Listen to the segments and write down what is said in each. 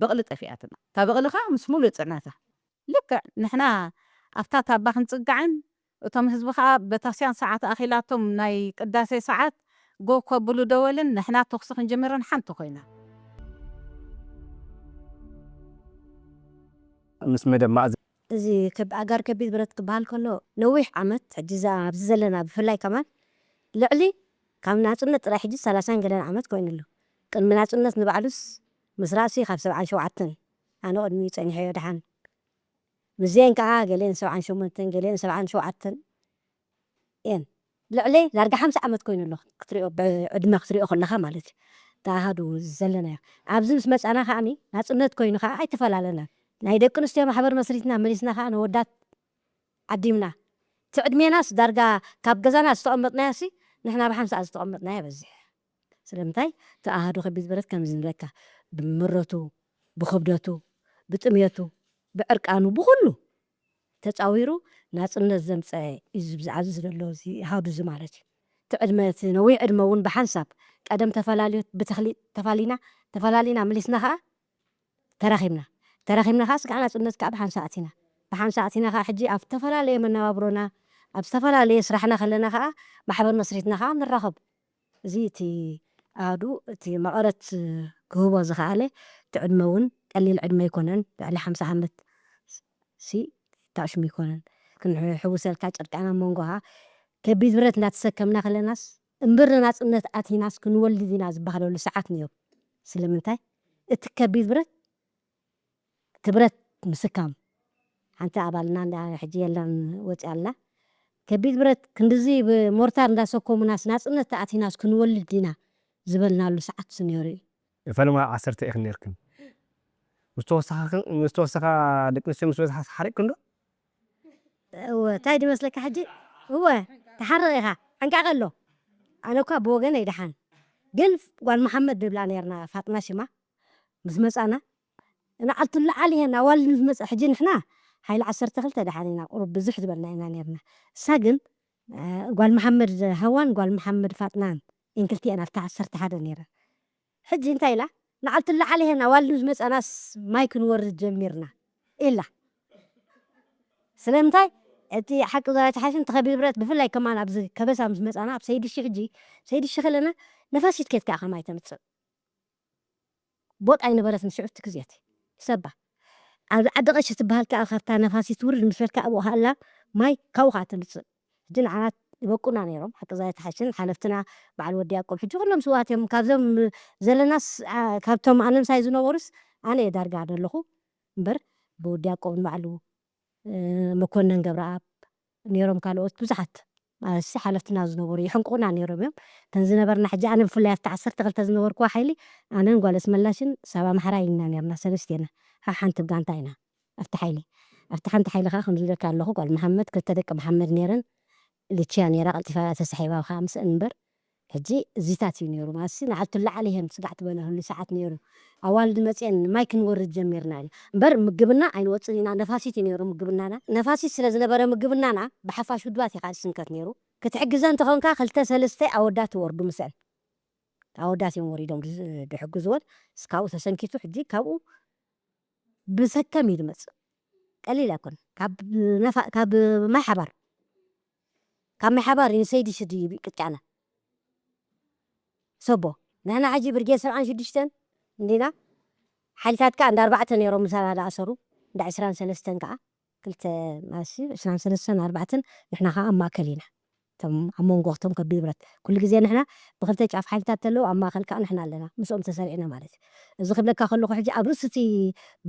በቕሊ ጠፊኣትና። እታ በቕሊ ኸዓ ምስ ሙሉእ ጽዕነታ። ልክዕ ንሕና ኣብታ ታባ ክንጽጋዕን እቶም ህዝቢ ኸዓ በታስያን ሰዓት ኣኺላቶም ናይ ቅዳሴ ሰዓት ጎ ከብሉ ደወልን ንሕና ተኹሲ ክንጅምርን ሓንቲ ኮይና። ምስ መደብ ማእዘ እዚ ከብ-፣ ኣጋር ከቢድ ብረት ክበሃል ከሎ ነዊሕ ዓመት፣ ሕጂ እዛ ኣብዚ ዘለና ብፍላይ ከማን ልዕሊ ካብ ናጽነት ጥራይ ሕጂ ሰላሳን ገለን ዓመት ኮይኑ ኣሎ። ቅድሚ ናጽነት ንባዕሉስ ምስ ራእሲ ካብ ሰብዓን ሸውዓተን ኣነ ቅድሚኡ ጸኒሐዮ ደሓን። ምስዚአን ከኣ ገሊአን ሰብዓን ሸሞንተን ገሊአን ሰብዓን ሸውዓተን እየን። ልዕሊ ዳርጋ ሓምሳ ዓመት ኮይኑ ኣሎ ክትሪኦ፣ ብዕድመ ክትሪኦ ከለኻ ማለት እዩ። ተኣሃዱ ዘለናዮ ኣብዚ ምስ መጻና ከኣኒ ናጽነት ኮይኑ ከኣ ኣይተፈላለናን። ናይ ደቂ ኣንስትዮ ማሕበር መስሪትና መሊስና ከኣ ነወዳት ዓዲምና። እቲ ዕድሜናስ ዳርጋ ካብ ገዛና ዝተቐመጥናዮሲ ንሕና ብሓምሳኣ ዝተቐመጥናዮ በዚሕ። ስለምንታይ እቲ ኣሃዱ ከቢድ ብረት ከምዚ ንብለካ ብምረቱ፣ ብኽብደቱ፣ ብጥምየቱ፣ ብዕርቃኑ፣ ብኹሉ ተጻዊሩ ናጽነት ዘምጸ እዩ። እዚ ብዛዕባ እዚ ዘሎ እዚ ኣሃዱ እዚ ማለት እዩ። እቲ ዕድመ እቲ ነዊሕ ዕድመ እውን ብሓንሳብ ቀደም ተፈላለዩ ብተኽሊ ተፋሊና ተፈላሊና መሊስና ከኣ ተራኺብና ተራኺብና ከኣ ስጋዕ ናጽነት ከኣ ብሓንሳእ ኣቲና ብሓንሳእ ኣቲና ከኣ ሕጂ ኣብ ዝተፈላለየ መነባብሮና ኣብ ዝተፈላለየ ስራሕና ከለና ከኣ ማሕበር መስሪትና ከኣ ንራኸብ። እዚ እቲ ኣሃዱ እቲ መቐረት ክህቦ ዝኸኣለ እቲ ዕድመ እውን ቀሊል ዕድመ ኣይኮነን። ልዕሊ ሓምሳ ዓመት ሲ ታሽሙ ኣይኮነን። ክንሕውሰልካ ጨርቃና መንጎኻ ከቢድ ብረት እንዳተሰከምና ከለናስ እምብር ንናጽነት ኣቲናስ ክንወልድ ኢና ዝበሃለሉ ሰዓት ነይሩ። ስለምንታይ እቲ ከቢድ ብረት እቲ ብረት ምስካም ሓንቲ ኣባልና እንዳ ሕጂ የላን ወፂኣ ኣላ። ከቢድ ብረት ክንድዚ ብሞርታር እንዳሰኮሙናስ ናጽነት ተኣቲናስ ክንወልድ ዲና ዝበልናሉ ሰዓት እሱ ነይሩ እዩ። ፈለማ ዓሰርተ ኢኽን ነርክን ምስ ተወሰኻ ደቂ ኣንስትዮ ምስ በዝሓ ሓሪቕክን ዶ? እወ እንታይ ድመስለካ ሕጂ እወ ተሓርቕ ኢኻ ዕንቃቐ ኣሎ። ኣነ እኳ ብወገነይ ደሓን ግን ጓል መሓመድ ንብላ ነርና ፋጥና ሽማ ምስ መጻና ንዓልቱ ለዓል እየን ኣዋልድ ምስ መጻ ሕጂ ንሕና ሓይሊ ዓሰርተ ክልተ ደሓን ኢና ቁሩብ ብዙሕ ዝበልና ኢና ነርና። እሳ ግን ጓል መሓመድ ሃዋን ጓል መሓመድ ፋጥናን እየን ክልቲኤን ኣብታ ዓሰርተ ሓደ ነይረን። ሕጂ እንታይ ኢላ ንዓልቱ ለዓል እየን ኣዋልድ ምስ መጻናስ ማይ ክንወርድ ጀሚርና ኢላ። ስለምንታይ እቲ ሓቂ ዘረባ ተሓይሹ እንተኸቢድ ብረት ብፍላይ ከማን ኣብዚ ከበሳ ምስ መጻና ኣብ ሰይድሺ ሕጂ ሰይድሺ ከለና ነፋሲት ኬትካ ኢኻ ማይ ተምጽእ ቦጥ ኣይነበረትን ሽዑ እቲ ግዜ እቲ ሰባ ኣብዚ ዓዲ ቀሺ ትበሃል ከኣ ካብታ ነፋሲት ውርድ ምስ በልካ ኣብኡ ሃላ ማይ ካብኡ ከኣ ተምጽእ ሕጂ ንዓና ይበቁና ነይሮም ሓቂ ዘረባ ተሓይሽን ሓለፍትና በዓል ወዲ ያቆብ ሕጂ ኩሎም ስውኣት እዮም ካብዞም ዘለናስ ካብቶም ኣነምሳይ ዝነበሩስ ኣነ እየ ዳርጋ ዘለኹ እምበር ብወዲ ያቆብ ንባዕሉ መኮነን ገብረኣብ ነይሮም ካልኦት ብዙሓት ማለትሲ ሓለፍትና ዝነበሩ ይሕንቁና ነይሮም እዮም። እተን ዝነበርና ሕጂ ኣነ ብፍላይ ኣብቲ ዓሰርተ ክልተ ዝነበርኩዋ ሓይሊ ኣነን ጓል ኣስመላሽን ሳባ ኣምሓራይ ኢና ነርና ሰለስቴና ሓሓንቲ ብጋንታ ኢና ኣብቲ ሓይሊ ኣብቲ ሓንቲ ሓይሊ ከዓ ከምዚ ኢለካ ኣለኹ ጓል መሓመድ ክልተ ደቂ መሓመድ ነይረን ልችያ ነይራ ቀልጢፋ ተሳሒባ ከዓ ምስአን እምበር ሕጂ እዚታት እዩ ነይሩ ማለትሲ ንዓልቱ ላዕሊ ይሄን ስጋዕ ትበለህሉ ሰዓት ነይሩ ኣዋልድ መፅኤን ማይ ክንወርድ ጀሚርና ኢና እምበር ምግብና ኣይንወፅን ኢና ነፋሲት እዩ ነይሩ ምግብናና ነፋሲት ስለ ዝነበረ ምግብናና ብሓፋሽ ውድባት እዩ ከዓ ዝስንከት ነይሩ ክትሕግዘ እንተኾንካ ክልተ ሰለስተ ኣወዳት ትወርዱ ምስአን ኣወዳት እዮም ወሪዶም ድሕግዝወን እስካብኡ ተሰንኪቱ ሕጂ ካብኡ ብሰከም እዩ ዝመፅእ ቀሊል ኣይኮን ካብ ማይ ሓባር ካብ ማይ ሓባር ንሰይዲ ሽዲ ቅጫና ሰቦ ንሕና ሕጂ ብርጌድ ሰብዓን ሽዱሽተን እንዲና ሓይልታት ከዓ እንዳ ኣርባዕተ ነይሮም ምሳና ዝኣሰሩ እንዳ ዕስራን ሰለስተን ከዓ ክልተ ማሲ ዕስራን ሰለስተን ኣርባዕተን ንሕና ከዓ ኣብ ማእከል ኢና እቶም ኣብ መንጎ ክቶም ከቢድ ብረት ኩሉ ግዜ ንሕና ብክልተ ጫፍ ሓይልታት ተለዉ ኣብ ማእከል ከዓ ንሕና ኣለና ምስኦም ተሰሪዕና ማለት እዩ እዚ ክብለካ ከለኩ ሕጂ ኣብ ርእሲ እቲ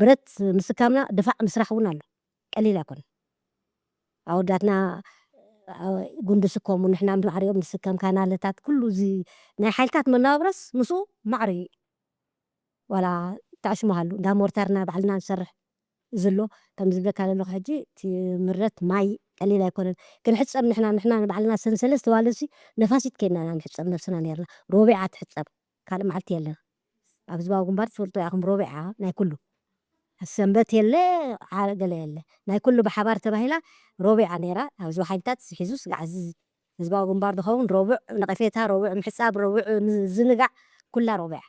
ብረት ምስካምና ድፋዕ ምስራሕ እውን ኣሎ ቀሊል ኣይኮነን ኣወዳትና ጉንዲ ስከሙ ንሕና ማዕሪኦም ንስከም ካናለታት ኩሉ እዚ ናይ ሓይልታት መነባብሮስ ምስኡ ማዕሪ እዩ ዋላ ተዕሽመሃሉ እንዳ ሞርታርና ባዕልና ንሰርሕ ዝሎ ከም ዝብለካ ዘለኹ ሕጂ እቲ ምረት ማይ ቀሊል ኣይኮነን ክንሕፀብ ንሕና ንሕና ንባዕልና ሰንሰለት ተዋለሲ ነፋሲት ከይድና ኢና ንሕፀብ ነብስና ነርና ሮቢዓ ትሕፀብ ካልእ መዓልቲ የለን ኣብ ህዝባዊ ግንባር ትፈልጡ ኢኹም ሮቢዓ ናይ ኩሉ ሰንበት የለ ገለ የለ ናይ ኩሉ ብሓባር ተባሂላ ሮቢዓ ነይራ ኣብዚ ሓይልታት ሒዙ ስጋዕ ህዝባዊ ግንባር ዝኸውን ረቡዕ ነቐፌታ ረቡዕ ምሕፃብ ረቡዕ ዝንጋዕ ኩላ ረቡዕ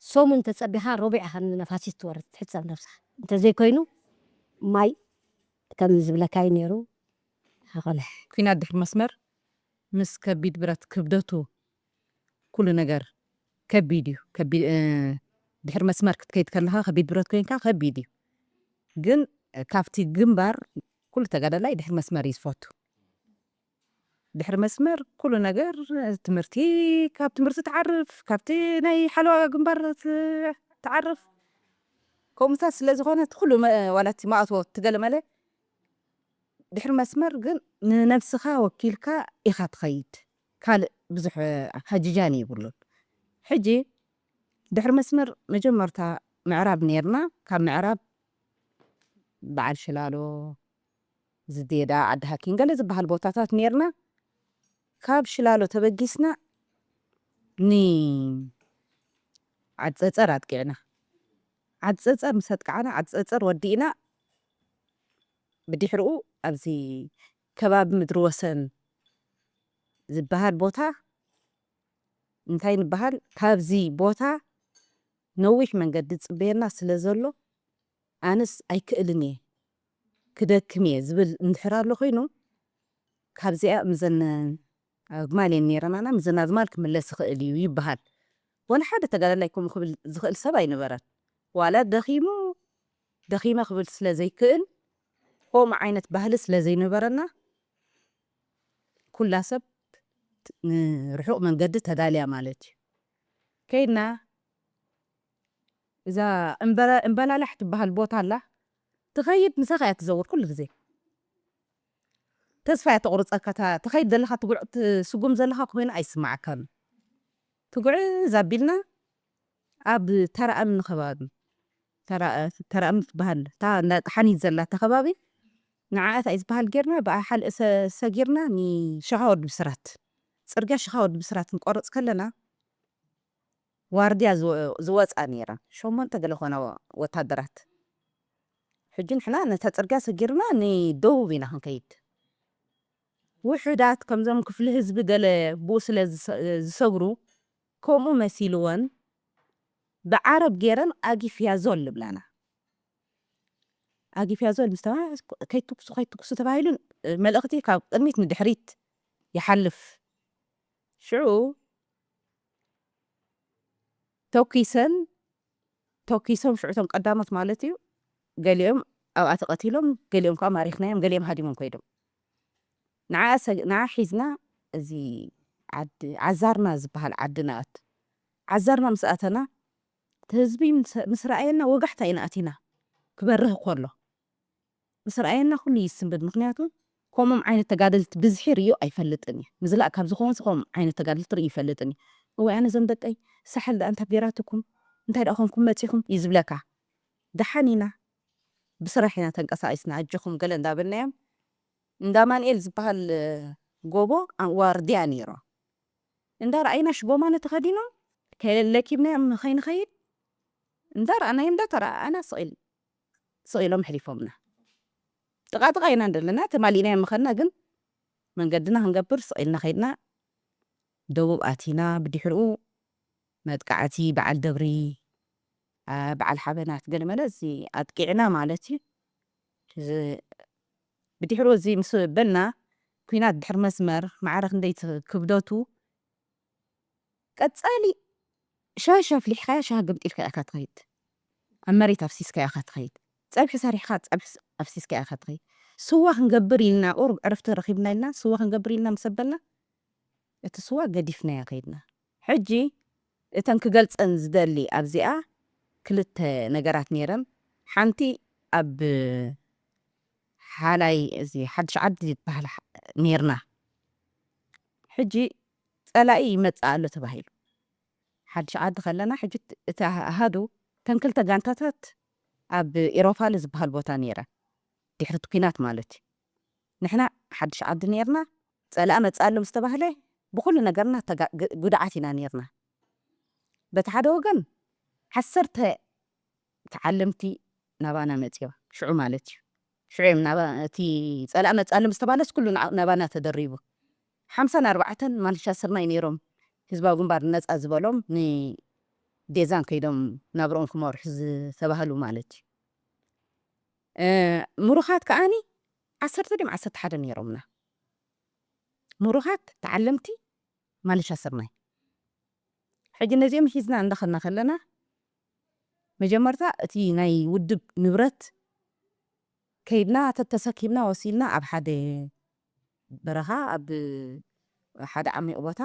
ሰሙን ተጸቢኻ ረቡዕ ኢኻ ንነፋሲት ትወርድ ትሕጸብ ነብስኻ። እንተዘይኮይኑ ማይ ከም ዝብለካ እዩ ነይሩ። ሃኸለ። ኲናት ድሕሪ መስመር ምስ ከቢድ ብረት ክብደቱ ኩሉ ነገር ከቢድ እዩ። ከቢድ፣ እ፣ ድሕሪ መስመር ክትከይድ ከለኻ ከቢድ ብረት ኮይንካ ከቢድ እዩ። ግን ካብቲ ግንባር ኩሉ ተጋዳላይ ድሕሪ መስመር እዩ ዝፈቱ። ድሕሪ መስመር ኩሉ ነገር ትምህርቲ፣ ካብ ትምህርቲ ትዓርፍ፣ ካብቲ ናይ ሓለዋ ግንባር ት-፣ ትዓርፍ። ከምኡታት ስለ ዝኾነ እቲ ኩሉ መ-፣ ዋላ እቲ ማእቶ ትገለመለ ድሕሪ መስመር ግን ንነብስኻ ወኪልካ ኢኻ ትኸይድ። ካልእ ብዙሕ ሃጅጃን የብሉን። ሕጂ ድሕሪ መስመር መጀመርታ ምዕራብ ኔርና፣ ካብ ምዕራብ በዓል ሽላሎ፣ ዝዴዳ፣ ዓዲ ሃኪን ገለ ዝበሃል ቦታታት ኔርና። ካብ ሽላሎ ተበጊስና ን-፣ ዓዲ ጸጸር ኣጥቂዕና። ዓዲ ጸጸር ምስ ኣጥቃዕና፣ ዓዲ ጸጸር ወዲእና፣ ብድሕሪኡ ኣብዚ ከባቢ ምድሪ ወሰን ዝበሃል ቦታ እንታይ ንበሃል፣ ካብዚ ቦታ ነዊሕ መንገዲ ዝጽበየና ስለ ዘሎ፣ ኣነስ ኣይክእልን እየ፣ ክደክም እየ ዝብል እንድሕር ኣሎ ኮይኑ፣ ካብዚኣ ምዘን ኣግማል እየን ነይረናና፣ ምዘን ኣግማል ክምለስ ይኽእል እዩ ይበሃል። ወላ ሓደ ተጋዳላይ ከምኡ ክብል ዝኽእል ሰብ ኣይነበረን። ዋላ ደኺሙ፣ ደኺመ ክብል ስለ ዘይክእል፣ ከምኡ ዓይነት ባህሊ ስለ ዘይነበረና፣ ኩላ ሰብ ንርሑቕ መንገዲ ተዳልያ ማለት እዩ። ከይድና፣ እዛ እምበረ-፣ እምበላላሕ ትበሃል ቦታ ኣላ። ትኸይድ ምሳኻ እያ ትዘውር ኩሉ ግዜ። ተስፋ እያ ተቑርጸካ። እታ ትኸይድ ዘለኻ ትጉዕ-፣ ትስጉም ዘለኻ ኮይኑ ኣይስምዓካን። ትጉዕዝ ኣቢልና ኣብ ተራ እምኒ ከባቢ፣ ተራ-፣ ተራ እምኒ ትበሃል፣ እታ እንዳ ጠሓኒት ዘላ እታ ከባቢ፣ ንዓኣ እንታይ ዝበሃል ጌርና፣ ብኣ ሓልእ ሰ-፣ ሰጊርና ንሸኻ ወዲ ብስራት፣ ጽርግያ ሸኻ ወዲ ብስራት ክንቆርጽ ከለና፣ ዋርድያ ዝወ-፣ ዝወጻ ነይረን። ሸሞንተ ገለ ኮና ወ-፣ ወታደራት። ሕጂ ንሕና ነታ ጽርግያ ሰጊርና ንደቡብ ኢና ክንከይድ። ውሑዳት ከምዞም ክፍሊ ህዝቢ ገለ ብኡ ስለ ዝሰ-፣ ዝሰግሩ፣ ከምኡ መሲልወን ብዓረብ ገይረን ኣጊፍያ ዞል ይብላና። ኣጊፍያ ዞል ምስ ተባህለ፣ ከይትኩሱ፣ ከይትኩሱ ተባሂሉ፣ መልእኽቲ ካብ ቅድሚት ንድሕሪት ይሓልፍ። ሽዑ ተኲሰን፣ ተኲሶም ሽዑ እቶም ቀዳሞት ማለት እዩ፣ ገሊኦም ኣብኣ ተቐቲሎም፣ ገሊኦም ከኣ ማሪኽናዮም፣ ገሊኦም ሃዲሞም ከይዶም። ንዓ ሰ-፣ ንዓ ሒዝና እዚ ዓዲ፣ ዓዛርና ዝበሃል ዓዲ ንኣቱ። ዓዛርና ምስ ኣተና፣ እቲ ህዝቢ ምስ፣ ምስ ረኣየና ወጋሕታ ኢና ኣቲና፣ ክበርህ ከሎ። ምስ ረኣየና ኩሉ ይስንብድ። ምኽንያቱ፣ ከምኦም ዓይነት ተጋደልቲ ብዝሒ ርእዩ ኣይፈልጥን እዩ። ምዝላእ ካብ ዝኾንስ ከምኦም ዓይነት ተጋደልቲ ርእዩ ይፈልጥን እዩ። እዋይ፣ ኣነ እዞም ደቀይ፣ ሳሕል ደኣ እንታይ ጌራትኩም? እንታይ ደኣ ኮንኩም መጺኹም? እዩ ዝብለካ። ደሓን ኢና፣ ብስራሕ ኢና ተንቀሳቒስና፣ ኣጆኹም ገለ እንዳበልናዮም። እንዳ ኣማኑኤል ዝበሃል ጎቦ ኣ-፣ ዋርድያ ነይሮም። እንዳ ረኣይና ሽጎማነ ተኸዲኖም፣ ከለኪብናዮም ንኸይንኸይድ፣ እንዳ ረኣናዮም፣ እንዳ ተረኣኣና ስቕ ኢል-፣ ስቕ ኢሎም ኣሕሊፎምና። ጥቓ ጥቓ ኢና እንደለና፣ ተማሊእናዮም ምኸድና፣ ግን መንገድና ክንገብር ስቕ ኢልና ከይድና፣ ደቡብ ኣቲና፣ ብድሕሪኡ መጥቃዕቲ በዓል ደብሪ፣ ኣ፣ በዓል ሓበናት፣ ገለመለ እዚ ኣጥቂዕና ማለት እዩ። እዚ ብድሕሪኡ እዚ ምስ በልና፣ ኲናት ድሕሪ መስመር፣ ማዕረ ክንደይ እቲ ክብደቱ፣ ቀጻሊ ሻሂ ኣፍሊሕካያ፣ ሻሂ ገምጢልካ ኢኻ ትኸይድ። ኣብ መሬት ኣፍሲስካ ኢኻ ትኸይድ። ጸብሒ ሰሪሕካ፣ ጸብሒ ስ-፣ ኣፍሲስካ ኢኻ ትኸይድ። ስዋ ክንገብር ኢልና፣ ቁሩብ ዕረፍቲ ረኺብና ኢልና፣ ስዋ ክንገብር ኢልና ምስ ኣበልና፣ እቲ ስዋ ገዲፍናዮ ከይድና። ሕጂ እተን ክገልጸን ዝደሊ ኣብዚኣ ክልተ ነገራት ነይረን። ሓንቲ ኣብ ሓላይ፣ እዚ ሓድሽ ዓዲ ዝበሃል ሓ-፣ ነይርና። ሕጂ ጸላኢ ይመጽእ ኣሎ ተባሂሉ። ሓድሽ ዓዲ ከለና፣ ሕጂ እቲ ኣሃዱ፣ እተን ክልተ ጋንታታት ኣብ ኢሮፋል ዝበሃል ቦታ ነይረን። ድሕሪ እቲ ኲናት ማለት እዩ። ንሕና ሓድሽ ዓዲ ነይርና፣ ጸላኢ መጽእ ኣሎ ምስ ተባህለ፣ ብኹሉ ነገርና ተጋ-፣ ግ-፣ ጉድዓት ኢና ነይርና። በቲ ሓደ ወገን፣ ዓሰርተ ተዓለምቲ ናባና መጺዋ፣ ሽዑ ማለት እዩ። ሽዑ እዮም ናባ-፣ እቲ ጸላኢ መጽእ ኣሎ ምስ ተባህለስ፣ ኩሉ ና-፣ ናባና ተደሪቡ። ሓምሳን ኣርባዕተን ማልሻ ስርናይ ነይሮም፣ ህዝባዊ ግንባር ነጻ ዝበሎም፣ ን-፣ ዴዛን ከይዶም ናብርኦም ክመርሑ ዝተባህሉ ማለት እዩ። እ፣ ምሩኻት ከኣኒ ዓሰርተ ድዮም ዓሰርተ ሓደ ነይሮምና። ምሩኻት ተዓለምቲ ማለሻ ስርናይ። ሕጂ ነዚኦም ሒዝና እንዳኸድና ከለና፣ መጀመርታ እቲ ናይ ውድብ ንብረት ከይድና ተተሰኪምና ወሲድና ኣብ ሓደ በረኻ፣ ኣብ ሓደ ዓሚቕ ቦታ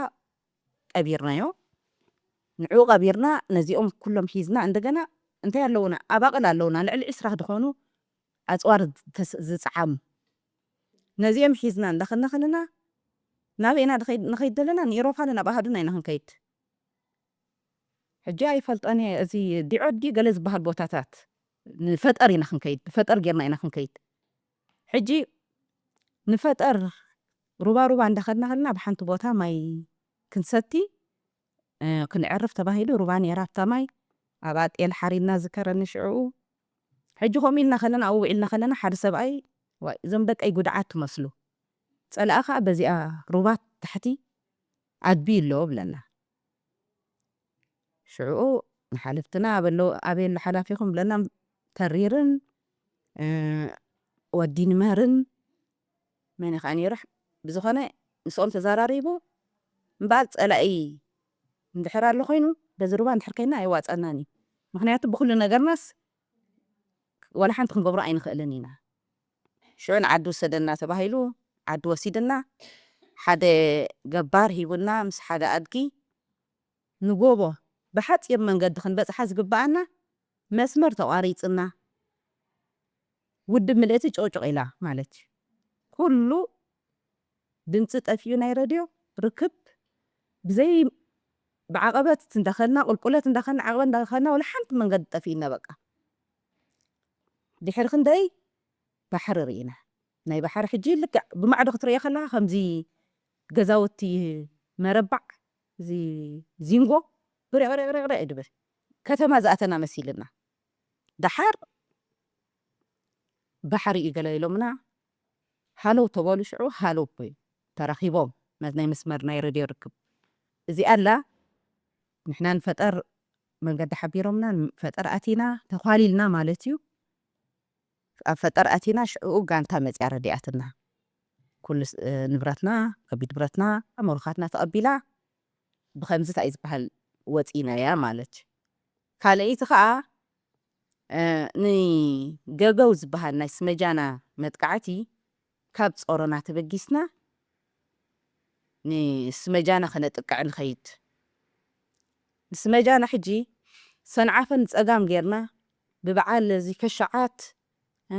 ቀቢርናዮ። ንዕኡ ቀቢርና፣ ነዚኦም ኩሎም ሒዝና፣ እንደገና እንታይ ኣለውና? ኣባቕል ኣለውና፣ ልዕሊ ዕስራ ዝኾኑ ኣጽዋር ተስ-፣ ዝጸዓሙ። ነዚኦም ሒዝና እንዳኸድና ከለና፣ ናበይ ኢና ድኸይድ-፣ ንኸይድ ዘለና? ንኤውሮፓ ዶ ናብ ኣሃዱና ኢና ክንከይድ? ሕጂ ኣይፈልጦን እየ፣ እዚ ዲዖ ድዩ ገለ ዝበሃል ቦታታት ንፈጠር ኢና ክንከይድ፣ ንፈጠር ጌርና ኢና ክንከይድ። ሕጂ ንፈጠር ሩባ ሩባ እንዳኸድና ከለና፣ ኣብ ሓንቲ ቦታ ማይ ክንሰቲ፣ እ፣ ክንዕርፍ ተባሂሉ፣ ሩባ ነይራ ኣብታ ማይ፣ ኣብኣ ጤል ሓሪድና ዝከረኒ ሽዕኡ። ሕጂ ከምኡ ኢልና ከለና፣ ኣብኡ ውዒልና ከለና፣ ሓደ ሰብኣይ፣ "ዋይ፣ እዞም ደቀይ ጉድዓት ትመስሉ። ጸላኢ ኸኣ በዚኣ ሩባ ታሕቲ ኣድብዩ ኣሎ" ብለና። ሽዕኡ ንሓለፍትና፣ "ኣበሎ-፣ ኣበይ ኣሎ ሓላፊኹም?" ብለና፣ ተሪርን፣ እ፣ ወዲ ንመርን መን እዩ ኸኣ ነይሩ? ብዝኾነ ምስኦም ተዘራሪቡ፣ እምበኣር ጸላኢ እንድሕር ኣሎ ኮይኑ፣ በዚ ሩባ እንድሕር ከይድና ኣየዋጽኣናን እዩ። ምኽንያቱ ብኹሉ ነገርናስ ዋላ ሓንቲ ክንገብሮ ኣይንኽእልን ኢና። ሽዑ ንዓዲ ውሰደና ተባሂሉ፣ ዓዲ ወሲድና፣ ሓደ ገባር ሂቡና፣ ምስ ሓደ ኣድጊ ንጎቦ ብሓጺር መንገዲ ክንበጽሓ ዝግብኣና መስመር ተቋሪጽና፣ ውድብ ምልእቲ ጭቕጭቕ ኢላ ማለት እዩ። ኩሉ ድምጺ ጠፊኡ፣ ናይ ረድዮ ርክብ ብዘይ፣ ብዓቐበት እንዳኸድና፣ ቁልቁለት እንዳኸድና፣ ዓቐበት እንዳኸድና፣ ወላ ሓንቲ መንገዲ ጠፊእና በቃ። ድሕሪ ክንደይ ባሕሪ ርኢና። ናይ ባሕሪ ሕጂ ልክዕ ብማዕዶ ክትርእዮ ከለኻ ከምዚ ገዛውቲ መረባዕ፣ እዚ ዚንጎ ብርቕርቕርቕርቕ ይድብል። ከተማ ዝኣተና መሲልና። ደሓር ባሕሪ እዩ ገለ ኢሎምና። ሃለው ተበሉ፣ ሽዑ ሃለው እኮ እዩ ተረኺቦም፣ መ-፣ ናይ መስመር ናይ ሬድዮ ርክብ። እዚኣ ኣላ፣ ንሕና ንፈጠር መንገዲ ሓቢሮምና፣ ንፈጠር ኣቲና፣ ተኳሊልና ማለት እዩ። ኣብ ፈጠር ኣቲና፣ ሽዑ ጋንታ መጽያ ረዲኣትና። ኩሉ ስ-፣ ንብረትና፣ ከቢድ ንብረትና፣ መሩኻትና ተቐቢላ፣ ብኸምዚ እንታይ እዩ ዝበሃል ወጺእናያ ማለት እዩ። ካልኣይቲ ኸኣ፣ እ፣ ንገገው ዝበሃል ናይ ስመጃና መጥቃዕቲ ካብ ጾሮና ተበጊስና ንስመጃና ከነጥቅዕ ንኸይድ። ንስመጃና ሕጂ ሰንዓፈ ንጸጋም ጌርና ብበዓል እዚ ከሻዓት፣ እ፣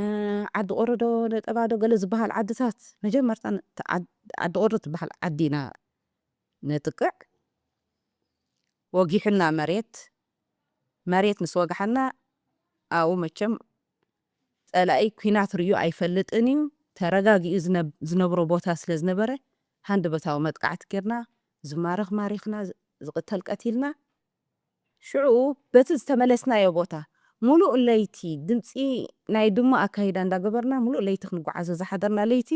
ዓዲ ቆረዶ፣ ለጠባዶ ገለ ዝበሃል ዓድታት መጀመርታ ን-፣ ተ-፣ ዓድ-፣ ዓዲ ቆረዶ ትበሃል ዓዲ ኢና ነጥቅዕ። ወጊሑና መሬት፣ መሬት ምስ ወግሓና ኣብኡ መቸም ጸላኢ ኲናት ርእዩ ኣይፈልጥን እዩ። ተረጋጊኡ ዝነብ-፣ ዝነብሮ ቦታ ስለ ዝነበረ፣ ሃንደበታዊ መጥቃዕቲ ጌርና፣ ዝማረኽ ማሪኽና፣ ዝ-፣ ዝቕተል ቀቲልና። ሽዑ በቲ ዝተመለስናዮ ቦታ፣ ሙሉእ ለይቲ ድምጺ ናይ ድሙ ኣካይዳ እንዳገበርና፣ ሙሉእ ለይቲ ክንጓዓዞ ዝሓደርና ለይቲ፣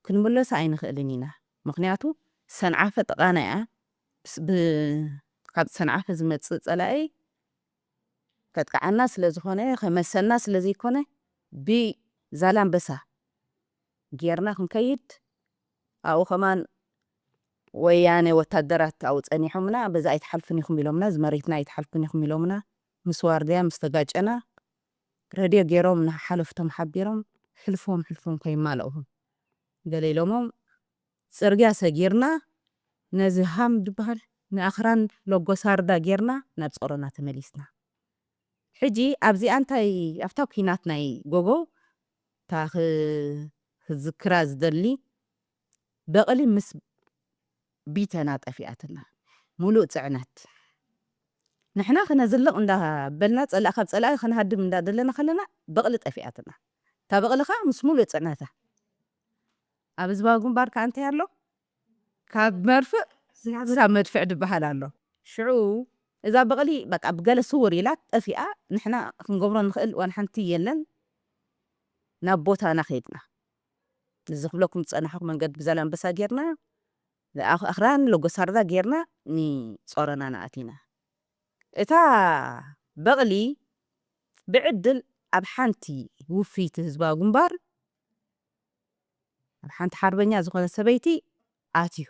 ክንምለሶ ኣይንኽእልን ኢና። ምኽንያቱ ሰንዓፈ ጥቓና እያ። ብስ-፣ ብ-፣ ካብ ሰንዓፈ ዝመጽእ ጸላኢ ከጥቅዓና ስለ ዝኾነ፣ ከመሰና ስለ ዘይኮነ፣ ብዛላምበሳ ጌርና ክንከይድ፣ ኣብኡ ከማን ወያነ ወታደራት ኣብኡ ጸኒሖምና፣ በዛ ኣይትሓልፉን ኢኹም ኢሎምና፣ እዚ መሬትና ኣይትሓልፉን ኢኹም ኢሎምና። ምስ ዋርድያ ምስ ተጋጨና፣ ረድዮ ጌሮም ንሓለፍቶም ሓቢሮም፣ "ሕልፎም፣ ሕልፎም ከይማልእኹም" ገለ ኢሎሞም፣ ጽርግያ ሰጊርና፣ ነዚ ሃም ዝበሃል ንኣኽራን ሎጎሳርዳ ጌርና ናብ ጾሮና ተመሊስና። ሕጂ ኣብዚኣ እንታይ፣ ኣብታ ኲናት ናይ ጎጎ፣ እታ ክ-፣ ክዝክራ ዝደሊ፣ በቕሊ ምስ ቢተና ጠፊኣትና፣ ሙሉእ ጽዕነት። ንሕና ክነዝልቕ እንዳበልና፣ ጸላእ ካብ ጸላኢ ክንሃድም እንዳደለና ከለና፣ በቕሊ ጠፊኣትና። እታ በቕሊ ኸኣ ምስ ሙሉእ ጽዕነታ። ኣብ ህዝባዊ ግንባር ከኣ እንታይ ኣሎ? ካብ መርፍእ ክሳብ መድፍዕ ዝበሃል ኣሎ። ሽዑ እዛ በቕሊ በቃ ብገለ ስውር ኢላ ጠፊኣ፣ ንሕና ክንገብሮ ንኽእል ዋላ ሓንቲ የለን። ናብ ቦታና ከይድና፣ እዚ ክብለኩም ዝጸናሕኩ መንገዲ ብዛላምበሳ ጌርና፣ ኣኽ-፣ ኣኽራን ሎጎሳርዳ ጌርና ንጾሮና ንኣቲና። እታ በቕሊ ብዕድል ኣብ ሓንቲ ውፍይቲ ህዝባዊ ግንባር፣ ኣብ ሓንቲ ሓርበኛ ዝኾነ ሰበይቲ ኣትዩ።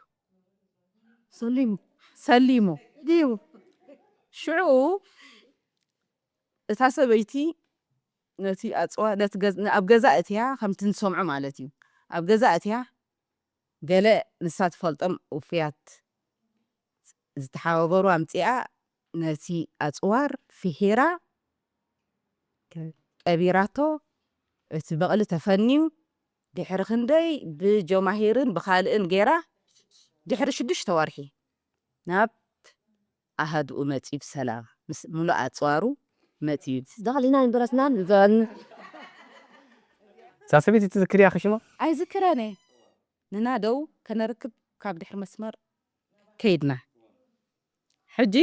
ሰሊሙ። ሰሊሙ። ድዩ? ሽዑ እታ ሰበይቲ ነቲ ኣጽዋ-፣ ነቲ ገዝ-፣ ኣብ ገዛ እትያ፣ ከምቲ ንሰምዖ ማለት እዩ። ኣብ ገዛ እትያ፣ ገለ ንሳ ትፈልጦም ውፍያት ዝተሓባበሩ ኣምጺኣ ነቲ ኣጽዋር ፍሒራ ቀቢራቶ። እቲ በቕሊ ተፈንዩ፣ ድሕሪ ክንደይ ብጀማሂርን ብኻልእን ጌራ፣ ድሕሪ ሽዱሽተ ወርሒ ናብ ኣሃድኡ መጺኡ ብሰላም ምስ ምሉእ ኣጽዋሩ መጺኡ። ዳኽሊና ዩኒቨርስናን ንዘን እዛ ሰበይቲ ትዝክርያ ክሽማ? ኣይዝክረን እየ። ንናደው ከነርክብ ካብ ድሕሪ መስመር ከይድና። ሕጂ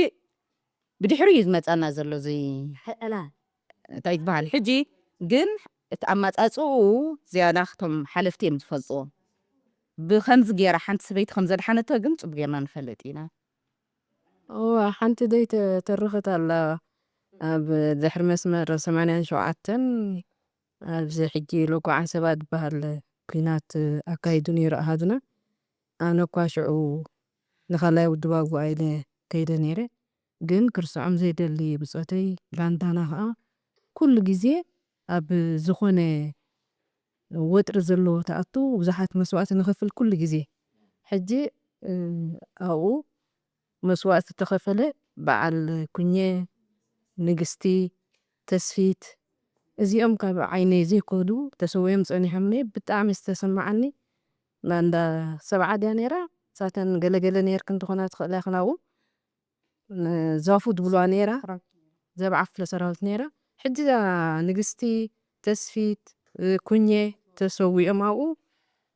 ብድሕሪኡ እዩ ዝመጻና ዘሎ እዚ ሕዕላ። እንታይ ዝበሃል? ሕጂ ግን እቲ ኣመጻጽኡ ዝያዳ እቶም ሓለፍቲ እዮም ዝፈልጥዎ። ብኸምዚ ገይራ ሓንቲ ሰበይቲ ከም ዘድሓነቶ ግን ጽቡቅ ጌርና ንፈልጥ ኢና። እዋ፣ ሓንቲ ደይ ተ-፣ ተርኽት ኣላ። ኣብ ድሕሪ መስመር ሰማንያን ሸውዓተን ኣብዚ ሕጂ ሎጎ ዓንሰባ ዝበሃል ኲናት ኣካይዱ ነይሩ ኣሃዱና። ኣነ እኳ ሽዑ ንኻልኣይ ውድብ ኣጉኣ ኢለ ከይደ ነይረ፣ ግን ክርስዖም ዘይደሊ ብጾተይ፣ ባንዳና ኸኣ ኩሉ ግዜ ኣብ ዝኾነ ወጥሪ ዘለዎ ትኣቱ፣ ብዙሓት መስዋእቲ ንኸፍል ኩሉ ግዜ። ሕጂ፣ እ፣ ኣብኡ መስዋእቲ ተኸፈለ፣ በዓል ኩኘ፣ ንግስቲ፣ ተስፊት፣ እዚኦም ካብ ዓይነይ ዘይከዱ ተሰዊኦም ጸኒሖምኒ። ብጣዕሚ ዝተሰማዓኒ፣ ባንዳ ሰብዓ ድያ ነይራ? ሳተን ገለገለ ነይርክን ትኾና ትኽእላ ኢኽን ኣብኡ። ን-፣ ዛፉ ድብልዋ ነይራ፣ ዘብዓ ክፍለ ሰራዊት ነይራ። ሕጂ እዛ ንግስቲ፣ ተስፊት፣ እ፣ ኩኘ ተሰዊኦም ኣብኡ።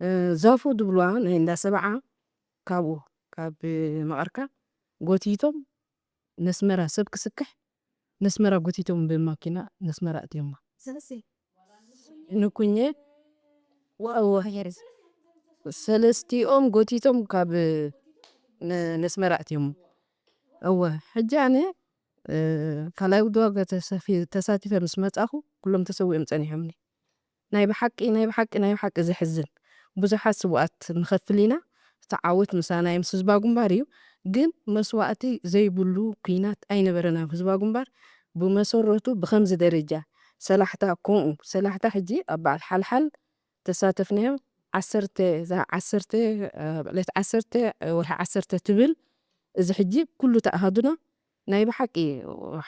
እ፣ ዛፉ ድብልዋ ናይ እንዳ ሰብዓ ካብኡ፣ ካብ መቐርካ ጎቲቶም ነስመራ ሰብ ክስክሕ፣ ነስመራ ጎቲቶም ብማኪና ነስመራ ኣእትዮማ። ስለዚ ንኩኘ ወ-፣ እወ፣ ሰለስቲኦም ጎቲቶም ካብ ነ-፣ ነስመራ ኣእትዮማ። እወ፣ ሕጂ ኣነ፣ እ፣ ካልኣይ ውድብ ዋጋ ተሳፊ-፣ ተሳቲፈ ምስ መጻኹ፣ ኩሎም ተሰዊኦም ጸኒሖምኒ። ናይ ብሓቂ፣ ናይ ብሓቂ፣ ናይ ብሓቂ ዘሕዝን። ብዙሓት ስውኣት ንኸፍል ኢና፣ እቲ ዓወት ምሳና እዩ፣ ምስ ህዝባዊ ግንባር እዩ። ግን መስዋእቲ ዘይብሉ ኲናት ኣይነበረን ኣብ ህዝባዊ ግንባር። ብመሰረቱ ብኸምዚ ደረጃ ሰላሕታ ከምኡ፣ ሰላሕታ ሕጂ ኣብ በዓል ሓልሓል ተሳተፍናዮ። ዓሰርተ፣ እዛ ዓሰርተ፣ ኣብ ዕለት ዓሰርተ ወርሒ ዓሰርተ ትብል፣ እዚ ሕጂ ኩሉ ተኣሃዱና ናይ ብሓቂ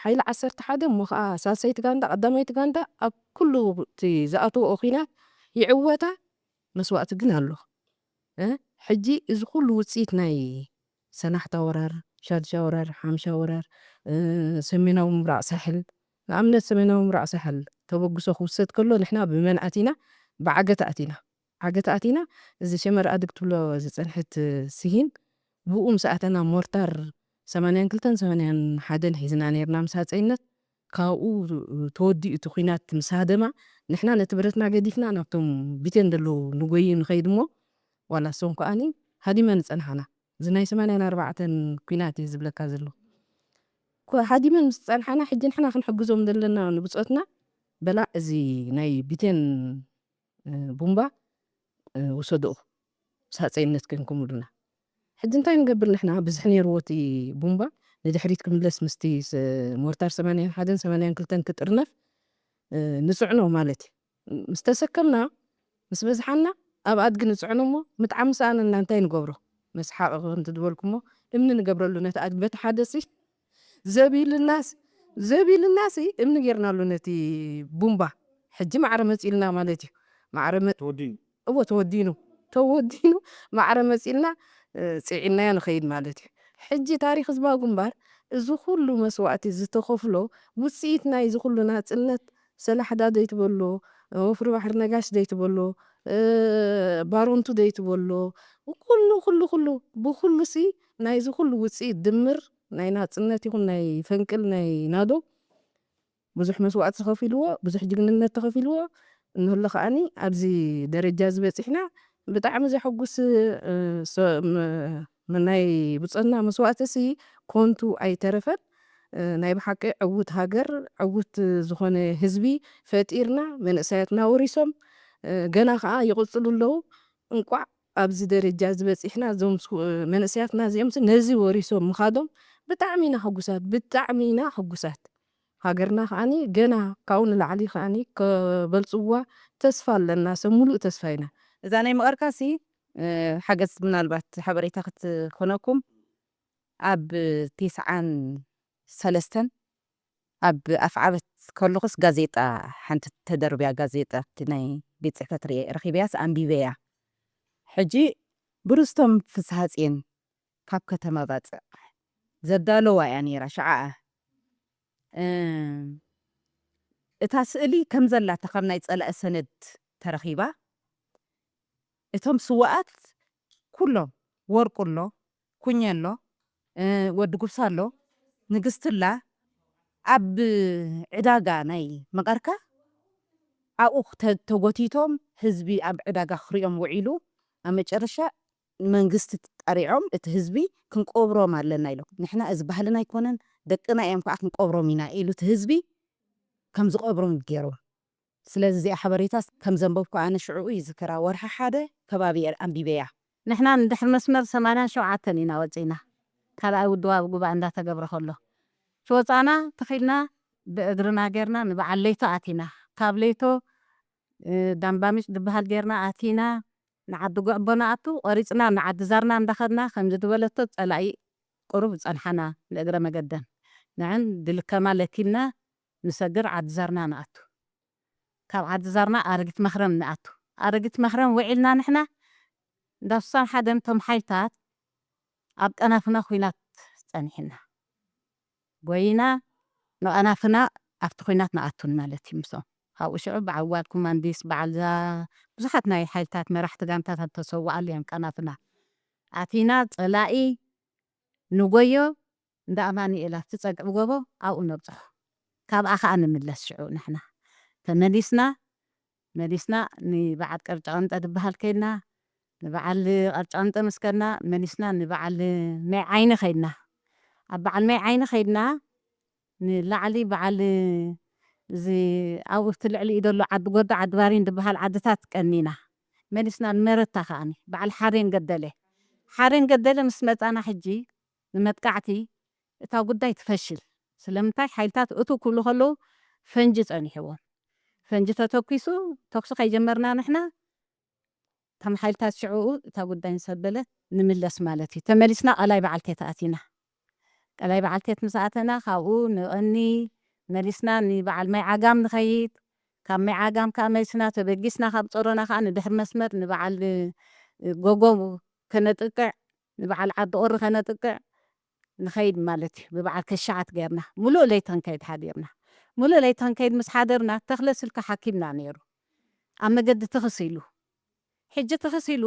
ሓይሊ ዓሰርተ ሓደ እሞ ኸዓ ሳልሰይቲ ጋንዳ፣ ቀዳመይቲ ጋንዳ ኣብ ኩሉ እቲ ዝኣተወኦ ኲናት ይዕወታ፣ መስዋእቲ ግን ኣሎ። እ፣ ሕጂ እዚ ኩሉ ውጽኢት ናይ ሰናሕታ ወራር፣ ሻድሻ ወራር፣ ሓምሻ ወራር፣ እ፣ ሰሜናዊ ምብራቕ ሳሕል፣ ንኣብነት ሰሜናዊ ምብራቕ ሳሕል ተበግሶ ክውሰድ ከሎ ንሕና ብመን ኣቲና? ብዓገት ኣቲና። ዓገት ኣቲና፣ እዚ ሸመር ኣድግ ትብሎ ዝጸንሐት ስሂን፣ ብኡ ምስ ኣተና ሞርታር ሰማንያን ክልተን ሰማንያን ሓደን ሒዝና ነይርና ምስ ሃጸይነት፣ ካብኡ ተወዲኡ እቲ ኲናት ምስ ሃደማ፣ ንሕና ነቲ ብረትና ገዲፍና ናብቶም ቢቴን ዘለዉ ንጎይ ንኸይድ እሞ፣ ዋላ እሶም ከኣኒ ሃዲመን ጸንሓና። እዚ ናይ ሰማንያን ኣርባዕተን ኲናት እዩ ዝብለካ ዘሎ። ኮ-፣ ሃዲመን ምስ ጸንሓና፣ ሕጂ ንሕና ክንሕግዞም ዘለና ንብጾትና፣ በላ እዚ ናይ ቢቴን፣ እ፣ ቡምባ፣ እ፣ ውሰድኦ፣ ምስ ሃጸይነት ኮንኩም ኢሉና። ሕጂ እንታይ ንገብር ንሕና? ብዝሒ ነይርዎ እቲ ቡምባ፣ ንድሕሪት ክምለስ ምስቲ ስ-፣ ሞርታር ሰማንያን ሓደን ሰማንያን ክልተን ክጥርነፍ፣ እ፣ ንጽዕኖ ማለት እዩ። ምስ ተሰከምና፣ ምስ በዝሓና፣ ኣብ ኣድጊ ንጽዕኖ እሞ፣ ምጥዓም ምስ ኣነና እንታይ ንገብሮ? መስሓቕ ከምቲ ዝበልኩሞ፣ እምኒ ንገብረሉ ነቲ ኣድጊ፣ በቲ ሓደ ሲ፣ ዘቢልናስ-፣ ዘቢልናሲ፣ እምኒ ጌርናሉ ነቲ ቡምባ። ሕጂ ማዕረ መጺእልና ማለት እዩ። ማዕረ መ-፣ ተወዲኑ። እወ፣ ተወዲኑ። ተወዲኑ፣ ማዕረ መጺእልና፣ እ፣ ጽዒናዮ ንኸይድ ማለት እዩ። ሕጂ ታሪኽ ህዝባዊ ግንባር፣ እዚ ኩሉ መስዋእቲ ዝተኸፍሎ፣ ውጽኢት ናይ እዚ ኩሉ ናጽነት፣ ሰላሕዳ ደይትበሎ፣ ወፍሪ ባሕሪ ነጋሽ ደይትበሎ፣ እ፣ ባሮንቱ ደይትበሎ፣ ኩሉ፣ ኩሉ፣ ኩሉ፣ ብኩሉሲ ናይዚ ኩሉ ውጽኢት ድምር ናይ ናጽነት ይኹን ናይ ፈንቅል ናይ ናዶ ብዙሕ መስዋእቲ ተኸፊልዎ፣ ብዙሕ ጅግንነት ተኸፊልዎ፣ እንህሎ ከኣኒ ኣብዚ ደረጃ እዚ በጺሕና ብጣዕሚ ዘሐጉስ፣ እ፣ ሰ-፣ ም-፣ ም-፣ ናይ ብጾትና መስዋእትሲ ኮንቱ ኣይተረፈን። እ፣ ናይ ብሓቂ ዕዉት ሃገር፣ ዕዉት ዝኾነ ህዝቢ ፈጢርና፣ መንእሰያትና ወሪሶም፣ እ፣ ገና ኸኣ ይቕጽሉ ኣለዉ። እንቋዕ ኣብዚ ደረጃ እዚ በጺሕና፣ እዞም ስ-፣ መንእሰያትና እዚኦምስ ነዚ ወሪሶም ምኻዶም ብጣዕሚ ኢና ሕጉሳት፣ ብጣዕሚ ኢና ሕጉሳት። ሃገርና ከኣኒ ገና ካብኡ ንላዕሊ ከኣኒ ከበልጽዋ ተስፋ ኣለና፣ ሰብ ሙሉእ ተስፋ ኢና። እዛ ናይ መቐርካሲ፣ እ፣ ሓገዝ ምናልባት ሓበሬታ ክትኾነኩም፣ ኣብ ተስዓን ሰለስተን ኣብ ኣፍዓበት ከለኹስ ጋዜጣ፣ ሓንቲ ተደርብያ ጋዜጣ፣ ኣብቲ ናይ ቤት ጽሕፈት ርኤ-፣ ረኺበያስ ኣንቢበያ። ሕጂ ብርስቶም ፍስሃጽየን ካብ ከተማ ባጽዕ ዘዳለዋ እያ ነይራ ሽዓኣ። እ፣ እታ ስእሊ ከም ዘላታ ካብ ናይ ጸላኢ ሰነድ ተረኺባ። እቶም ስዉኣት ኩሎም፣ ወርቁ ኣሎ፣ ኩኘ ኣሎ፣ እ፣ ወዲ ጉብሳ ኣሎ፣ ንግስቲ ኣላ፣ ኣብ ዕዳጋ ናይ መቐርካ ኣብኡ ተ-፣ ተጎቲቶም ህዝቢ ኣብ ዕዳጋ ክሪኦም ውዒሉ፣ ኣብ መጨረሻ መንግስቲ ጠሪዖም እቲ ህዝቢ ክንቀብሮም ኣለና ኢሎም። ንሕና እዚ ባህልና ኣይኮነን፣ ደቅና እዮም ከዓ ክንቀብሮም ኢና ኢሉ እቲ ህዝቢ ከም ዝቐብሮም ገይሩ። ስለዚ እዚኣ ሓበሬታ ከም ዘንበብኩ ኣነ ሽዑኡ ይዝክራ። ወርሒ ሓደ ከባቢ እየ ኣንቢበያ። ንሕና ንድሕሪ መስመር ሰማንያን ሸውዓተን ኢና ወፂና። ካልኣይ ውድባዊ ጉባኤ እንዳተገብረ ከሎ። ክወፃና ተኺልና ብእግርና ጌርና ንበዓል ለይቶ ኣቲና። ካብ ለይቶ፣ እ፣ ዳምባሚሽ ዝበሃል ጌርና ኣቲና። ንዓዲ ጉዕቦ ንኣቱ፣ ቆሪፅና ንዓዲ ዛርና እንዳኸድና ከምዚ ዝበለቶ ፀላኢ ቁሩብ ጸንሓና ንእግረ መገደን። ንዕን ድልከማ ለኪምና ንሰግር ዓዲ ዛርና ንኣቱ። ካብ ዓዲ ዛርና ኣረጊት መኽረም ንኣቱ። ኣረጊት መኽረም ውዒልና ንሕና እንዳ ስሳን ሓደን እቶም ሓይልታት ኣብ ቀናፍና ኲናት ጸኒሕና። ጎይና ንቐናፍና ኣብቲ ኲናት ንኣቱን ማለት እዩ ምስኦም። ካብኡ ሽዑ በዓል ዋል ኮማንዲስ፣ በዓል ዛ-፣ ብዙሓት ናይ ሓይልታት መራሕቲ ጋንታታት ተሰውኣሉ እዮም ቀናፍና። ኣቲና ጸላኢ ንጎዮ እንዳ ኣማኑኤል ኣብቲ ጸግዒ ጎቦ ኣብኡ ነብጽሖ። ካብኣ ኸኣ ንምለስ ሽዑ ንሕና ተመሊስና፣ መሊስና ንበዓል ቀርጫ ቀምጠ ዝበሃል ከይድና፣ ንበዓል ቀርጫ ቀምጠ ምስ ከድና፣ መሊስና ንበዓል ማይ ዓይኒ ከይድና። ኣብ በዓል ማይ ዓይኒ ከይድና፣ ንላዕሊ በዓል እዚ ኣብኡ እቲ ልዕሊኡ ዘሎ ዓዲ ጎዶ፣ ዓዲ ባሪን ዝበሃል ዓድታት ቀኒና። መሊስና ንመረታ ከኣኒ፣ በዓል ሓሬን ገደለ። ሓሬን ገደለ ምስ መጻና ሕጂ ንመጥቃዕቲ እታ ጉዳይ ትፈሽል። ስለምንታይ? ሓይልታት እትው ክብሉ ከለዉ ፈንጂ ጸኒሕዎም። ፈንጂ ተተኲሱ፣ ተኩሲ ከይጀመርና ንሕና፣ እቶም ሓይልታት ሽዕኡ እታ ጉዳይ ምስ ኣበለት ንምለስ ማለት እዩ። ተመሊስና ቃላይ በዓልቴት ኣቲና። ቃላይ በዓልቴት ምስ ኣተና፣ ካብኡ ንቐኒ መሊስና ንበዓል ማይ ዓጋም ንኸይድ። ካብ ማይ ዓጋም ከኣ መሊስና ተበጊስና፣ ካብ ጾሮና ከኣ ንድሕሪ መስመር ንበዓል፣ እ፣ ጎጎ ከነጥቅዕ፣ ንበዓል ዓዲ ቁሪ ከነጥቅዕ ንኸይድ ማለት እዩ። ብበዓል ከሻዓት ጌርና፣ ሙሉእ ለይቲ ክንከይድ ሓዲርና። ሙሉእ ለይቲ ክንከይድ ምስ ሓደርና፣ ተኽለ ስልኪ ሓኪምና ነይሩ። ኣብ መገዲ ትኽስ ኢሉ። ሕጂ ትኽስ ኢሉ፣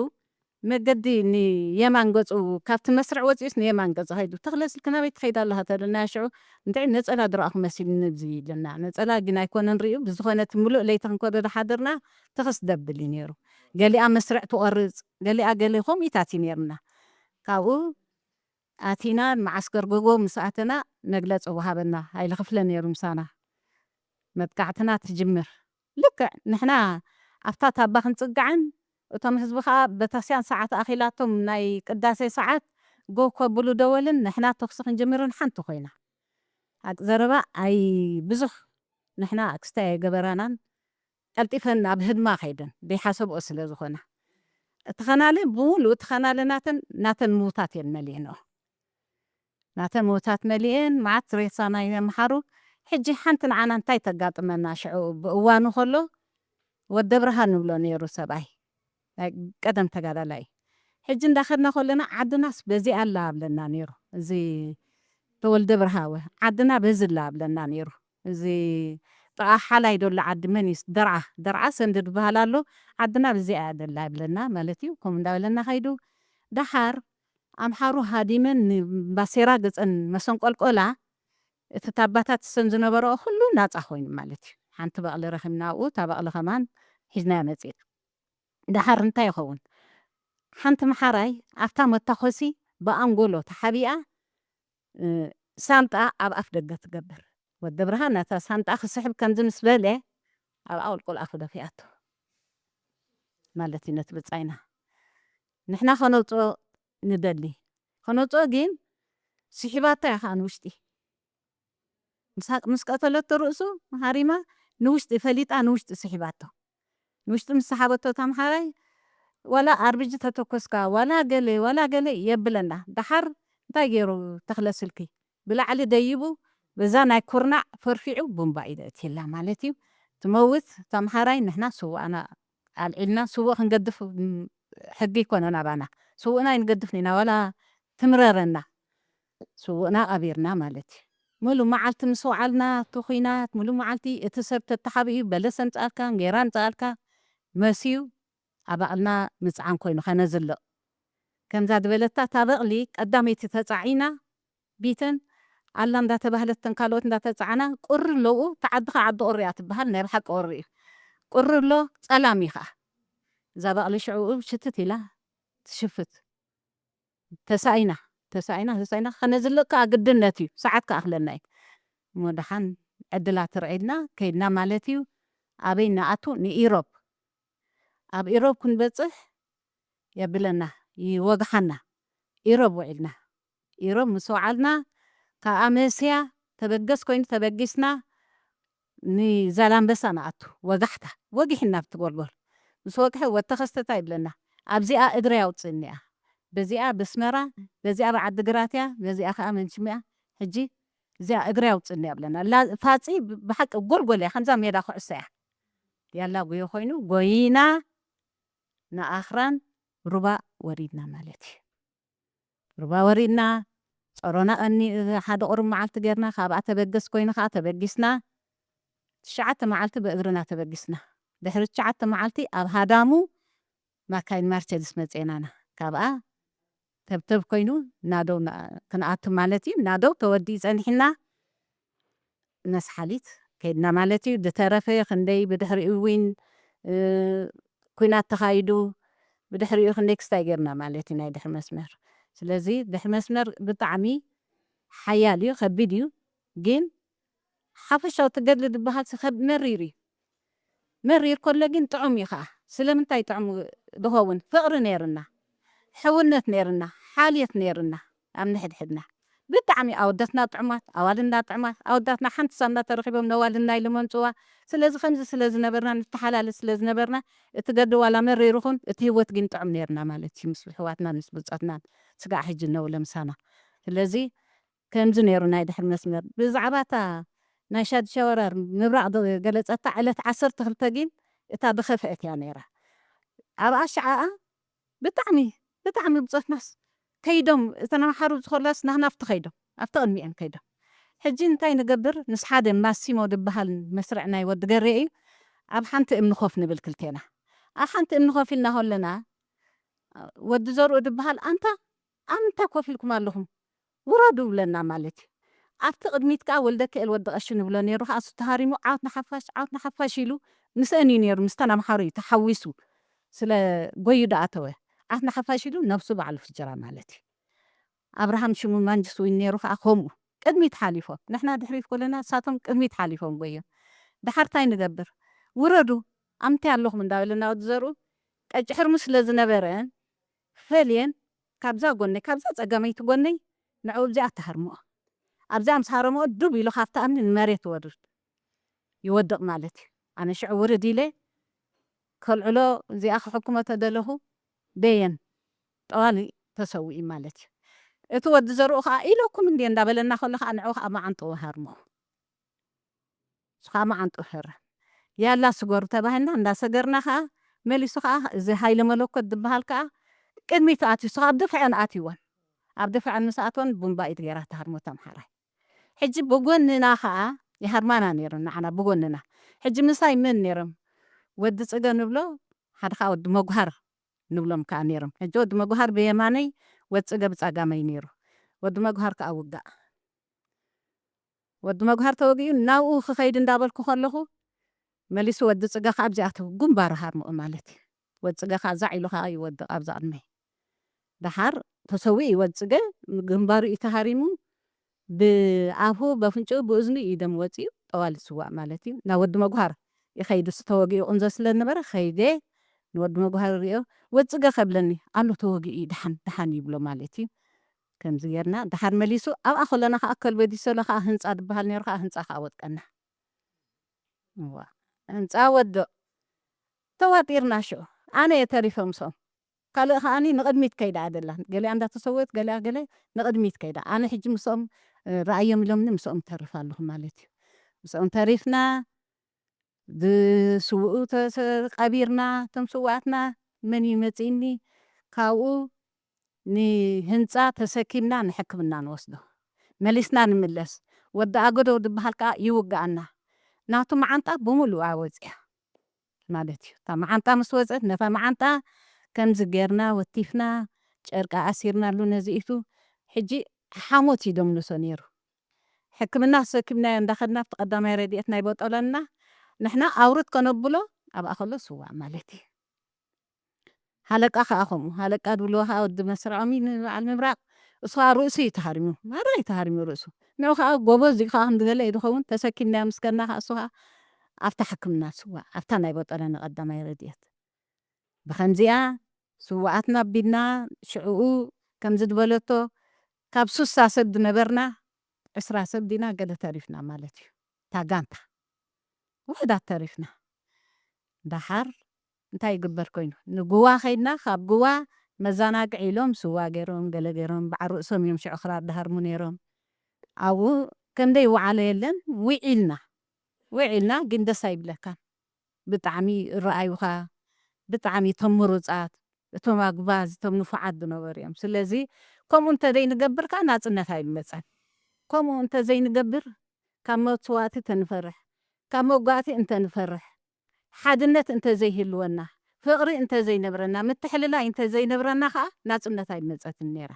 መገዲ ንየማን ገጹ፣ ካብቲ መስርዕ ወጺኡስ ንየማን ገጹ ኸይዱ። ተኽለ ስልኪ ናበይ ትኸይድ ኣለኻ? ተለና ሽዑ፣ እንታይ ነጸላ ድረኣኹ መሲሉኒ እዚ ኢልና። ነጸላ ግን ኣይኮነን ርእዩ። ብዝኾነ እቲ ሙሉእ ለይቲ ክንከዶ ዝሓደርና፣ ትኽስ ደብል እዩ ነይሩ። ገሊኣ መስርዕ ትቖርጽ፣ ገሊኣ ገለ ከምኡታት እዩ ነይርና። ካብኡ ኣቲና መዓስከር ጎጎ ምስ ኣተና መግለጺ ወሃበና። ሃይለ ክፍለ ነይሩ ምሳና። መጥቃዕትና ትጅምር። ልክዕ ንሕና ኣብታ ታባ ክንጽግዕን እቶም ህዝቢ ኸኣ በታስያን ሰዓት ኣኺላቶም ናይ ቅዳሴ ሰዓት ጎ ከብሉ ደወልን ንሕና ተኹሲ ክንጅምርን ሓንቲ ኮይና። ሓቂ ዘረባ ኣይ ብዙሕ ንሕና ክስታይ ኣይገበራናን። ቀልጢፈን ኣብ ህድማ ከይደን ደይሓሰብኦ ስለ ዝኾና። እቲ ኸናለ ብምሉእ እቲ ኸናለ ናተን፣ ናተን ምዉታት እየን መሊኤንኦ። ናተን ምዉታት መሊኤን መዓት ሬሳ ናይ ኣምሓሩ። ሕጂ ሓንቲ ንዓና እንታይ ተጋጥመና ሽዑ ብእዋኑ ከሎ ወደ ብርሃን ንብሎ ነይሩ ሰብኣይ። ናይ ቀደም ተጋዳላይ። ሕጂ እንዳኸድና ከለና ዓድናስ በዚኣ ኣላ ኣብለና ነይሩ። እዚ ተወልደ ብርሃወ ዓድና በዚ ኣላ ኣብለና ነይሩ። እዚ ጥቓ ሓላይ ደሎ ዓዲ መን እዩ? ደርዓ፣ ደርዓ ሰንድ ዝበሃል ኣሎ። ዓድና በዚኣ እያ ደላ ይብለና ማለት እዩ። ከምኡ እንዳበለና ኸይዱ። ደሓር ኣምሓሩ ሃዲመን ንባሴራ ገጸን መሰንቆልቆላ፣ እቲ ታባታት ሰን ዝነበረኦ ኩሉ ናጻ ኮይኑ ማለት እዩ። ሓንቲ በቕሊ ረኺብና ኣብኡ፣ እታ በቕሊ ከማን ሒዝናያ መጺእና። ደሓር እንታይ ይኸውን? ሓንቲ መሓራይ ኣብታ መታኾሲ ብኣንጎሎ ተሓቢኣ፣ እ፣ ሳንጣ ኣብ ኣፍ ደገ ትገብር። ወዲ ብርሃን ነታ ሳንጣ ክስሕብ ከምዚ ምስ በለ ኣብኣ ቁልቁል ኣፉ ደፊኣቶ ማለት እዩ ነቲ ብጻይና። ንሕና ከነውፅኦ ንደሊ። ከነውፅኦ ግን ስሒባታ እያ ከዓ ንውሽጢ። ምስ ቀተለቶ ርእሱ ሃሪማ ንውሽጢ ፈሊጣ ንውሽጢ ስሒባቶ። ንውሽጢ ምስ ሰሓበቶ ታምሓራይ ዋላ ኣርብጂ ተተኮስካ ዋላ ገለ ዋላ ገለ የብለና። ደሓር እንታይ ገይሩ ተኽለ ስልኪ ብላዕሊ ደይቡ በዛ ናይ ኩርናዕ ፈርፊዑ ቡምባ ኢለ እትላ ማለት እዩ። ትመውት ታምሓራይ ንሕና ስዋእና ኣልዒልና ስውእ ክንገድፍ ሕጊ ይኮነን ኣባና። ስውእና ይንገድፍ ኒና ዋላ ትምረረና ስውእና ቀቢርና ማለት እዩ። ሙሉ መዓልቲ ምስ ወዓልና እቲ ኩናት ሙሉ መዓልቲ እቲ ሰብ ተተሓቢኡ በለስ ኣምፅኣልካ እንጌራ ኣምፅኣልካ መስዩ ኣባቕልና ምፅዓን ኮይኑ ከነዝልቕ ከምዛ ዝበለታ እታ በቕሊ ቀዳመይቲ ተፃዒና ቢተን ኣላ እንዳተባህለት ተን ካልኦት እንዳተፃዓና ቁሪ ኣለዉ። ተዓድኻ ዓዲ ቁሪ እያ ትበሃል ናይ ብሓቂ ቁሪ እዩ። ቁሪ ኣሎ ፀላም እዩ ከዓ እዛ በቕሊ ሽዕኡ ሽትት ኢላ ትሽፍት ተሳኢና ተሳኢና ተሳኢና ከነዝልቕ ከዓ ግድነት እዩ። ሰዓት ክኣኽለና እዩ እሞ ደሓን ዕድላ ትርአየልና ከይድና ማለት እዩ። ኣበይ ንኣቱ ንኢሮብ ኣብ ኢሮብ ክንበፅሕ የብለና ይወግሓና። ኢሮብ ውዒልና ኢሮብ ምስ ወዓልና ከዓ መስያ ተበገስ ኮይኑ ተበጊስና ንዛላምበሳ ንኣቱ ወጋሕታ ወጊሕና ብትጎልጎል ምስ ወግሐ ወተኸስተታ ይብለና ኣብዚኣ እግሪ ኣውፅእኒ እያ በዚኣ በስመራ በዚኣ ብዓዲ ግራት እያ በዚኣ ከዓ መንሽሚያ ሕጂ እዚኣ እግሪ ኣውፅእኒ እያ ብለና ፋፂ ብሓቂ ጎልጎል እያ ከምዛ ሜዳ ኩዕሶ እያ ያላ ጉዮ ኮይኑ ጎይና ንኣኽራን ሩባ ወሪድና ማለት እዩ ሩባ ወሪድና ጸሮና ቀኒ ሓደ ቁሩብ መዓልቲ ጌርና ካብኣ ተበገስ ኮይኑ ከዓ ተበጊስና ትሽዓተ መዓልቲ ብእግርና ተበጊስና ድሕሪ ትሽዓተ መዓልቲ ኣብ ሃዳሙ ማካይን ማርቸዲስ መፅኤናና ካብኣ ተብተብ ኮይኑ ናደው ክንኣቱ ማለት እዩ ናደው ተወዲኡ ፀኒሕና መስሓሊት ከይድና ማለት እዩ። ዝተረፈ ክንደይ ብድሕሪኡ እውን ኩናት ተኻይዱ ብድሕሪኡ ክንደይ ክስታይ ጌርና ማለት እዩ ናይ ድሕሪ መስመር። ስለዚ ድሕሪ መስመር ብጣዕሚ ሓያል እዩ፣ ከቢድ እዩ። ግን ሓፈሻዊ እቲ ገድሊ ዝበሃል ከብ መሪር እዩ። መሪር ከሎ ግን ጥዑም እዩ ከዓ። ስለምንታይ ጥዑም ዝኸውን? ፍቕሪ ነይርና፣ ሕውነት ነይርና፣ ሓልዮት ነይርና ኣብ ንሕድሕድና። ብጣዕሚ ኣወዳትና ጥዑማት፣ ኣዋልድና ጥዑማት፣ ኣወዳትና ሓንቲ ሳምና ተረኺቦም ነዋልድና ኢሎም ኣምፅዋ። ስለዚ ከምዚ ስለ ዝነበርና ንተሓላለ ስለ ዝነበርና እቲ ገዲ ዋላ መሪር ይኹን እቲ ህይወት ግን ጥዑም ነይርና ማለት እዩ ምስ ኣሕዋትናን ምስ ብፆትናን ስጋዕ ሕጂ እነውለ ምሳና። ስለዚ ከምዚ ነይሩ ናይ ድሕሪ መስመር። ብዛዕባ እታ ናይ ሻድሻ ወራር ምብራቕ ዝገለፀታ ዕለት ዓሰርተ ክልተ ግን እታ ዝኸፍአት እያ ነይራ። ኣብኣ ሽዓኣ ብጣዕሚ ብጣዕሚ ብፆትናስ ከይዶም እተን ኣምሓሩ ዝኸላስ ናህና ኣብቲ ከይዶም ኣብቲ ቅድሚኦም ከይዶም ሕጂ እንታይ ንገብር ምስ ሓደ ማሲሞ ዝበሃል መስርዕ ናይ ወዲ ገሬ እዩ ኣብ ሓንቲ እምኒ ኮፍ ንብል ክልቴና ኣብ ሓንቲ እምኒ ኮፍ ኢልና ከለና ወዲ ዘርኡ ዝበሃል ኣንታ ኣብ ምንታይ ኮፍ ኢልኩም ኣለኹም ውረዱ ይብለና ማለት እዩ ኣብቲ ቅድሚት ከዓ ወልደ ክእል ወዲ ቀሺ ንብሎ ነይሩ ከዓ እሱ ተሃሪሙ ዓወት ንሓፋሽ ዓወት ንሓፋሽ ኢሉ ምስአን እዩ ነይሩ ምስተን ኣምሓሩ እዩ ተሓዊሱ ስለ ጎዩ ዳኣተወ ዓወት ንሓፋሽ ኢሉ ነብሱ ባዕሉ ፍጀራ ማለት እዩ ኣብርሃም ሽሙ ማንጅስ ዊን ነይሩ ከዓ ከምኡ ቅድሚት ሓሊፎም ንሕና ድሕሪት ኮለና እሳቶም ቅድሚት ሓሊፎም ጎዮም ድሓር ታይ ንገብር ውረዱ ኣምታይ ኣለኹም እንዳበለና ወዲ ዘርኡ ቀጭሕርሙ ስለ ዝነበረን ፈልየን ካብዛ ጎነይ ካብዛ ጸጋመይቲ ጎነይ ንዕኡ ኣብዚኣ ተሃርምኦ ኣብዚኣ ምስ ሃረምኦ ዱብ ኢሉ ካብታ እምኒ ንመሬት ይወርድ ይወድቕ ማለት እዩ ኣነ ሽዑ ውርድ ኢለ ከልዕሎ እዚኣ ክሕክሞ ተደለኹ በየን ጠዋሊ ተሰዊኡ ማለት እዩ እቲ ወዲ ዘርኡ ከዓ ኢለኩም እንዲ እንዳበለና ከሎ ከዓ ንዕኡ ከዓ መዓንጥኡ ሃርሞ ንሱ ከዓ መዓንጥኡ ህረ ያላ ስገሩ ተባሂልና እንዳሰገርና ከዓ መሊሱ ከዓ እዚ ሃይለ መለኮት ዝበሃል ከዓ ቅድሚቱ ኣትዩ ንሱ ከዓ ኣብ ድፍዐን ኣትይወን ኣብ ድፍዐን ምስ ኣትወን ቡምባ ኢድ ገይራ ተሃርሞ ተምሓራይ ሕጂ ብጎንና ከዓ ይሃርማና ነይረን ንዓና ብጎንና ሕጂ ምሳይ መን ነይሮም ወዲ ፅገ ንብሎ ሓደ ከዓ ወዲ መጉሃር ንብሎም ከዓ ነይሮም ሕጂ ወዲ መጉሃር ብየማነይ ወዲ ፅገ ብፀጋመይ ነይሩ ወዲ መጉሃር ከዓ ውጋእ ወዲ መጉሃር ተወጊኡ ናብኡ ክኸይድ እንዳበልኩ ከለኹ መሊሱ ወዲ ፅገ ከዓ ኣብዚኣተው ግንባሩ ሃርምኡ ማለት እዩ ወዲ ፅገ ከዓ ዛዕ ኢሉ ከዓ ይወድቕ ኣብዛ ቅድመይ ደሓር ተሰዊኡ እዩ ወዲ ፅገ ግንባሩ እዩ ተሃሪሙ ብኣፉ፣ በፍንጭኡ፣ ብእዝኑ እዩ ደም ወፂኡ፣ ጠዋሊ ስዋእ ማለት እዩ። ናብ ወዲ መጉሃር ይኸይድ፣ እሱ ተወጊኡ ቁንዞ ስለ ዝነበረ፣ ከይደ ንወዲ መጉሃር ሪኦ፣ ወፅገ ከብለኒ ኣሎ፣ ተወጊኡ እዩ፣ ደሓን ደሓን ይብሎ ማለት እዩ። ከምዚ ጌርና ደሓር መሊሱ፣ ኣብኣ ከለና ከዓ ከልበዲሶ ለ ከዓ ህንፃ ዝበሃል ነይሩ፣ ከዓ ህንፃ ከዓ ወጥቀና። እዋ፣ ህንፃ ወድቕ። ተዋጢርና ሽዑ። ኣነ እየ ተሪፈ ምስኦም። ካልእ ከዓኒ ንቕድሚት ከይዳ እያ ደላ። ገሊኣ እንዳተሰወት፣ ገሊኣ ገለ ንቕድሚት ከይዳ። ኣነ ሕጂ ምስኦም፣ እ፣ ረኣዮም ኢሎምኒ ምስኦም ተርፍ ኣለኹ ማለት እዩ። ምስኦም ተሪፍና፣ ዝስውኡ ተሰ-፣ ቀቢርና፣ እቶም ስውኣትና መን እዩ መጺእኒ? ካብኡ ንህንጻ ተሰኪምና ንሕክምና ንወስዶ። መሊስና ንምለስ። ወዲ ኣገዶ ዝበሃል ከኣ ይውግኣና። ናቱ መዓንጣ ብምሉኣ ወጽያ ማለት እዩ። እታ መዓንጣ ምስ ወጸት፣ ነታ መዓንጣ ከምዚ ጌርና ወቲፍና፣ ጨርቂ ኣሲርናሉ ነዚኢቱ፣ ሕጂ ሓሞት እዩ ደምልሶ ነይሩ። ሕክምና ሰኪምናዮ እንዳኸድና፣ ኣብቲ ቀዳማይ ረድኤት ናይ ቦጦለና፣ ንሕና ኣውርድ ከነብሎ፣ ኣብኣ ከሎ ስዋእ ማለት እዩ። ሃለቃ ከኣ ከምኡ፣ ሃለቃ ድብልዎ ከኣ ወዲ መስርዖም እዩ ንበዓል ምብራቕ፣ እሱ ከኣ ርእሱ እዩ ተሃሪሙ፣ ማራ እዩ ተሃሪሙ ርእሱ። ንዑ ከኣ ጎበዝ እዩ ከኣ ክንዲ ገለ እዩ ዝኸውን፣ ተሰኪምናዮ ምስ ከድና ከኣ እሱ ከኣ ኣብታ ሕክምና ስዋእ፣ ኣብታ ናይ ቦጦለኒ ቀዳማይ ረድኤት። ብኸምዚኣ ስውኣትና ኣቢልና፣ ሽዕኡ ከምዚ ዝበለቶ፣ ካብ ሱሳ ሰብ ዝነበርና ዕስራ ሰብ ዲና ገለ ተሪፍና ማለት እዩ። እታ ጋንታ ውሑዳት ተሪፍና። ደሓር እንታይ ይግበር ኮይኑ? ንጉዋ ከይድና፣ ካብ ጉዋ መዘናግዒ ኢሎም ስዋ ገይሮም፣ ገለ ገይሮም፣ በዓል ርእሶም እዮም ሽዑ ክራር ደሃርሙ ነይሮም። ኣብኡ ከም ደይወዓለ የለን፣ ውዒልና። ውዒልና ግን ደስ ኣይብለካን። ብጣዕሚ ረኣዩኻ፣ ብጣዕሚ እቶም ምሩጻት፣ እቶም ኣግባዝ፣ እቶም ንፉዓት ዝነበሩ እዮም። ስለዚ ከምኡ እንተዘይንገብር ከኣ ናጽነት ኣይመጸን። ከምኡ እንተዘይንገብር ካብ መስዋእቲ ተንፈርሕ፣ ካብ መጓእቲ እንተንፈርሕ፣ ሓድነት እንተዘይህልወና፣ ፍቕሪ እንተዘይነብረና፣ ምትሕልላይ እንተዘይነብረና ከኣ ናጽነት ኣይመጸትን ነይራ።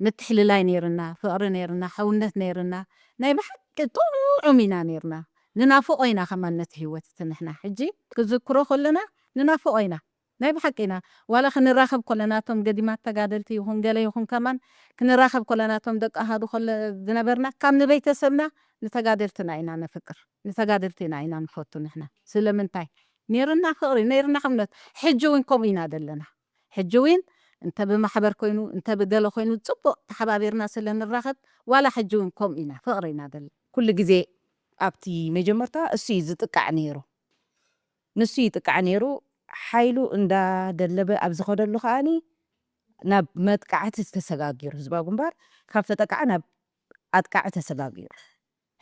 ምትሕልላይ ነይርና፣ ፍቕሪ ነይርና፣ ሕውነት ነይርና፣ ናይ ብሓቂ ጥዑም ኢና ነይርና። ንናፍቖ ኢና ከማን ነቲ ህይወት እቲ ንሕና ሕጂ ክዝክሮ ከለና ንናፍቖ ኢና። ናይ ብሓቂ ኢና። ዋላ ክንራኸብ ከለና እቶም ገዲማት ተጋደልቲ ይኹን ገለ ይኹን ከማን ክንራኸብ ከለና እቶም ደቂ ኣሃዱ ከለ ዝነበርና ካብ ንቤተሰብና ንተጋደልትና ኢና ነፍቅር። ንተጋደልትና ኢና ንፈቱ ንሕና። ስለምንታይ? ነይርና ፍቕሪ፣ ነይርና ሕውነት። ሕጂ እውን ከምኡ ኢና ዘለና። ሕጂ እውን እንተ ብማሕበር ኮይኑ፣ እንተ ብገለ ኮይኑ ጽቡቕ ተሓባቢርና ስለ ንራኸብ፣ ዋላ ሕጂ እውን ከምኡ ኢና፣ ፍቕሪ ኢና ዘለና። ኩሉ ግዜ ኣብቲ መጀመርታ እሱ እዩ ዝጥቃዕ ነይሩ። ንሱ ይጥቃዕ ነይሩ። ሓይሉ እንዳደለበ ኣብ ዝኸደሉ ከኣኒ ናብ መጥቃዕቲ ዝተሰጋጊሩ ህዝባዊ ግንባር ካብ ተጠቃዐ ናብ ኣጥቃዒ ተሰጋጊሩ።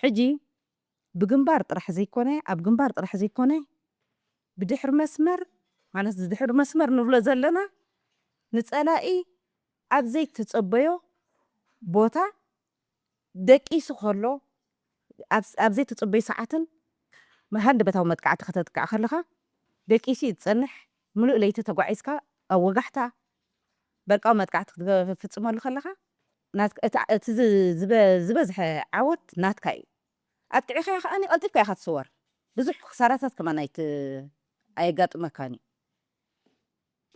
ሕጂ ብግንባር ጥራሕ ዘይኮነ፣ ኣብ ግንባር ጥራሕ ዘይኮነ፣ ብድሕሪ መስመር፣ ማለት እዚ ድሕሪ መስመር ንብሎ ዘለና ንጸላኢ ኣብ ዘይትጸበዮ ቦታ ደቂሱ ከሎ፣ ኣብ፣ ኣብ ዘይትጸበዮ ሰዓትን መሃንደበታዊ መጥቃዕቲ ከተጥቅዕ ከለኻ፣ ደቂሱ እዩ ዝጸንሕ። ምሉእ ለይቲ ተጓዒዝካ ኣብ ወጋሕታ በርቃዊ መጥቃዕቲ ክትፍጽመሉ ከለኻ፣ ናት-፣ እቲ፣ እቲ ዝ-፣ ዝበ-፣ ዝበዝሐ ዓወት ናትካ እዩ። ኣጥቂዕካዮ ከኣ ቀልጢፍካ ኢኻ ትስወር። ብዙሕ ክሳራታት ከማን ኣይት-፣ ኣየጋጥመካን እዩ።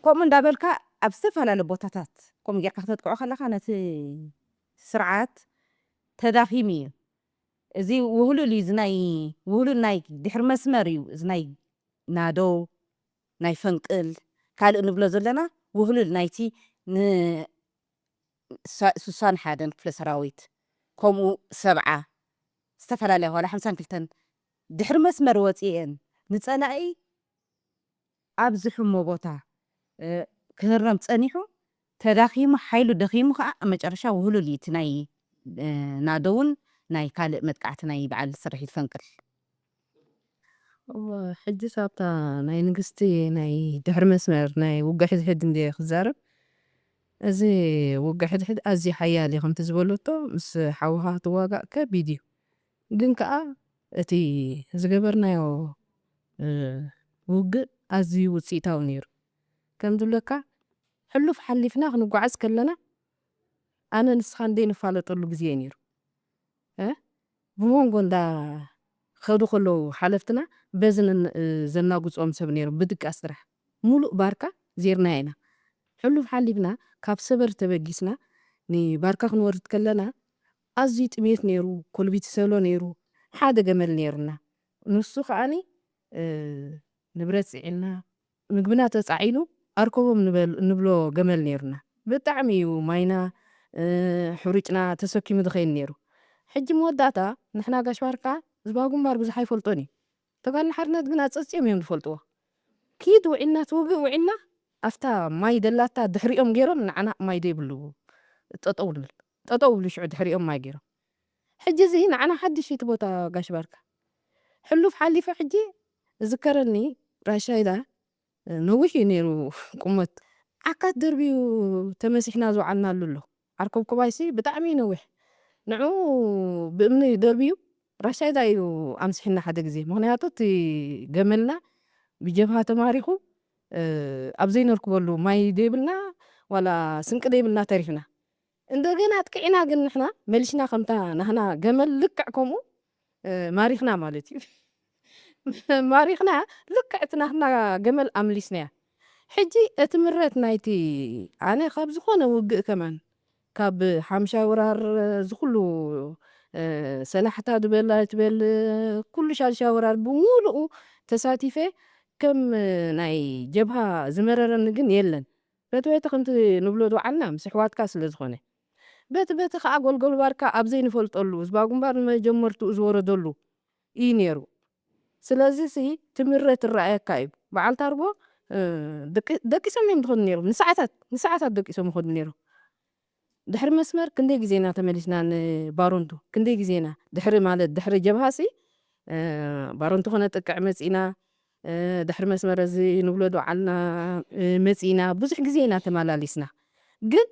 ከምኡ እንዳበልካ ኣብ ዝተፈላለዩ ቦታታት ከምኡ ጌርካ ክተጥቅዖ ከለኻ ነቲ ስርዓት ተዳኺሙ እዩ። እዚ ውህሉል እዩ፣ እዚ ናይ ውህሉል ናይ ድሕሪ መስመር እዩ፣ እዚ ናይ ናደው፣ ናይ ፈንቅል፣ ካልእ ንብሎ ዘለና ውህሉል ናይቲ ን-፣ ሳ-፣ ስሳን ሓደን ክፍለ ሰራዊት፣ ከምኡ ሰብዓ፣ ዝተፈላለያ ዋላ ሓምሳን ክልተን ድሕሪ መስመር ወፂኤን ንፀላኢ ኣብ ዝሕሞ ቦታ፣ እ፣ ክህረም ጸኒሑ፣ ተዳኺሙ፣ ሓይሉ ደኺሙ ከኣ ኣብ መጨረሻ ውህሉል እዩ እቲ ናይ፣ እ፣ ናደውን ናይ ካልእ መጥቃዕቲ ናይ በዓል ስርሒት ፈንቅል። እወ፣ ሕጂ ሳብታ ናይ ንግስቲ ናይ ድሕሪ መስመር ናይ ውግእ ሕድሕድ እንድየ ክዛረብ፣ እዚ ውግእ ሕድሕድ ኣዝዩ ሓያል እዩ፣ ከምቲ ዝበለቶ፣ ምስ ሓውኻ ክትዋጋእ ከቢድ እዩ። ግን ከኣ እቲ ዝገበርናዮ፣ እ፣ ውግእ ኣዝዩ ውጽኢታዊ ነይሩ። ከም ዝብለካ፣ ሕሉፍ ሓሊፍና ክንጓዓዝ ከለና፣ ኣነ ንስኻን ዘይንፋለጠሉ ግዜ እዩ ነይሩ። እ፣ ብሞንጎ እንዳ ከዱ ከለዉ ሓለፍትና፣ በዚ ንን-፣ እ፣ ዘናጉጾም ሰብ ነይሮም፣ ብድቃስ ጥራሕ። ሙሉእ ባርካ ዜርናዮ ኢና። ሕሉፍ ሓሊፍና፣ ካብ ሰበር ተበጊስና፣ ንባርካ ክንወርድ ከለና፣ ኣዝዩ ጥሜት ነይሩ፣ ኮልቢቲ ሰሎ ነይሩ፣ ሓደ ገመል ነይሩና። ንሱ ከኣኒ፣ እ፣ ንብረት ጽዒንና፣ ምግብና ተጻዒኑ፣ ኣርኮቦም ንበል-፣ ንብሎ ገመል ነይሩና። ብጣዕሚ እዩ ማይና፣ እ፣ ሕሩጭና ተሰኪሙ ዝኸይድ ነይሩ። ሕጂ መወዳእታ ንሕና ጋሽ ባርካ ዝባጉምባር ብዙሕ ኣይፈልጦን እዩ። ተጋድሎ ሓርነት ግን ኣጸጽዮም እዮም ዝፈልጥዎ። ኪድ ውዒልና፣ ትውግእ ውዒልና፣ ኣብታ ማይ ደላታ ድሕሪኦም ገይሮም ንዓና ማይ ዘይብሉ ጠጠው ንብል። ጠጠው ብሉ ሽዑ ድሕሪኦም ማይ ገይሮም። ሕጂ እዚ ንዓና ሓድሽ እቲ ቦታ ጋሽ ባርካ። ሕሉፍ ሓሊፈ ሕጂ እዝከረኒ ራሻይዳ ነዊሕ እዩ ነይሩ ቁመት። ዓካት ደርብዩ ተመሲሕና ዝወዓልናሉ ኣሎ። ዓርከብኩባይሲ ብጣዕሚ እዩ ነዊሕ። ንዑ ብእምኒ ደርብዩ ራሻይዳ እዩ ኣምሲሕና ሓደ ግዜ። ምኽንያቱ እቲ ገመልና ብጀብሃ ተማሪኹ፣ እ፣ ኣብ ዘይነርክበሉ ማይ ዘይብልና ዋላ ስንቂ ዘይብልና ተሪፍና። እንደገና ኣጥቂዕና ግን ንሕና መሊስና ከምታ ናህና ገመል ልክዕ ከምኡ፣ እ፣ ማሪኽና ማለት እዩ። ማሪኽና ልክዕ እቲ ናህና ገመል ኣምሊስናያ። ሕጂ እቲ ምረት ናይቲ ኣነ ካብ ዝኾነ ውግእ ከማን ካብ ሓምሻይ ወራር ዝኹሉ፣ እ፣ ሰላሕታ ዝበል ኣይትበል፣ ኩሉ ሻድሻይ ወራር ብምሉኡ ተሳቲፈ። ከም ናይ ጀብሃ ዝመረረኒ ግን የለን። በቲ በቲ ከምቲ ንብሎ ዝወዓልና ምስ ኣሕዋትካ ስለ ዝኾነ። በቲ በቲ ከኣ ጎልጎል ባርካ ኣብ ዘይንፈልጠሉ፣ ዝባ ግንባር ንመጀመርትኡ ዝወረደሉ እዩ ነይሩ። ስለዚ ሲ ትምረ ትረኣየካ እዩ። በዓል ታርቦ፣ እ፣ ደቂ-፣ ደቂሶም እዮም ዝኸዱ ነይሮም። ንሰዓታት፣ ንሰዓታት ደቂሶም ይኸዱ ነይሮም። ድሕሪ መስመር ክንደይ ግዜ ኢና ተመሊስና ንባሮንቱ? ክንደይ ግዜ ኢና? ድሕሪ ማለት ድሕሪ ጀብሃ ሲ፣ እ፣ ባሮንቱ ከነጥቅዕ መጺና፣ እ፣ ድሕሪ መስመር እዚ ንብሎ ዶ ዓልና፣ እ፣ መጺና። ብዙሕ ግዜ ኢና ተመላሊስና። ግን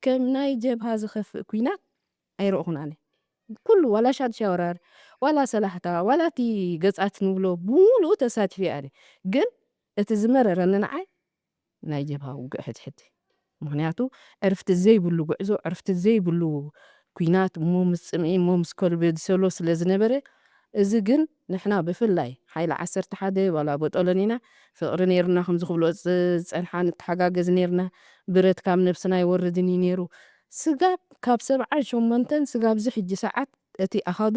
ከም ናይ ጀብሃ ዝኸፍእ ኲናት ኣይረእኹን ኣነ። ኩሉ ዋላ ሻድሻይ ወራር፣ ዋላ ሰላሕታ፣ ዋላ እቲ ገጻት ንብሎ ብምሉኡ ተሳቲፈ ኣነ። ግን እቲ ዝመረረኒ ንዓይ ናይ ጀብሃ ውግእ ሕድሕድ። ምኽንያቱ ዕርፍቲ ዘይብሉ ጉዕዞ፣ ዕርፍቲ ዘይብሉ ኲናት፣ እሞ ምስ ጽምኢ፣ እሞ ምስ ከልቢ ዝሰሎ ስለ ዝነበረ፣ እዚ ግን ንሕና ብፍላይ ሓይሊ ዓሰርተ ሓደ ዋላ ቦጦሎኒና ፍቕሪ ነይርና፣ ከምዚ ክብሎ ዝ-፣ ዝጸንሓ ንተሓጋገዝ ነይርና። ብረት ካብ ነብስና ኣይወርድን እዩ ነይሩ። ስጋብ ካብ ሰብዓን ሸሞንተን ስጋብ እዚ ሕጂ ሰዓት እቲ ኣሃዱ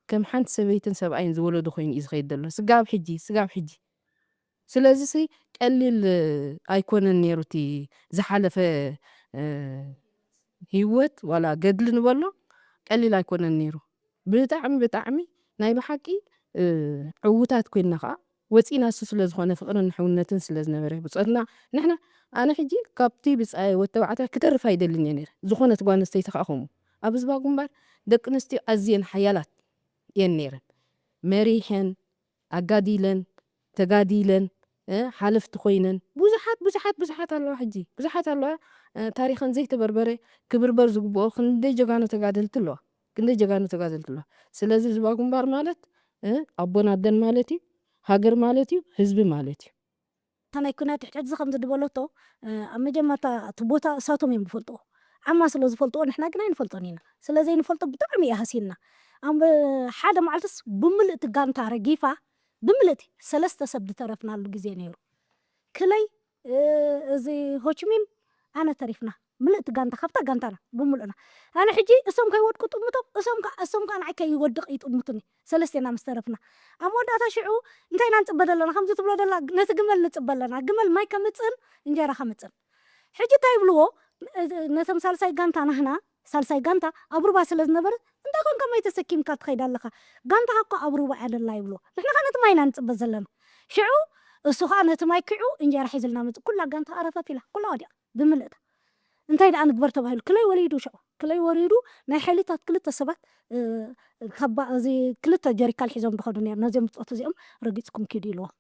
ከም ሓንቲ ሰበይትን ሰብኣይን ዝወለዱ ኮይኑ እዩ ዝኸይድ ዘሎ። ስጋብ ሕጂ፣ ስጋብ ሕጂ። ስለዚ ሲ ቀሊል ኣይኮነን ነይሩ እቲ ዝሓለፈ፣ እ፣ ህይወት ዋላ ገድሊ ንበሎ ቀሊል ኣይኮነን ነይሩ። ብጣዕሚ፣ ብጣዕሚ ናይ ብሓቂ፣ እ፣ ዕዉታት ኮይንና ኸዓ ወፂና። እሱ ስለ ዝኾነ ፍቕርን ሕውነትን ስለ ዝነበረ ብፆትና ንሕና፣ ኣነ ሕጂ ካብቲ ብፃይ ወተባዕታይ ክተርፍ ኣይደልን እየ ነይረ። ዝኾነት ጓል ኣንስተይቲ ኸዓ ከምኡ ኣብ ህዝባ ግንባር ደቂ ኣንስትዮ ኣዝየን ሓያላት እየን ነይረን። መሪሐን፣ ኣጋዲለን፣ ተጋዲለን፣ እ፣ ሓለፍቲ ኮይነን ብዙሓት፣ ብዙሓት፣ ብዙሓት ኣለዋ ሕጂ። ብዙሓት ኣለዋ፣ እ፣ ታሪኸን ዘይተበርበረ፣ ክብርበር ዝግብኦ ክንደይ ጀጋኑ ተጋደልቲ ኣለዋ። ክንደይ ጀጋኑ ተጋደልቲ ኣለዋ። ስለዚ ህዝባ ግንባር ማለት፣ እ፣ ኣቦን ኣደን ማለት እዩ፣ ሃገር ማለት እዩ፣ ህዝቢ ማለት እዩ። እታ ናይ ኲናት ትሕቲ ሕዚ ከምዚ ዝበለቶ፣ እ፣ ኣብ መጀመርታ እቲ ቦታ እሳቶም እዮም ዝፈልጥዎ። ዓማ ስለ ዝፈልጥዎ ንሕና ግን ኣይንፈልጦን ኢና። ስለ ዘይንፈልጦ ብጣዕሚ እዩ ሃሲና። ኣብ ሓደ መዓልትስ ብምልእቲ ጋንታ ረጊፋ፣ ብምልእቲ ሰለስተ ሰብ ዝተረፍናሉ ግዜ ነይሩ። ክለይ፣ እ፣ እዚ ሆችሚን ኣነ ተሪፍና። ምልእቲ ጋንታ፣ ካብታ ጋንታና ብምልእና። ኣነ ሕጂ እሶም ከይወድቁ ጥምቶም፣ እሶም ከ-፣ እሶም ከ ንዓይ ከይወድቕ ይጥምቱኒ። ሰለስቴና ምስ ተረፍና። ኣብ መወዳእታ ሽዑ እንታይ ኢና ንጽበ ዘለና? ከምዚ ትብሎ ደላ ነቲ ግመል ንጽበ ኣለና። ግመል ማይ ከምጽእን እንጀራ ከምጽእን። ሕጂ እንታይ ይብልዎ? ነቶም ሳልሳይ ጋንታ ናህና፣ ሳልሳይ ጋንታ ኣብ ሩባ ስለ ዝነበረ፣ እንታይ ኮንካ ማይ ተሰኪምካ ትኸይድ ኣለኻ? ጋንታኻ እኮ ኣብ ሩባ እያ ደላ ይብልዎ። ንሕና ከ ነቲ ማይ ኢና ንጽበ ዘለና። ሽዑ እሱ ኸኣ ነቲ ማይ ኪዑ እንጀራ ሒዝልና መጽእ። ኩላ ጋንታ ኣረፈፍ ኢላ፣ ኩላ ወዲቓ ብምልእታ። እንታይ ደኣ ንግበር ተባሂሉ? ክለይ ወሪዱ ሽዑ። ክለይ ወሪዱ ናይ ሓይልታት ክልተ ሰባት፣ እ፣ ካብ ባ-፣ እዚ ክልተ ጀሪካል ሒዞም ዝኸዱ ነይሮም። ነዚኦም ብጾት እዚኦም ረጊጽኩም ኪዱ ኢልዎም።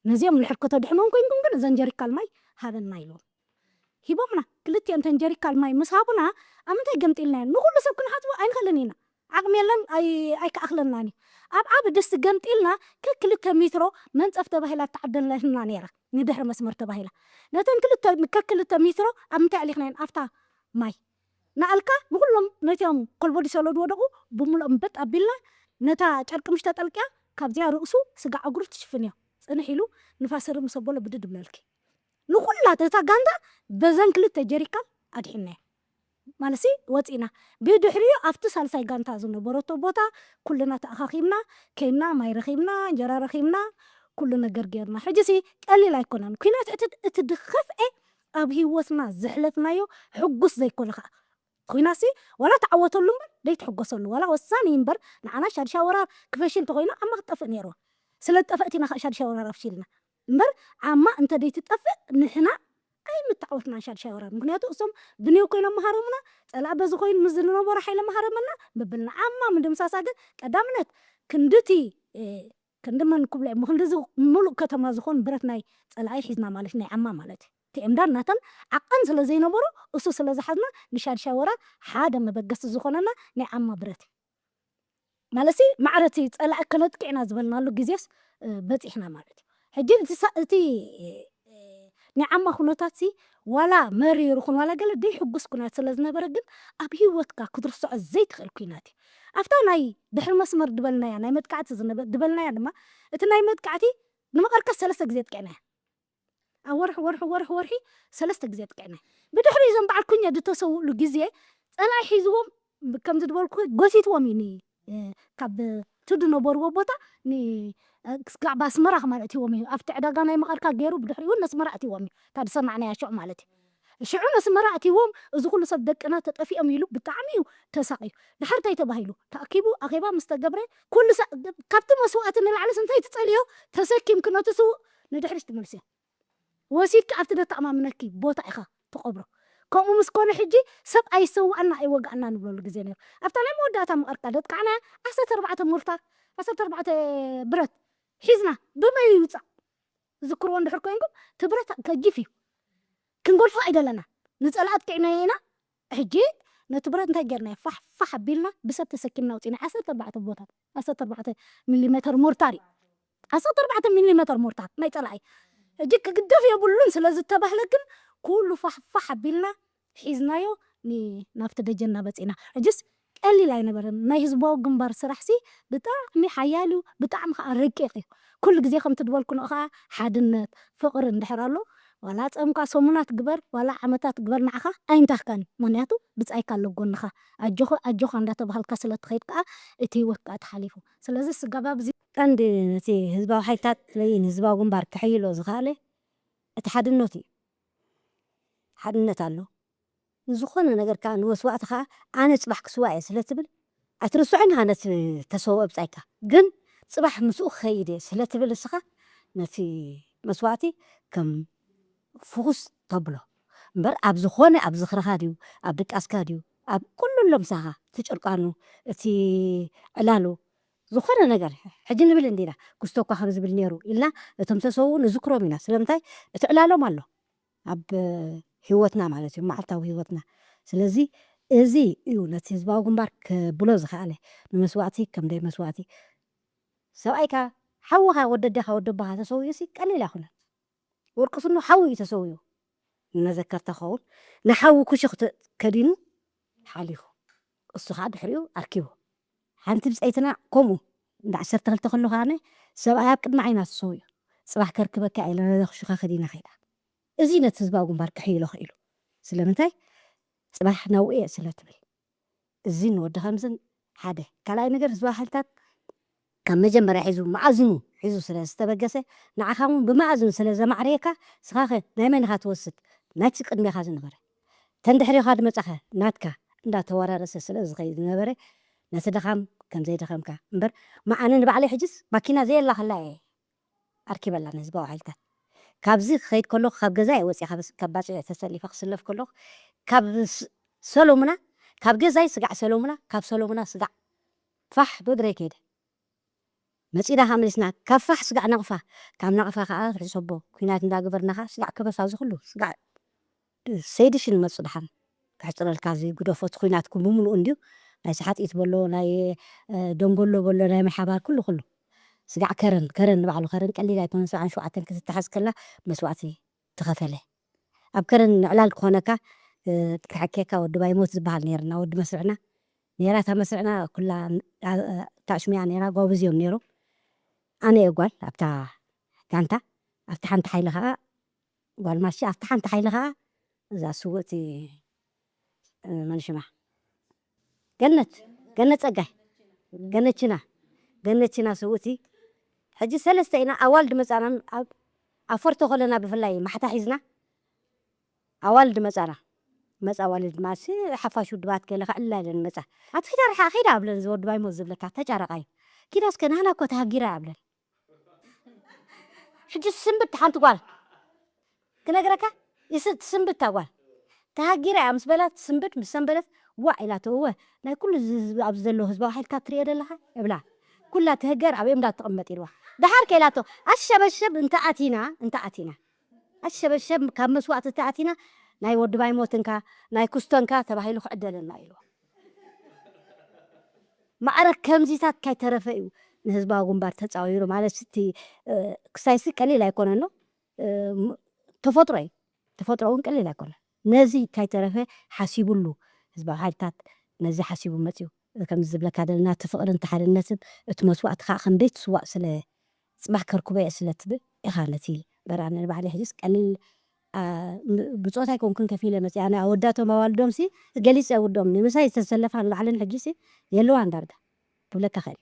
ነዚኦም እንድሕር ከተድሕኖም ኮይንኩም ግን እዘን ጀሪካል ማይ ሃበና ኢልዎም። ሂቦምና። ክልቲኦም እተን ጀሪካል ማይ ምስ ሃቡና ኣብ ምንታይ ገምጢልናዮ? ንኹሉ ሰብ ክንሓጽቦ ኣይንኽእልን ኢና። ዓቕሚ የለን፣ ኣይ-፣ ኣይከኣኽለናን እዩ። ኣብ ዓቢ ድስቲ ገምጢልና ከክልተ ሜትሮ መንጸፍ ተባሂላ እተዓደለትና ነይራ። ንድሕሪ መስመር ተባሂላ። ነተን ክልተ፣ ከክልተ ሜትሮ ኣብ ምንታይ ኣሊኽናየን? ኣብታ ማይ። ንኣልካ ንኹሎም ነቲኦም ኮልቦዲ ሰሎ ዝወደቑ ብምልኦም በጥ ኣቢልና ነታ ጨርቂ ምሽ ተጠልቅያ ካብዚኣ ርእሱ ስጋዕ እግሩ ትሽፍን እያ። ጽንሕ ኢሉ ንፋስ ህርም ምስ ኣበሎ ብድድ ብለልኪ። ንኹላ እታ ጋንታ በዘን ክልተ ጀሪካን ኣድሒናያ። ማለትሲ ወፂና ብድሕሪኡ ኣብቲ ሳልሳይ ጋንታ ዝነበረቶ ቦታ ኩልና ተኣኻኺብና ከይና ማይ ረኺብና እንጀራ ረኺብና ኩሉ ነገር ጌርና። ሕጂ ሲ ቀሊል ኣይኮነን ኩናት። እቲ እቲ ድኸፍኤ ኣብ ህይወትና ዘሕለፍናዮ ሕጉስ ዘይኮነ ከዓ ኩናት ሲ ዋላ ተዓወተሉ እምበር ዘይትሕጎሰሉ ዋላ ወሳኒ እምበር ንዓና ሻድሻይ ወራር ክፈሽል እንተኮይኑ ዓማ ክትጠፍእ ነይርዋ። ስለ ዝጠፈእት ኢና ከዓ ሻድሻይ ወራር ኣፍሺልና እምበር ዓማ እንተ ዘይትጠፍእ ንሕና ኣይምተዓወትናን ሻድሻይ ወራር። ምክንያቱ እሶም ብንዮ ኮይኖም መሃረሙና፣ ፀላእ በዚ ኮይኑ ምስ ዝነበሮ ሓይሊ መሃረመና ምብልና። ዓማ ምድምሳሳ ግን ቀዳምነት ክንድቲ ክንዲ መን ክብሎ እሞ ክንድዚ ሙሉእ ከተማ ዝኾን ብረት ናይ ፀላኢ ሒዝና ማለት ናይ ዓማ ማለት እዩ። እቲ ኤምዳድ ናተን ዓቐን ስለ ዘይነበሮ እሱ ስለ ዝሓዝና ንሻድሻይ ወራር ሓደ መበገሲ ዝኾነና ናይ ዓማ ብረት እዩ። ማለትሲ ማዕረ እቲ ፀላኢ ከነጥቅዕና ዝበልናሉ ግዜስ በፂሕና ማለት እዩ። ሕጂ እቲ ናይ ዓማ ኩነታት ሲ ዋላ መሪር ይኹን ዋላ ገለ ደይሕጉስ ኩነት ስለ ዝነበረ ግን ኣብ ህይወትካ ክትርስዖ ዘይትኽእል ኩናት እዩ። ኣብታ ናይ ድሕሪ መስመር ድበልናያ ናይ መጥቃዕቲ ዝነበ ድበልናያ ድማ እቲ ናይ መጥቃዕቲ ንመቐርካ ሰለስተ ግዜ ጥቅዕናያ። ኣብ ወርሒ ወርሒ ወርሒ ወርሒ ሰለስተ ግዜ ጥቅዕናያ። ብድሕሪ እዞም በዓል ኩኛ ዝተሰውእሉ ግዜ ፀላኢ ሒዝዎም ከምዚ ዝበልኩ ጎሲትዎም እዩ ኒ ካብ እቲ ዝነበርዎ ቦታ ክስጋዕ ብኣስመራ ክማን እትዎም እዩ። ኣብቲ ዕዳጋ ናይ መቐርካ ገይሩ ብድሕሪኡ ነስመራ እትዎም እዩ። እታ ዝሰማዕናያ ሽዑ ማለት እዩ። ሽዑ ነስመራ እትዎም እዚ ኩሉ ሰብ ደቅና ተጠፊኦም ኢሉ ብጣዕሚ እዩ ተሳቂዩ። ድሓር እንታይ ተባሂሉ ተኣኪቡ ኣኼባ ምስ ተገብረ ኩሉ ካብቲ መስዋእቲ ንላዕሊ እንታይ ትጸልዮ ተሰኪምክ ነቲ ስውእ ንድሕሪት ትመልስዮ። ወሲድካ ኣብቲ ደተኣማምነኪ ቦታ ኢኻ ትቐብሮ። ከምኡ ምስ ኮነ ሕጂ ሰብ ኣይሰዋእና ኣይወጋእና ንብለሉ ግዜ ነይሩ። ኣብታ ናይ መወዳእታ መቐርቃ ደጥቃዕና ዓሰርተ ኣርባዕተ ሞርታር ዓሰርተ ኣርባዕተ ብረት ሒዝና ብመይ ይውፃእ ዝክርዎ እንድሕር ኮይንኩም እቲ ብረት ከጊፍ እዩ። ክንጎልፎ ኣይደለና ንፀላእ ኣጥቂዕናዮ ኢና። ሕጂ ነቲ ብረት እንታይ ጌርናዮ ፋሕ ፋሕ ኣቢልና ብሰብ ተሰኪምና ውፂና ዓሰርተ ኣርባዕተ ቦታት ዓሰርተ ኣርባዕተ ሚሊሜተር ሞርታር እዩ። ዓሰርተ ኣርባዕተ ሚሊሜተር ሞርታር ናይ ፀላኢ ሕጂ ክግደፍ የብሉን ስለ ዝተባህለ ግን ኩሉ ፋሕፋሕ ኣቢልና ሒዝናዮ ናብቲ ደጀና በፂና። ሕጅስ ቀሊል ኣይነበረን ናይ ህዝባዊ ግንባር ስራሕ ሲ ብጣዕሚ ሓያል እዩ ብጣዕሚ ከዓ ረቂቕ እዩ። ኩሉ ግዜ ከምቲ ዝበልኩ ንኡ ከዓ ሓድነት ፍቕሪ እንድሕር ኣሎ ዋላ ጸምካ ሰሙናት ግበር ዋላ ዓመታት ግበር ንዓኻ ኣይንታህካን ምክንያቱ ብጻይካ ኣሎ ጎንኻ ኣጆኻ ኣጆኻ እንዳተባሃልካ ስለ ትኸይድ ከዓ እቲ ህይወት ከዓ ተሓሊፉ። ስለዚ ስጋብ ኣብዚ ቀንዲ ነቲ ህዝባዊ ሓይልታት ወይ ንህዝባዊ ግንባር ክሕይሎ ዝኸኣለ እቲ ሓድነቱ እዩ። ሓድነት ኣሎ። ንዝኾነ ነገር ከዓ ንመስዋእቲ ከዓ ኣነ ፅባሕ ክስዋእ እየ ስለ ትብል ኣይትርስዖን ኢኻ ነቲ ተሰውኦ ብፃይካ። ግን ፅባሕ ምስኡ ክኸይድ እየ ስለ ትብል እስኻ ነቲ መስዋእቲ ከም ፍኹስ ተብሎ እምበር ኣብ ዝኾነ ኣብ ዝኽርኻ ድዩ ኣብ ድቃስካ ድዩ ኣብ ኩሉ ኣሎ ምሳኻ እቲ ጨርቃኑ እቲ ዕላሉ ዝኾነ ነገር ሕጂ ንብል እንዲና ክስቶ እኳ ከም ዝብል ነይሩ ኢልና እቶም ተሰውኡ ንዝክሮም ኢና ስለምንታይ እቲ ዕላሎም ኣሎ ኣብ ህይወትና ማለት እዩ መዓልታዊ ህይወትና ስለዚ እዚ እዩ ነቲ ህዝባዊ ግንባር ከብሎ ዝኸኣለ ንመስዋእቲ ከም ደይ መስዋእቲ ሰብኣይካ ሓውኻ ወደደኻ ወደቦኻ ተሰውዩ ሲ ቀሊል ኣይኮነን ወርቂ ስኖ ሓው እዩ ተሰውዩ ንመዘከርታ ኸውን ንሓዊ ኩሽኽ ከዲኑ ሓሊፉ እሱ ከዓ ድሕሪኡ ኣርኪቡ ሓንቲ ብፀይትና ከምኡ እንዳ ዓሰርተ ክልተ ከለኹ ኣነ ሰብኣይ ኣብ ቅድሚ ዓይና ተሰውዩ ፅባሕ ከርክበካ ኢለ ኩሽኻ ከዲና ከይዳ እዚ ነቲ ህዝባዊ ግንባር ክሕይሎ ክኢሉ ስለምንታይ ፅባሕ ናብኡ እየ ስለ ትብል እዚን ወዲ ከምዝን ሓደ ካልኣይ ነገር ህዝባዊ ሓይልታት ካብ መጀመርያ ሒዙ መኣዝኑ ሒዙ ስለ ዝተበገሰ ንዓኻ እውን ብመኣዝኑ ስለ ዘማዕረየካ ስኻኸ ናይ መን ኢኻ ትወስድ ናይቲ ቅድሜኻ ዝነበረ ተንድሕሪኻ ዝመጻኸ ናትካ እንዳተወራረሰ ስለ ዝኸይድ ዝነበረ ነቲ ድኻም ከም ዘይደኸምካ እምበር መዓነ ንባዕለይ ሕጅስ ማኪና ዘየላኸላ እየ ኣርኪበላ ንህዝባዊ ሓይልታት ካብዚ ክኸይድ ከለኹ ካብ ገዛ እየ ወፂኣ ካብ ባፅዕ ተሰሊፈ ክስለፍ ከለኹ ካብ ሰሎሙና ካብ ገዛይ ስጋዕ ሰሎሙና ካብ ሰሎሙና ስጋዕ ፋሕ ብእግረይ ከይደ መፂና ሃመሊስና ካብ ፋሕ ስጋዕ ናቕፋ ካብ ናቕፋ ከዓ ርሕሰቦ ኩናት እንዳገበርና ከዓ ስጋዕ ከበሳ እዚ ኩሉ ስጋዕ ሰይድሽን መፁ ድሓን ክሕፅረልካ እዚ ግደፎ እቲ ኩናትኩም ብምሉኡ እንድዩ ናይ ሰሓጢት በሎ ናይ ደንጎሎ በሎ ናይ መሓባር ኩሉ ኩሉ ስጋዕ ከረን ከረን ንባዕሉ ከረን ቀሊል ኣይኮነን ሰብዓን ሸውዓተን ክትተሓዝ ከላ መስዋእቲ ትኸፈለ ኣብ ከረን ንዕላል ክኾነካ ክሕኬካ ወዲ ባይሞት ዝበሃል ነርና ወዲ መስርዕና ነራ እታ መስርዕና ኩላ ታሽሙያ ነራ ጓብዝ እዮም ነይሮም ኣነ እየ ጓል ኣብታ ጋንታ ኣብቲ ሓንቲ ሓይሊ ከዓ ጓል ማሺ ኣብቲ ሓንቲ ሓይሊ ከዓ እዛ ስውእቲ መን ሽማ? ገነት፣ ገነት ጸጋይ፣ ገነችና፣ ገነችና ስውእቲ። ሕጂ ሰለስተ ኢና ኣዋልድ መጻና። ኣብ ኣፈርቶ ከለና ብፍላይ ማሕታ ሒዝና ኣዋልድ መጻና። መጻ ኣዋልድ ማሲ ሓፋሽ ውድባት ገለ ከዕላ ኢለን መጻ። ኣቲ ኺዳ ርሓ ኺዳ ኣብለን ዝወድባይ ሞ ዝብለካ ተጫረቃይ። ኪዳ እስከ ናህና እኮ ተሃጊራ ኣብለን። ሕጂ ስንብት ሓንቲ ጓል ክነግረካ ይስ ትስንብት እታ ጓል። ተሃጊራ እያ ምስ በላ ትስንብት። ምስ ሰንበደት ዋዕ ኢላቶ፣ እወ ናይ ኩሉ እዚ ህዝቢ ኣብዚ ዘሎ ህዝባዊ ሓይልታት ትሪኦ ዘለኻ እብላ። ኩላ ትህገር ኣብኦም እንዳ ትቕመጥ ኢልዋ። ደሓር ከኢላቶ ኣሸበሸብ እንተ ኣቲና እንተ ኣቲና ኣሸበሸብ ካብ መስዋእቲ እንተ ኣቲና ናይ ወዲ ባይሞትንካ ናይ ኩስቶንካ ተባሂሉ ክዕደለና ኢልዋ። ማዕረ ከምዚታት ካይተረፈ እዩ ንህዝባዊ ግንባር ተፃዊሩ ማለት እቲ ክሳይሲ ቀሊል ኣይኮነን ነው። ተፈጥሮ እዩ። ተፈጥሮ እውን ቀሊል ኣይኮነን። ነዚ ካይተረፈ ሓሲቡሉ ህዝባዊ ሓይልታት ነዚ ሓሲቡ መፅዩ። ከምዚ ዝብለካ ዘለና እቲ ፍቕርን እቲ ሓድነትን እቲ መስዋእቲ ከዓ ከም ቤት ስዋእ ስለ ፅባሕ ከርክቦ እየ ስለ ትብል ኢኻ ነቲ በራነ ንባዕሊ ሕጅስ ቀሊል ብፆታ ኣይኮንኩን ከፊለ መፅእ ኣነ ኣወዳቶም ኣዋልዶም ሲ ገሊፀ ውዶም ንምሳይ ዝተሰለፋ ንባዕልን ሕጂ ሲ የለዋን ዳርጋ ክብለካ ኽእል።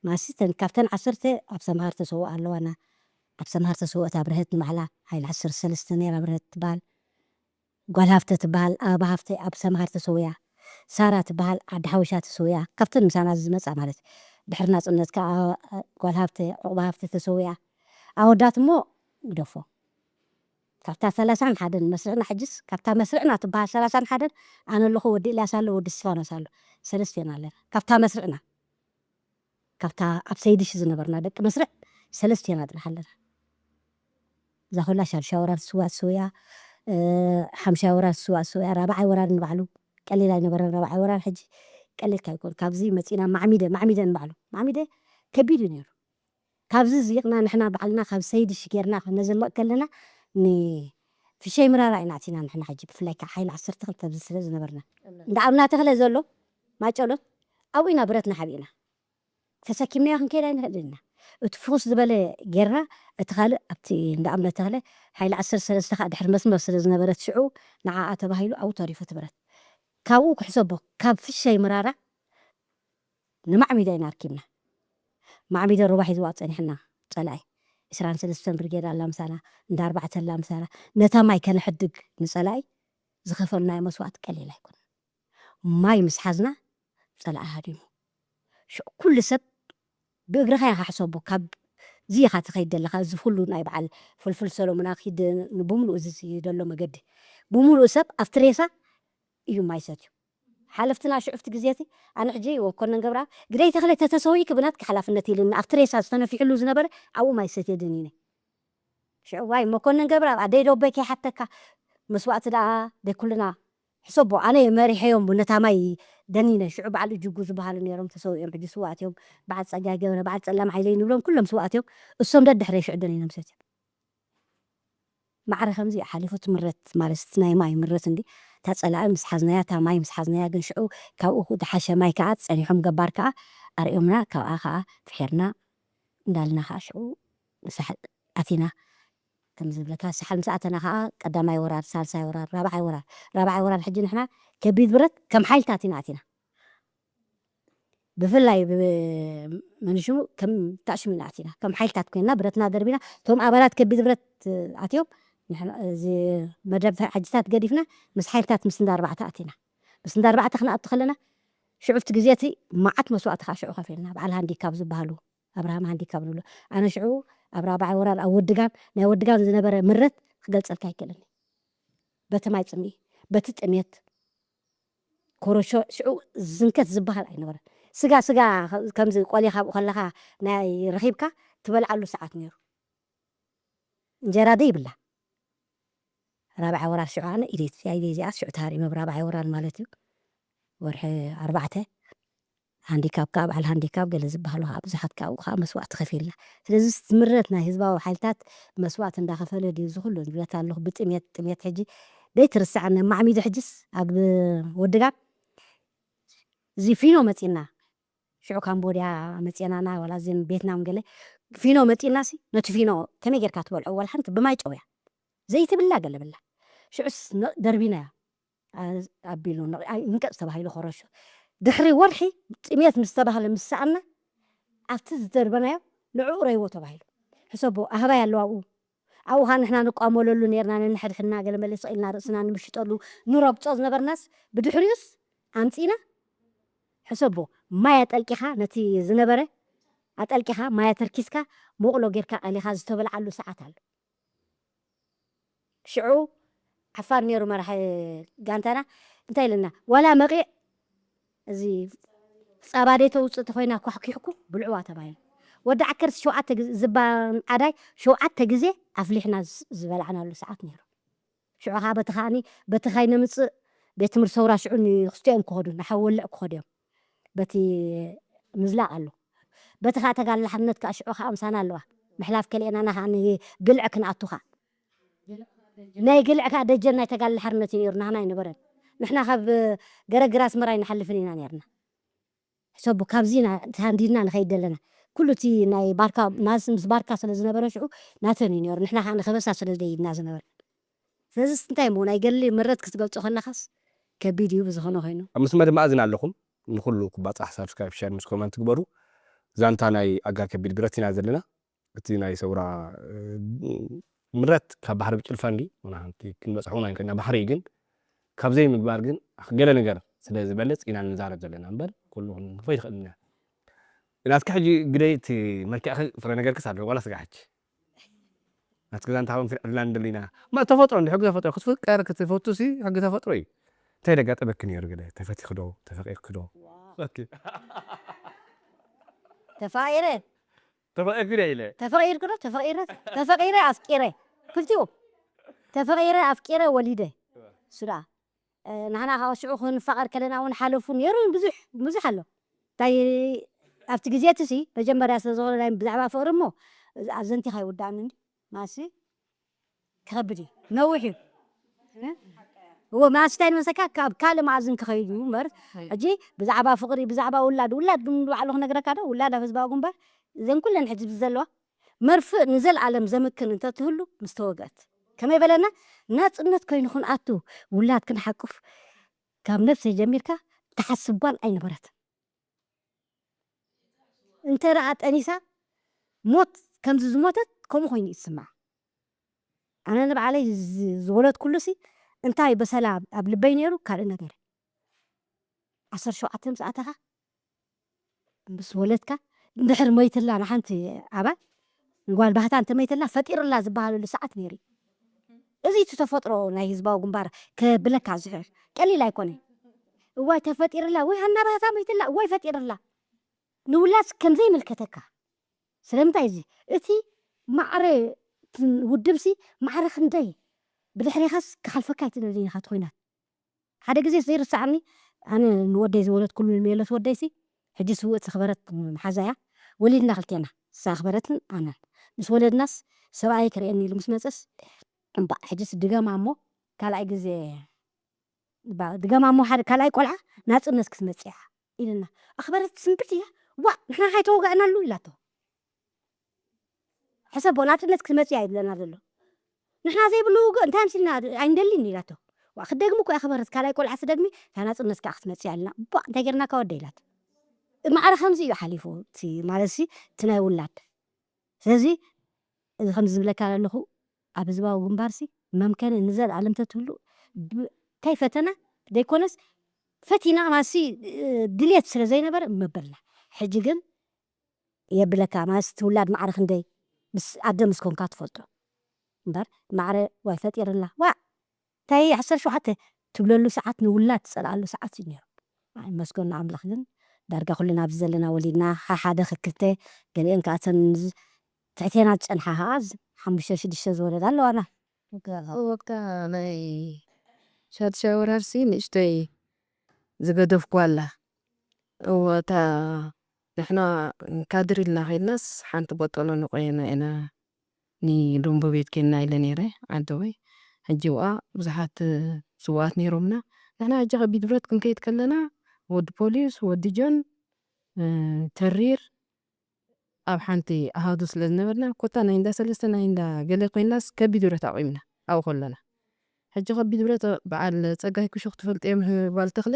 ማሲ ተን ካብተን ዓሰርተ ኣብ ሰምሃር ተሰውኣ ኣለዋና። ኣብ ሰምሃር ተሰውአት ኣብርሀት ንባዕላ ሃይል ዓሰርተ ሰለስተ ነይራ ኣብርሀት ትበሃል። ጓል ሃፍተ ትበሃል ኣበባ ሃፍተ ኣብ ሰምሃር ተሰውያ። ሳራ ትበሃል ዓዲ ሓወሻ ተሰውያ ካብተን ምሳና ዝመፃ ማለት ድሕሪ ናፅነት ከዓ ጓል ሃፍተ ዕቑባ ሃፍተ ተሰውያ። ኣወዳት እሞ ግደፎ ካብታ ሰላሳን ሓደን መስርዕና ሕጅስ ካብታ መስርዕና ትበሃል ሰላሳን ሓደን ኣነ ኣለኹ ወዲ ኢልያስ ኣሎ ወዲ ስፋኖስ ኣሎ ሰለስቴና ኣለና ካብታ መስርዕና ካብታ ኣብ ሰይድሽ ዝነበርና ደቂ መስርዕ ሰለስቴና ጥራሕ ኣለና። እዛ ኩላ ሻድሻይ ወራር ስዋ ስውያ ሓምሻይ ወራር ስዋ ስውያ ራብዓይ ወራር ንባዕሉ ቀሊል ኣይነበረን። ራብዓይ ወራር ሕጂ ቀሊል ካብ ይኮን ካብዚ መፂና ማዕሚደ ማዕሚደ ንባዕሉ ማዕሚደ ከቢድ እዩ ነይሩ። ካብዚ ዝይቕና ንሕና ባዕልና ካብ ሰይድሽ ጌርና ክነዘልቕ ከለና ንፍሸይ ምራራ ኢና ኣቲና ንሕና ሕጂ ብፍላይ ከዓ ሓይሊ ዓሰርተ ክልተ ኣብዚ ስለ ዝነበርና እንዳ ኣብና ተኽለ ዘሎ ማጨሎት ኣብኡ ኢና ብረትና ሓቢእና ተሰኪምናዮ ክንከይድ ኣይንኽእልን ኢና። እቲ ፍኹስ ዝበለ ጌርና እቲ ካልእ ኣብቲ እንዳ ኣብነ ተኽለ ሓይሊ ዓሰርተ ሰለስተ ከዓ ድሕሪ መስመር ስለ ዝነበረት ሽዑ ንዓኣ ተባሂሉ ኣብኡ ተሪፉ እቲ ብረት ካብኡ ክሕሰቦ ካብ ፍሸይ ምራራ ንማዕሚደ ኢና ኣርኪብና። ማዕሚደ ሩባ ሒዝዋ ጸኒሕና ጸላኢ ዕስራን ሰለስተን ብርጌድ ኣላ ምሳና እንዳ ኣርባዕተ ኣላ ምሳና ነታ ማይ ከነሕድግ ንጸላኢ ዝኸፈልናዮ መስዋእቲ ቀሊል ኣይኮነን። ማይ ምስ ሓዝና ጸላኢ ሃዲሙ። ሽዑ ኩሉ ሰብ ብእግርኻ ኢኻ ሕሰቦ ካብ እዚ ኢኻ ትኸይድ ዘለኻ እዚ ኩሉ ናይ በዓል ፍልፍል ሰሎሙና ኪድ ንብምሉኡ እዚ ደሎ መገዲ ብምሉኡ ሰብ ኣብቲ ሬሳ እዩ ማይ ሰትዩ። ሓለፍትና ሽዑፍቲ ግዜ እቲ ኣነ ሕጂ ወኮነን ገብረኣብ ግደይ ተኽለ ተተሰዊእኪ ብናትኪ ሓላፍነት ኢሉኒ ኣብቲ ሬሳ ዝተነፊሕሉ ዝነበረ ኣብኡ ማይ ሰትየ ደኒነ። ሽዑ ዋይ መኮነን ገብረኣብ ኣደይ ዶ ኣቦይ ከይሓተካ መስዋእቲ ደኣ ደይ ኩልና ሕሰቦ ኣነ መሪሐዮም ነታ ማይ ደኒነ ሽዑ በዓል እጅጉ ዝበሃሉ ነይሮም ተሰዊኦም ሕጂ ስዋእት እዮም። በዓል ፀጋይ ገብረ በዓል ፀላም ሓይለይ ንብሎም ኩሎም ስዋእት እዮም። እሶም ደድሕረይ ሽዑ ደኒኖም ሰትዮም። ማዕረ ከምዚ እዩ ሓሊፉ እቲ ምረት ማለት እቲ ናይ ማይ ምረት እንዲ እታ ፀላኢ ምስ ሓዝናያ እታ ማይ ምስ ሓዝናያ ግን ሽዑ ካብኡ ዝሓሸ ማይ ከዓ ፀኒሖም ገባር ከዓ ኣርእዮምና ካብኣ ከዓ ፍሒርና እንዳልና ከዓ ሽዑ ንሳሕል ኣቲና ከም ዝብለካ ሳሕል ምስ ኣተና ከዓ ቀዳማይ ወራር ሳልሳይ ወራር ራብዓይ ወራር ራብዓይ ወራር ሕጂ ንሕና ከቢድ ብረት ከም ሓይልታት ኢና ኣቲና ብፍላይ መንሽሙ ከም ታሽሙ ኢና ኣቲና ከም ሓይልታት ኮይና ብረትና ደርቢና እቶም ኣባላት ከቢድ ብረት ኣትዮም እዚ መደብ ሕጅታት ገዲፍና ምስ ሓይልታት ምስ እንዳ ኣርባዕተ ኣቲና ምስ እንዳ ኣርባዕተ ክንኣቱ ከለና ሽዑ ኣብቲ ግዜ እቲ መዓት መስዋእቲ ከዓ ሽዑ ከፊልና በዓል ሃንዲካብ ዝበሃሉ ኣብርሃም ሃንዲካብ ንብሎ ኣነ ሽዑ ኣብ ራብዓይ ወራር ኣብ ወድጋን ናይ ወድጋን ዝነበረ ምረት ክገልፀልካ ኣይክእልን በቲ ማይ ፅምኢ በቲ ጥሜት ኮረሾ ሽዑ ዝንከት ዝበሃል ኣይነበረን። ስጋ ስጋ ከምዚ ቆሌ ካብኡ ከለኻ ናይ ረኺብካ ትበልዓሉ ሰዓት ነይሩ። እንጀራ ዶ ይብላ። ራብዓይ ወራር ሽዑ ኣነ ኢደይ ኢደይ እዚኣ ሽዑ ተሃሪመ ብ ራብዓይ ወራር ማለት እዩ። ወርሒ ኣርባዕተ ሃንዲካፕ ከዓ በዓል ሃንዲካፕ ገለ ዝበሃሉ ከዓ ብዙሓት ከዓ ኣብኡ ከዓ መስዋእቲ ከፊልና። ስለዚ ዝምረት ናይ ህዝባዊ ሓይልታት መስዋእቲ እንዳኸፈለ ድዩ እዚ ኩሉ ዝብለካ ኣለኹ ብጥሜት ጥሜት ሕጂ ደይትርስዓኒ ማዕሚዱ ሕጅስ ኣብ ወድጋን እዚ ፊኖ መፂና ሽዑ ካምቦድያ መፂናና ዋላ እዚ ቤትናም ገለ ፊኖ መፂናሲ ነቲ ፊኖ ከመይ ጌርካ ትበልዖ ዋላ ሓንቲ ብማይ ጨውያ ዘይትብላ ገለ ብላ ሽዑስ ደርቢናያ ኣቢሉ ንዕኣይ እንቀጽ ተባሂሉ ኮረሾ። ድሕሪ ወርሒ ጥሜት ምስ ተባህለ ምስ ሰኣና ኣብቲ ዝደርበናዮ ንዕኡ ረይዎ ተባሂሉ። ሕሰቦ ኣህባይ ኣለዋ ኣብኡ። ኣብኡ ኸኣ ንሕና ንቋመለሉ ነርና፣ ነንሕድሕድና ገለ መለ ስቕ ኢልና ርእስና ንምሽጠሉ ንረብጾ ዝነበርናስ ብድሕሪኡስ ኣምጺእና ሕሰቦ ማይ ኣጠልቂኻ ነቲ ዝነበረ ኣጠልቂኻ ማይ ኣተርኪስካ ሞቕሎ ጌርካ ቀሊኻ ዝተበልዓሉ ሰዓት ኣሎ። ሽዑ ዓፋር ነይሩ መራሒ ጋንታና እንታይ ኢለና ዋላ መቒዕ እዚ ጸባ ደይ ተውጽእ ተኾይና ኳሕኪሕኩ ብልዕዋ ተባሂሉ። ወዲ ዓከር ሸውዓተ ግዜ ዝባን ዓዳይ ሸውዓተ ግዜ ኣፍሊሕና ዝበላዕናሉ ሰዓት ነይሩ። ሽዑ ከዓ በቲ ከዓኒ በቲ ካይነምፅእ ቤት ትምህርቲ ሰውራ ሽዑ ንክስቲኦም ክኸዱ ንሓወልዕ ክኸዱ እዮም። በቲ ምዝላቕ ኣሎ። በቲ ከዓ ተጋላሓርነት ከዓ ሽዑ ከዓ ምሳና ኣለዋ። ምሕላፍ ከልኤናና ከዓ ግልዕ ክንኣቱ ከዓ ናይ ግልዕ ከዓ ደጀን ናይ ተጋላሓርነት እዩ ነይሩ ናህና ኣይነበረን። ንሕና ካብ ገረግር ኣስመራ ኣይንሓልፍን ኢና ነርና። ሕሰቡ ካብዚ ተሃንዲድና ንኸይድ ዘለና ኩሉ እቲ ናይ ባርካ ማስ ምስ ባርካ ስለ ዝነበረ ሽዑ ናተን እዩ ነይሩ ንሕና ከዓ ንኸበሳ ስለ ደይድና ዝነበረ። ስለዚ እንታይ ሞ ናይ ገሊ ምረት ክትገልጾ ከለኻስ ከቢድ እዩ ብዝኾነ ኮይኑ። ኣብ መስመር ድማ ኣዝን ኣለኹም። ንኹሉ ክባጻሕ ሳብስክራይብ ሸር ምስ ኮመንት ግበሩ። ዛንታ ናይ ኣጋር ከቢድ ብረት ኢና ዘለና። እቲ ናይ ሰውራ ምረት ካብ ባሕሪ ብጭልፋ እንዲ ሓንቲ ክንበጽሕ እውን ኣይንክእልና ባሕሪ ግን ካብ ዘይምግባር ግን ገለ ነገር ስለ ዝበልጽ ኢና ንዛረብ ዘለና እምበር ኩሉ ክንክፎ ይትኽእልና። ናትካ ሕጂ ግደይ እቲ መልክዕኺ ፍረ ነገርክስ ኣሎ ዋላ ስጋ ሕጂ ናትክ ዛንታ ከም ፊልም ዕድልና ንደሊና ማ ተፈጥሮ እንዲ ሕጊ ተፈጥሮ ክትፍቀር ክትፈቱ ሲ ሕጊ ተፈጥሮ እዩ። እንታይ ደጋጠመኪ ነይሩ ገለ ተፈቲኺ ዶ ተፈቂርኪ ዶ? ኦኬ። ተፋቂረ ተፈቂርኪ ዶ ኢለ ተፈቂርኩ ዶ ተፈቂረ ተፈቂረ ኣፍቂረ ክልቲኡ ተፈቂረ ኣፍቂረ ወሊደ ሱዳ ንሕና ካብ ሽዑ ክንፋቐር ከለና እውን ሓለፉ ነይሩ ብዙሕ ብዙሕ ኣሎ እንታይ ኣብቲ ግዜ እቲ ሲ መጀመርያ ስለ ዝኾነ ናይ ብዛዕባ ፍቕሪ እሞ ኣዘንቲኻ ይውዳእኒ እንዲ ማሲ ክኸብድ እዩ ነዊሕ እዩ እዎ ማስታይ ንመሰካ ካብ ካልእ መኣዝን ክኸይድ እዩ እምበር ሕጂ ብዛዕባ ፍቕሪ ብዛዕባ ውላድ ውላድ ግን ባዕሉ ክነግረካ ዶ ውላድ ኣብ ህዝባዊ ግንባር እዘን ኩለን ሕጂ ዘለዋ መርፍእ ንዘለኣለም ዘምክን እንተትህሉ ምስ ተወግአት ከመይ በለና ናፅነት ኮይኑ ክንኣቱ ውላድ ክንሓቁፍ ካብ ነብሰይ ጀሚርካ ትሓስብ ጓል ኣይነበረትን እንተ ደኣ ጠኒሳ ሞት ከምዚ ዝሞተት ከምኡ ኮይኑ ይስማዕ ኣነ ንባዕለይ ዝወለድኩሉ ሲ እንታይ በሰላ ኣብ ልበይ ነይሩ ካልእ ነገር ዓሰርተ ሸውዓተ ምስ ኣተኻ ምስ ወለድካ እንድሕር ሞይትላ ንሓንቲ ኣባል ንጓል ባህታ እንተ ሞይትላ ፈጢርላ ዝበሃለሉ ሰዓት ነይሩ እዩ። እዚ እቲ ተፈጥሮ ናይ ህዝባዊ ግንባር ከብለካ ዝሕር ቀሊል ኣይኮነን። እዋይ ተፈጢርላ ወይ ሃና ባህታ ሞይትላ እዋይ ፈጢርላ ንውላድ ከምዘይምልከተካ ስለምንታይ እዚ እቲ ማዕረ ውድብሲ ማዕረ ክንደይ ብድሕሪኻስ ክሓልፈካ ኣይትደልን ኢኻ እቲ ኮይናት ሓደ ግዜ ዘይርስዓኒ ኣነ ንወደይ ዝወለድኩሉ ንሜሎት ወደይሲ ሕጂ ስውእ ተኽበረት መሓዛያ ወሊድና ክልቴና ሳኽበረትን ኣነን ምስ ወለድናስ ሰብኣይ ክርእየኒ ኢሉ ምስ መፀስ እምባእ ሕጅስ ድገማ እሞ ካልኣይ ግዜ ድገማ እሞ ሓደ ካልኣይ ቆልዓ ናፅነት ክትመፅያ ኢልና ኣኽበረት ስንብት እያ ዋ ንሕና ካይተወጋእናሉ ኢላቶ ሕሰቦ ናፅነት ክትመፅያ ይብለና ዘሎ ንሕና ዘይብሉ ውግእ እንታይ ኣምሲልና ኣይንደሊን ኢላቶ ዋ ክደግሚ እኮ ኣኽበረት ካልኣይ ቆልዓ ትደግሚ እታ ናፅነት ከዓ ክትመፅያ ኢልና ቧ እንታይ ጌርና ከወደ ኢላት ማዕረ ከምዚ እዩ ሓሊፉ እቲ ማለት ሲ እቲ ናይ ውላድ ስለዚ እዚ ከም ዝብለካ ዘለኹ ኣብ ህዝባዊ ግንባር ሲ መምከኒ ንዘለኣለም ተትህሉ እንታይ ፈተና ዘይኮነስ ፈቲና ማሲ ድልየት ስለ ዘይነበረ መበልና ሕጂ ግን የብለካ ማስ ትውላድ ማዕረ ክንደይ ምስ ኣደ ምስ ኮንካ ትፈልጦ እምበር ማዕረ ዋይ ፈጢርላ ዋዕ እንታይ ዓሰርተ ሸውዓተ ትብለሉ ሰዓት ንውላድ ትጸልኣሉ ሰዓት እዩ ነይሩ። ኣይ መስገን ንኣምላኽ ግን ዳርጋ ኩልና ኣብዚ ዘለና ወሊድና ሓሓደ ክክልተ ገሊአን ከኣተን ትሕቴና ዝጸንሓ ከኣ ሓሙሽተ ሽዱሽተ ዝወለዳ ኣለዋና። ወቅታ ናይ ሻድሻይ ወራርሲ ንእሽተይ ዝገደፍኳ ኣላ። እወ እታ ንሕና ካድር ኢልና ከይድናስ ሓንቲ ቦጠሎ ንቆየና ኢና ንደንቦ ቤት ኬንና ኢለ ነይረ ዓደወይ። ሕጂ ውኣ ብዙሓት ስውኣት ነይሮምና። ንሕና ሕጂ ከቢድ ብረት ክንከይድ ከለና ወዲ ፖሊስ፣ ወዲ ጆን፣ ተሪር ኣብ ሓንቲ ኣሃዱ ስለ ዝነበርና ኮታ ናይ እንዳ ሰለስተ ናይ እንዳ ገለ ኮይንናስ ከቢድ ብረት ኣቑምና ኣብኡ ከለና። ሕጂ ከቢድ ብረት በዓል ጸጋይ ክሹኽ ትፈልጥዮ ጓል ተኽለ፣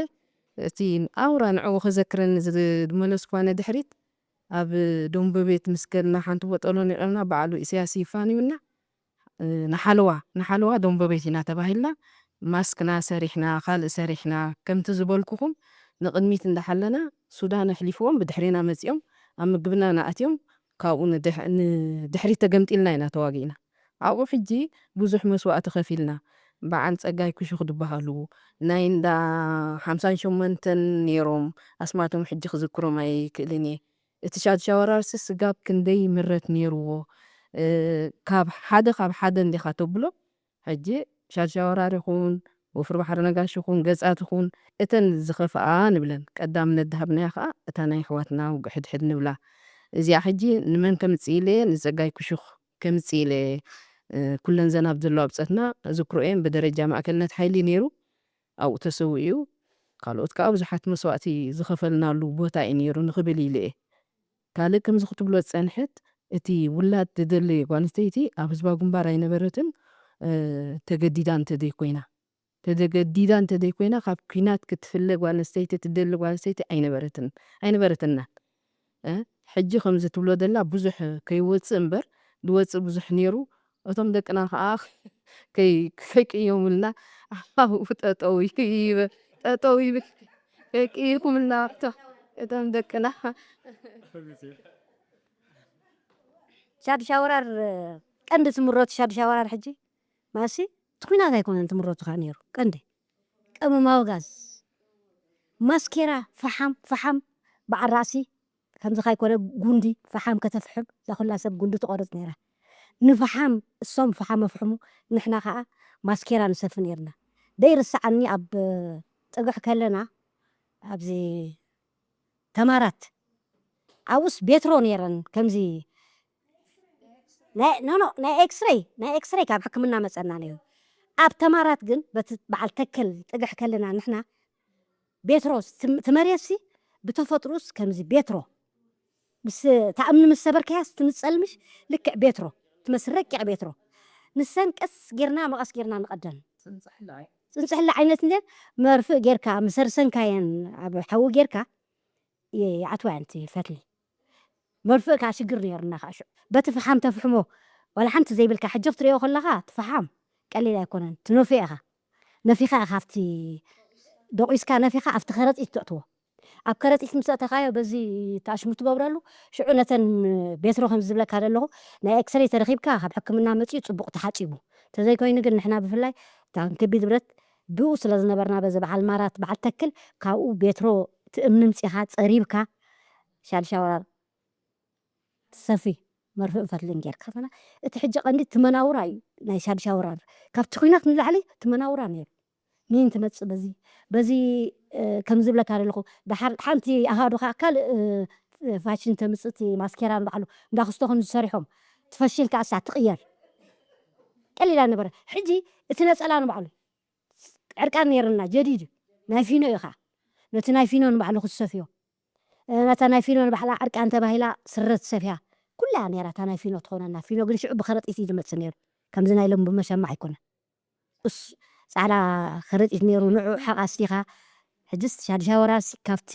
እቲ ኣውራ ንዕኡ ከዘክረኒ ዝመለስኩዋ ንድሕሪት፣ ኣብ ደንበ ቤት ምስ ከድና ሓንቲ ቦጠሎ ነቒልና፣ በዓሉ ኢሳያስ ይፋንዩና፣ እ፣ ንሓለዋ፣ ንሓለዋ ደንበ ቤት ኢና ተባሂልና፣ ማስክና ሰሪሕና፣ ካልእ ሰሪሕና፣ ከምቲ ዝበልኩኹም ንቕድሚት እንዳሓለና ሱዳን ኣሕሊፍዎም ብድሕሬና መጺኦም ኣብ ምግብና ንኣትዮም፣ ካብኡ ንድሕ-፣ ንድሕሪት ተገምጢልና ኢና ተዋጊእና። ኣብኡ ሕጂ ብዙሕ መስዋእቲ ከፊልና። በዓል ጸጋይ ክሹኽ ዝበሃሉ ናይ እንዳ ሓምሳን ሸሞንተን ነይሮም፣ ኣስማቶም ሕጂ ክዝክሮም ኣይክእልን እየ። እቲ ሻድሻይ ወራርሲ ስጋብ ክንደይ ምረት ነይርዎ። እ፣ ካብ ሓደ፣ ካብ ሓደ እንዲኻ ተብሎ፣ ሕጂ ሻድሻይ ወራር ይኹን፣ ወፍሪ ባሕሪ ነጋሽ ይኹን፣ ገጻት ይኹን፣ እተን ዝኸፍኣ ንብለን፣ ቀዳምነት ዝሃብናያ ኸኣ እታ ናይ ኣሕዋትና ውግእ ሕድሕድ ንብላ። እዚኣ ሕጂ ንመን ከምጽእ ኢለ፣ ንጸጋይ ክሹኽ ከምጽእ ኢለ፣ እ፣ ኩለን ዘን ኣብ ዘለዋ ብጸትና እዝክሮ እየን። ብደረጃ ማእከልነት ሓይሊ ነይሩ፣ ኣብኡ ተሰዊኡ እዩ። ካልኦት ከኣ ብዙሓት መስዋእቲ ዝኸፈልናሉ ቦታ እዩ ነይሩ ንኽብል ኢለ እየ። ካልእ ከምዚ ክትብሎ ዝጸንሐት፣ እቲ ውላድ ትደሊ ጓል ኣንስተይቲ ኣብ ህዝባዊ ግንባር ኣይነበረትን፣ እ፣ ተገዲዳ እንተዘይኮይና። ተገዲዳ እንተዘይኮይና፣ ካብ ኲናት ክትፍለ ጓል ኣንስተይቲ ትደሊ ጓል ኣንስተይቲ ኣይነበረትን፣ ኣይነበረትናን። እ፣ ሕጂ ከምዚ ትብሎ ዘላ ብዙሕ ከይወጽእ እምበር፣ ዝወጽእ ብዙሕ ነይሩ። እቶም ደቅና ከኣ ከይ-፣ ከይቅየሙልና ኣብኡ ጠጠው ይበ-፣ ጠጠው ይብል። ከይቅይሙልና እቶ-፣ እቶም ደቅና። ሻድሻይ ወራር፣ ቀንዲ ትምረቱ ሻድሻይ ወራር ሕጂ ማሲ እቲ ኲናት ኣይኮነን ትምረቱ ከኣ ነይሩ። ቀንዲ ቀመማዊ ጋዝ፣ ማስኬራ፣ ፈሓም፣ ፈሓም በዓል ራእሲ ከምዚ ካይኮነ ጉንዲ ፈሓም ከተፍሕም፣ እዛ ኩላ ሰብ ጉንዲ ትቖርጽ ነይራ። ንፈሓም፣ እሶም ፈሓም ኣፍሕሙ፣ ንሕና ከኣ ማስኬራ ንሰፊ ነይርና። ደይርስዓኒ ኣብ ጽግዒ ከለና፣ ኣብዚ ተማራት፣ ኣብኡስ ቤትሮ ነይረን፣ ከምዚ ናይ፣ ኖ፣ ኖ፣ ናይ ኤክስሬይ፣ ናይ ኤክስሬይ ካብ ሕክምና መጸና ነይሩ። ኣብ ተማራት ግን በቲ በዓል ተከል ጽግዒ ከለና ንሕና ቤትሮ፣ እቲ፣ እቲ መሬትሲ ብተፈጥሮስ ከምዚ ቤትሮ። ምስ፣ እታ እምኒ ምስ ሰበርካያስ ትምጸልምሽ ልክዕ ቤትሮ ትመስል፣ ረቂቕ ቤትሮ። ንሰን ቀስ ጌርና መቐስ ጌርና ንቐደን። ጽንጽሕላ። ጽንጽሕላ ዓይነት እንድየን መርፍእ ጌርካ ምስ ሰርሰንካየን ኣብ ሓዊ ጌርካ ይ-፣ ይኣትዋ እየን እቲ ፈትሊ። መርፍእ ከኣ ሽግር ነይሩና ከኣ ሽዑ። በቲ ፈሓም ተፍሕሞ፣ ዋላ ሓንቲ ዘይብልካ፣ ሕጂ ክትርእዮ ከለኻ እቲ ፈሓም ቀሊል ኣይኮነን። ትነፍዮ ኢኻ። ነፊኻ ኢኻ ኣብቲ፣ ደቂስካ ነፊኻ ኣብቲ ከረጺት ተእትዎ። ኣብ ከረጺት ምስ ኣእተኻዮ በዚ እቲ ኣሽሙ ትገብረሉ፣ ሽዑ ነተን ቤትሮ ከም ዝብለካ ዘለኹ ናይ ኤክስሬይ ተረኺብካ ካብ ሕክምና መጺኡ ጽቡቕ ተሓጺቡ። እንተዘይኮይኑ ግን ንሕና ብፍላይ እታ ከቢድ ብረት ብኡ ስለ ዝነበርና በዚ በዓል ማራት በዓል ተክል ካብኡ ቤትሮ እቲ እምኒ ምጺኻ ጸሪብካ ሻድሻይ ወራር ትሰፊ መርፍእን ፈትልን ጌርካ። ፈና እቲ ሕጂ ቀንዲ እቲ መናውራ እዩ ናይ ሻድሻይ ወራር። ካብቲ ኲናት ንላዕሊ እቲ መናውራ ነይሩ። ሚን ትመጽእ በዚ፣ በዚ፣ እ፣ ከም ዝብለካ ዘለኹ፣ ደሓር ሓንቲ ኣሃዱ ከኣ ካልእ፣ እ፣ ፋሽን ተምጽእ፣ እቲ ማስኬራ ንባዕሉ እንዳ ክስቶ ከም ዝሰሪሖም፣ ትፈሽል ከኣ እሳ ትቕየር። ቀሊል ኣይነበረ። ሕጂ እቲ ነጸላ ንባዕሉ ዕርቃን ነይርና፣ ጀዲድ እዩ። ናይ ፊኖ እዩ ከኣ። ነቲ ናይ ፊኖ ንባዕሉ ክትሰፍዮ። እ፣ ነታ ናይ ፊኖ ንባዕላ ዕርቃን ተባሂላ ስረ ትሰፍያ። ኩላ እያ ነይራ እታ ናይ ፊኖ ትኾነና። ፊኖ ግን ሽዑ ብኸረጢት እዩ ዝመጽእ ነይሩ። ከምዚ ናይ ሎሚ ብመሸማዕ ኣይኮነን። እስ ጻዕዳ ከረጢት ነይሩ፣ ንዑ ሕቕ ኣስቲኻ። ሕጅስ ሻድሻይ ወራርሲ ካብቲ